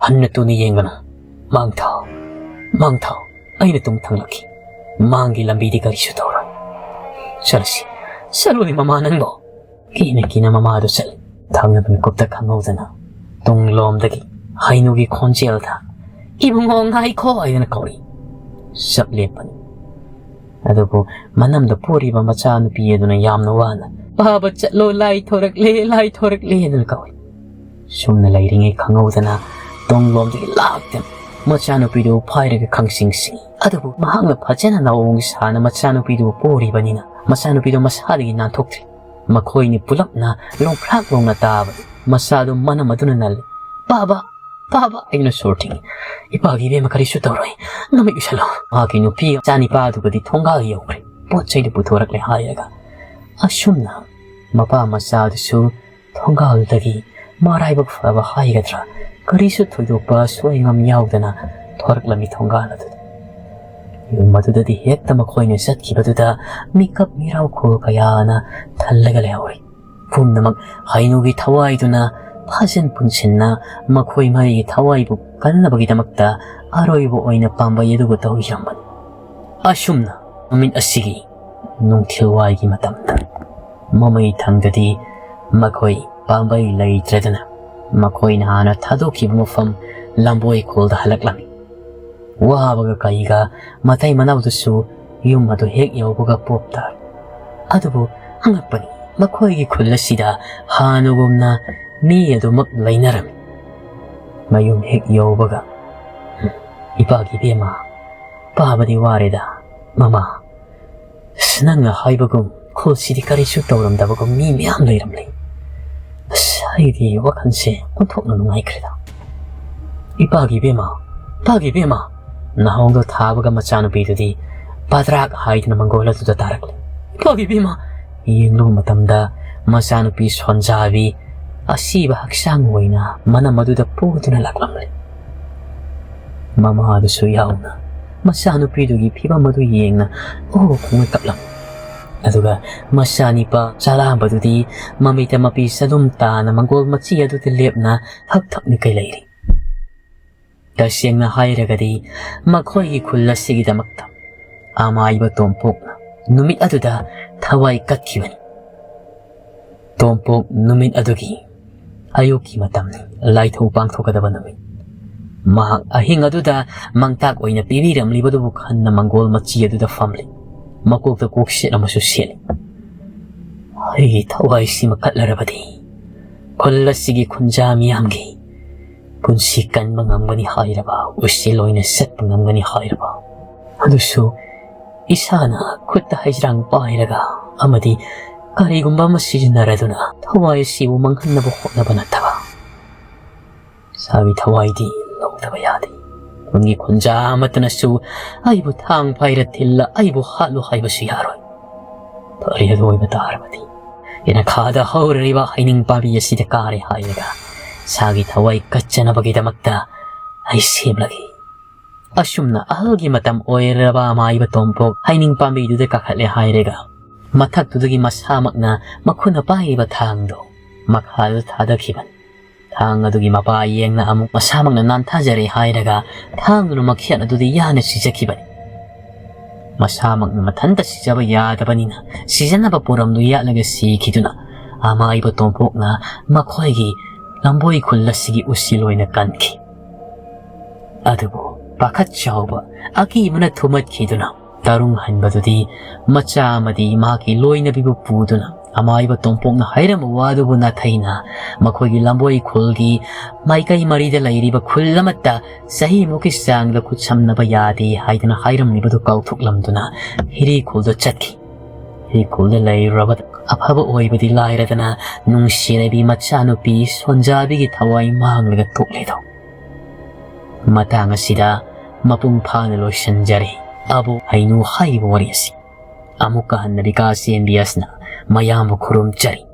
ꯍꯟꯅ ꯇꯨꯅ ꯌꯦꯡꯒꯅꯨ꯫ ꯃꯥꯡ ꯊꯥꯎ, ꯃꯥꯡ ꯊꯥꯎ꯫ ꯑꯩꯅ ꯇꯨꯡ ꯊꯪꯂꯛꯈꯤ꯫ ꯃꯥꯡꯒꯤ ꯂꯝꯕꯤꯗꯤ ꯀꯔꯤꯁꯨ ꯇꯧꯔꯣꯏ꯫ ꯆꯠꯂꯁꯤ, ꯆꯠꯂꯨꯅꯦ ꯃꯃꯥ ꯅꯪꯕꯣ꯫" ꯀꯤꯅ ꯀꯤꯅ ꯃꯃꯥꯗꯨ ꯆꯠꯂꯤ꯫ ꯊꯪꯅꯕ ꯃꯤꯀꯨꯞꯇ ꯈꯪꯍꯧꯗꯅ ꯇꯨꯡꯂꯣꯝꯗꯒꯤ ꯍꯩꯅꯨꯒꯤ ꯈꯣꯟꯖꯦꯜꯗ "ꯏꯕꯨꯡꯉꯣ, ꯉꯥꯏꯈꯣ" ꯍꯥꯏꯗꯅ ꯀꯧꯔꯤ꯫ ꯆꯞ ꯂꯦꯞꯄꯅꯤ꯫ ꯑꯗꯨꯕꯨ ꯃꯅꯝꯗ ꯄꯣꯔꯤꯕ ꯃꯆꯥꯅꯨꯄꯤ ꯑꯗꯨꯅ ꯌꯥꯝꯅ ꯋꯥꯅ, "ꯄꯥꯕ ꯆꯠꯂꯣ, ꯂꯥꯏ ꯊꯣꯔꯛꯂꯦ, ꯂꯥꯏ ꯊꯣꯔꯛꯂꯦ" ꯑꯗꯨꯅ ꯀꯧꯏ꯫ ꯁꯨꯝꯅ ꯂꯩꯔꯤꯉꯩ ꯈꯪꯍꯧꯗꯅ ꯇꯨꯡꯂꯣꯝꯗꯒꯤ ꯂꯥꯛꯇꯨꯅ ꯃꯆꯥꯅꯨꯄꯤꯗꯨ ꯐꯥꯏꯔꯒ ꯈꯪꯁꯤꯡ ꯁꯤꯡꯏ꯫ ꯑꯗꯨꯕꯨ ꯃꯍꯥꯛꯅ ꯐꯖꯅ ꯅꯥꯑꯣꯡ ꯁꯥꯅ ꯃꯆꯥꯅꯨꯄꯤꯗꯨ ꯄꯣꯔꯤꯕꯅꯤꯅ ꯃꯆꯥꯅꯨꯄꯤꯗꯨ ꯃꯁꯥꯗꯒꯤ ꯅꯥꯟꯊꯣꯛꯇ꯭ꯔꯤ꯫ ꯃꯈꯣꯏꯅꯤ ꯄꯨꯂꯞꯅ ꯂꯣꯡꯐ꯭ꯔꯥꯛ ꯂꯣꯡꯅ ꯇꯥꯕꯗ ꯃꯆꯥꯗꯨ ꯃꯅꯝ ꯑꯗꯨꯅ ꯅꯜꯂꯤ꯫ "ꯄꯥꯕ! ꯄꯥꯕ!" ꯑꯩꯅ ꯁꯣꯔ ꯊꯤꯡꯏ꯫ "ꯏꯄꯥꯒꯤ ꯏꯕꯦꯝꯃ, ꯀꯔꯤꯁꯨ ꯇꯧꯔꯣꯏ꯫ ꯅꯃꯤꯠ ꯎꯏꯁꯜꯂꯣ꯫" ꯃꯍꯥꯛꯀꯤ ꯅꯨꯄꯤ ꯃꯆꯥꯅꯤꯄꯥ ꯑꯗꯨꯒꯗꯤ ꯊꯣꯡꯒꯥꯜ ꯌꯧꯈ꯭ꯔꯦ꯫ ꯄꯣꯠ ꯆꯩꯗꯨ ꯄꯨꯊꯣꯔꯛꯂꯦ ꯍꯥꯏꯔꯒ꯫ ꯑꯁꯨꯝꯅ ꯃꯄꯥ ꯃꯆꯥꯗꯨꯁꯨ ꯊꯣꯡꯒꯥꯜꯗꯒꯤ ꯃꯔꯥꯏꯕꯛ ꯐꯕ ꯍꯥꯏꯒꯗ꯭ꯔꯥ, ꯀꯔꯤꯁꯨ ꯊꯣꯏꯗꯣꯛꯄ ꯁꯣꯏꯉꯝ ꯌꯥꯎꯗꯅ ꯊꯣꯔꯛꯂꯝꯃꯤ ꯊꯣꯡꯒꯥꯜ ꯑꯗꯨꯗ꯫ ꯌꯨꯝ ꯑꯗꯨꯗꯗꯤ ꯍꯦꯛꯇ ꯃꯈꯣꯏꯅ ꯆꯠꯈꯤꯕꯗꯨꯗ ꯃꯤꯀꯞ ꯃꯤꯔꯥꯎꯈꯣꯜ ꯀꯌꯥꯅ ꯊꯜꯂꯒ ꯂꯩꯍꯧꯔꯤ꯫ ꯄꯨꯝꯅꯃꯛ ꯍꯩꯅꯨꯒꯤ ꯊꯋꯥꯏꯗꯨꯅ ꯐꯥꯖꯤꯟ ꯄꯨꯟꯁꯤꯟꯅ ꯃꯈꯣꯏ ꯃꯔꯤꯒꯤ ꯊꯋꯥꯏꯕꯨ ꯀꯟꯅꯕꯒꯤꯗꯃꯛꯇ ꯑꯔꯣꯏꯕ ꯑꯣꯏꯅ ꯄꯥꯝꯕꯩ ꯑꯗꯨꯕꯨ ꯇꯧꯖꯔꯝꯕꯅꯤ꯫ ꯑꯁꯨꯝꯅ ꯅꯨꯃꯤꯠ ꯑꯁꯤꯒꯤ ꯅꯨꯡꯊꯤꯜꯋꯥꯏꯒꯤ ꯃꯇꯝꯗ ꯃꯃꯩ ꯊꯪꯗꯗꯤ ꯃꯈꯣꯏ ꯄꯥꯝꯕꯩ ꯂꯩꯇ꯭ꯔꯗꯨꯅ ꯃꯈꯣꯏꯅ ꯍꯥꯟꯅ ꯊꯥꯗꯣꯛꯈꯤꯕ ꯃꯐꯝ ꯂꯝꯕꯣꯏ ꯈꯨꯜꯗ ꯍꯜꯂꯛꯂꯝꯃꯤ꯫ ꯋꯥꯕꯒ ꯀꯩꯒ ꯃꯇꯩ ꯃꯅꯥꯎꯗꯨꯁꯨ ꯌꯨꯝ ꯑꯗꯨ ꯍꯦꯛ ꯌꯧꯕꯒ ꯄꯣꯞ ꯇꯥꯏ꯫ ꯑꯗꯨꯕꯨ ꯑꯉꯛꯄꯅꯤ, ꯃꯈꯣꯏꯒꯤ ꯈꯨꯜ ꯑꯁꯤꯗ ꯍꯥꯟꯅꯒꯨꯝꯅ ꯃꯤ ꯑꯗꯨꯃꯛ ꯂꯩꯅꯔꯝꯃꯤ꯫ ꯃꯌꯨꯝ ꯍꯦꯛ ꯌꯧꯕꯒ, "ꯏꯄꯥꯒꯤ ꯏꯕꯦꯝꯃ, ꯄꯥꯕꯗꯤ ꯋꯥꯔꯦꯗ꯫ ꯃꯃꯥ, ꯑꯁ, ꯅꯪꯅ ꯍꯥꯏꯕꯒꯨꯝ ꯈꯨꯜꯁꯤꯗꯤ ꯀꯔꯤꯁꯨ ꯇꯧꯔꯝꯗꯕꯒꯨꯝ ꯃꯤ ꯃꯌꯥꯝ ꯂꯩꯔꯝꯂꯦ꯫ ꯑꯁ, ꯑꯩꯗꯤ ꯋꯥꯈꯜꯁꯦ ꯑꯣꯟꯊꯣꯛꯅ ꯅꯨꯡꯉꯥꯏꯈ꯭ꯔꯦꯗ꯫ ꯏꯄꯥꯒꯤ ꯏꯕꯦꯝꯃ, ꯏꯄꯥꯒꯤ ꯏꯕꯦꯝꯃ!" ꯅꯥꯍꯣꯡꯗꯣ ꯊꯥꯕꯒ ꯃꯆꯥꯅꯨꯄꯤꯗꯨꯗꯤ ꯄꯗ꯭ꯔꯥꯛ ꯍꯥꯏꯗꯨꯅ ꯃꯪꯒꯣꯜ ꯑꯗꯨꯗ ꯇꯥꯔꯛꯂꯦ꯫ "ꯏꯄꯥꯒꯤ ꯏꯕꯦꯝꯃ!" ꯌꯦꯡꯂꯨꯕ ꯃꯇꯝꯗ ꯃꯆꯥꯅꯨꯄꯤ ꯁꯣꯟꯖꯥꯕꯤ ꯑꯁꯤꯕ ꯍꯛꯆꯥꯡ ꯑꯣꯏꯅ ꯃꯅꯝ ꯑꯗꯨꯗ ꯄꯨꯗꯨꯅ ꯂꯥꯛꯂꯝꯂꯦ꯫ ꯃꯃꯥꯗꯨꯁꯨ ꯌꯥꯎꯅ ꯃꯆꯥꯅꯨꯄꯤꯗꯨꯒꯤ ꯐꯤꯕꯝ ꯑꯗꯨ ꯌꯦꯡꯅ ꯑꯣ ꯈꯣꯡꯅ ꯀꯞꯂꯝꯃꯤ꯫ ꯑꯗꯨꯒ ꯃꯆꯥꯅꯤꯄꯥ ꯆꯥꯂꯥꯝꯕꯗꯨꯗꯤ ꯃꯃꯤꯠꯇ ꯃꯄꯤ ꯆꯗꯨꯝ ꯇꯥꯅ ꯃꯪꯒꯣꯜ ꯃꯆꯤ ꯑꯗꯨꯗ ꯂꯦꯞꯅ ꯍꯛ ꯊꯛꯅ ꯀꯩ ꯂꯩꯔꯤ꯫ ꯇꯁꯦꯡꯅ ꯍꯥꯏꯔꯒꯗꯤ ꯃꯈꯣꯏꯒꯤ ꯈꯨꯜ ꯑꯁꯤꯒꯤꯗꯃꯛꯇ ꯑꯃꯥꯏꯕ ꯇꯣꯝꯄꯣꯛꯅ ꯅꯨꯃꯤꯠ ꯑꯗꯨꯗ ꯊꯋꯥꯏ ꯀꯠꯈꯤꯕꯅꯤ꯫ ꯇꯣꯝꯄꯣꯛ ꯅꯨꯃꯤꯠ ꯑꯗꯨꯒꯤ ꯑꯌꯨꯛꯀꯤ ꯃꯇꯝꯅꯤ, ꯂꯥꯏꯊꯧ ꯄꯥꯡꯊꯣꯛꯀꯗꯕ ꯅꯨꯃꯤꯠ꯫ ꯃꯍꯥꯛ ꯑꯍꯤꯡ ꯑꯗꯨꯗ ꯃꯥꯡꯇꯥꯛ ꯑꯣꯏꯅ ꯄꯤꯕꯤꯔꯝꯂꯤꯕꯗꯨꯕꯨ ꯈꯟꯅ ꯃꯪꯒꯣꯜ ꯃꯆꯤ ꯑꯗꯨꯗ ꯐꯝꯂꯤ꯫ ꯃꯀꯣꯛꯇ ꯀꯣꯛꯁꯦꯠ ꯑꯃꯁꯨ ꯁꯦꯠꯂꯤ꯫ ꯑꯩꯒꯤ ꯊꯋꯥꯏꯁꯤ ꯃꯈꯠꯂꯔꯕꯗꯤ ꯈꯨꯜ ꯑꯁꯤꯒꯤ ꯈꯨꯟꯖꯥ ꯃꯤꯌꯥꯝꯒꯤ ꯄꯨꯟꯁꯤ ꯀꯟꯕ ꯉꯝꯒꯅꯤ ꯍꯥꯏꯔꯕ, ꯎꯁꯤꯜ ꯑꯣꯏꯅ ꯆꯠꯄ ꯉꯝꯒꯅꯤ ꯍꯥꯏꯔꯕ, ꯑꯗꯨꯁꯨ ꯏꯁꯥꯅ ꯈꯨꯠꯇ ꯍꯩꯖ꯭ꯔꯥꯡ ꯄꯥꯏꯔꯒ ꯑꯃꯗꯤ ꯀꯔꯤꯒꯨꯝꯕ ꯑꯃ ꯁꯤꯖꯤꯟꯅꯔꯗꯨꯅ ꯊꯋꯥꯏ ꯑꯁꯤꯕꯨ ꯃꯥꯡꯍꯟꯅꯕ ꯍꯣꯠꯅꯕ ꯅꯠꯇꯕ꯫ ꯏꯁꯥꯒꯤ ꯊꯋꯥꯏꯗꯤ ꯂꯧꯗꯕ ꯌꯥꯗꯦ꯫ ꯈꯨꯟꯒꯤ ꯈꯨꯟꯖꯥ ꯑꯃꯠꯇꯅꯁꯨ ꯑꯩꯕꯨ ꯊꯥꯡ ꯄꯥꯏꯔ ꯊꯤꯜꯂ ꯑꯩꯕꯨ ꯍꯥꯠꯂꯨ ꯍꯥꯏꯕꯁꯨ ꯌꯥꯔꯣꯏ꯫ ꯐꯔꯦ, ꯑꯗꯨ ꯑꯣꯏꯕ ꯇꯥꯔꯕꯗꯤ ꯌꯦꯅꯈꯥꯗ ꯍꯧꯔꯤꯕ ꯍꯩꯅꯤꯡ ꯄꯥꯝꯕꯤ ꯑꯁꯤꯗ ꯀꯥꯔꯦ ꯍꯥꯏꯔꯒ ꯏꯁꯥꯒꯤ ꯊꯋꯥꯏ ꯀꯠꯆꯅꯕꯒꯤꯗꯃꯛꯇ ꯑꯩ ꯁꯦꯝꯂꯒꯦ꯫ ꯑꯁꯨꯝꯅ ꯑꯍꯜꯒꯤ ꯃꯇꯝ ꯑꯣꯏꯔꯕ ꯑꯃꯥꯏꯕ ꯇꯣꯝꯄꯣꯛ ꯍꯩꯅꯤꯡ ꯄꯥꯝꯕꯤꯗꯨꯗ ꯀꯥꯈꯠꯂꯦ ꯍꯥꯏꯔꯒ ꯃꯊꯛꯇꯨꯗꯒꯤ ꯃꯁꯥꯃꯛꯅ ꯃꯈꯨꯠꯅ ꯄꯥꯏꯔꯤꯕ ꯊꯥꯡꯗꯣ ꯃꯈꯥꯗ ꯊꯥꯗꯈꯤꯕꯅꯤ꯫ ꯊꯥꯡ ꯑꯗꯨꯒꯤ ꯃꯄꯥ ꯌꯦꯡꯅ ꯑꯃꯨꯛ ꯃꯁꯥꯃꯛꯅ ꯅꯥꯟꯊꯖꯔꯦ ꯍꯥꯏꯔꯒ ꯊꯥꯡꯗꯨꯅ ꯃꯈꯦꯠ ꯑꯗꯨꯗ ꯌꯥꯟꯅ ꯁꯤꯖꯈꯤꯕꯅꯤ꯫ ꯃꯁꯥꯃꯛꯅ ꯃꯊꯟꯇ ꯁꯤꯖꯕ ꯌꯥꯗꯕꯅꯤꯅ ꯁꯤꯖꯅꯕ ꯄꯣꯔꯝꯗꯨ ꯌꯥꯠꯂꯒ ꯁꯤꯈꯤꯗꯨꯅ ꯑꯃꯥꯏꯕ ꯇꯣꯝꯄꯣꯛꯅ ꯃꯈꯣꯏꯒꯤ ꯂꯝꯕꯣꯏ ꯈꯨꯜ ꯑꯁꯤꯒꯤ ꯎꯁꯤꯜ ꯑꯣꯏꯅ ꯀꯟꯈꯤ꯫ ꯑꯗꯨꯕꯨ ꯄꯥꯈꯠ ꯆꯥꯎꯕ ꯑꯀꯤꯕꯅ ꯊꯨꯝꯃꯠꯈꯤꯗꯨꯅ ꯇꯔꯨꯡ ꯍꯟꯕꯗꯨꯗꯤ ꯃꯆꯥ ꯑꯃꯗꯤ ꯃꯍꯥꯛꯀꯤ ꯂꯣꯏꯅꯕꯤꯕꯨ ꯄꯨꯗꯨꯅ ꯑꯃꯥꯏꯕ ꯇꯣꯝꯄꯣꯛꯅ ꯍꯥꯏꯔꯝꯕ ꯋꯥꯗꯨꯕꯨ ꯅꯥꯊꯩꯅ ꯃꯈꯣꯏꯒꯤ ꯂꯝꯕꯣꯏ ꯈꯨꯜꯒꯤ ꯃꯥꯏꯀꯩ ꯃꯔꯤꯗ ꯂꯩꯔꯤꯕ ꯈꯨꯜ ꯑꯃꯠꯇ ꯆꯍꯤꯃꯨꯛꯀꯤ ꯆꯥꯡꯗ ꯈꯨꯠꯁꯝꯅꯕ ꯌꯥꯗꯦ ꯍꯥꯏꯗꯨꯅ ꯍꯥꯏꯔꯝꯂꯤꯕꯗꯨ ꯀꯥꯎꯊꯣꯛꯂꯝꯗꯨꯅ ꯍꯤꯔꯤ ꯈꯨꯜꯗ ꯆꯠꯈꯤ꯫ ꯍꯤꯔꯤ ꯈꯨꯜꯗ ꯂꯩꯔꯨꯔꯕꯗ ꯑꯐꯕ ꯑꯣꯏꯕꯗꯤ ꯂꯥꯏꯔꯗꯅ ꯅꯨꯡꯁꯤꯔꯕꯤ ꯃꯆꯥꯅꯨꯄꯤ ꯁꯣꯟꯖꯥꯕꯤꯒꯤ ꯊꯋꯥꯏ ꯃꯥꯡꯂꯒ ꯇꯣꯛꯂꯦꯗꯣ꯫ ꯃꯇꯥꯡ ꯑꯁꯤꯗ ꯃꯄꯨꯡ ꯐꯥꯅ ꯂꯣꯏꯁꯤꯟꯖꯔꯦ ꯑꯕꯣꯛ ꯍꯩꯅꯨ ꯍꯥꯏꯔꯤꯕ ꯋꯥꯔꯤ ꯑꯁꯤ꯫ ꯑꯃꯨꯛꯀ ꯍꯟꯅ ꯕꯤꯀꯥꯁ ꯑꯦꯝ ꯕꯤ ꯑꯦꯁꯅ ꯃꯌꯥꯝꯕꯨ ꯈꯨꯔꯨꯝꯖꯔꯤ꯫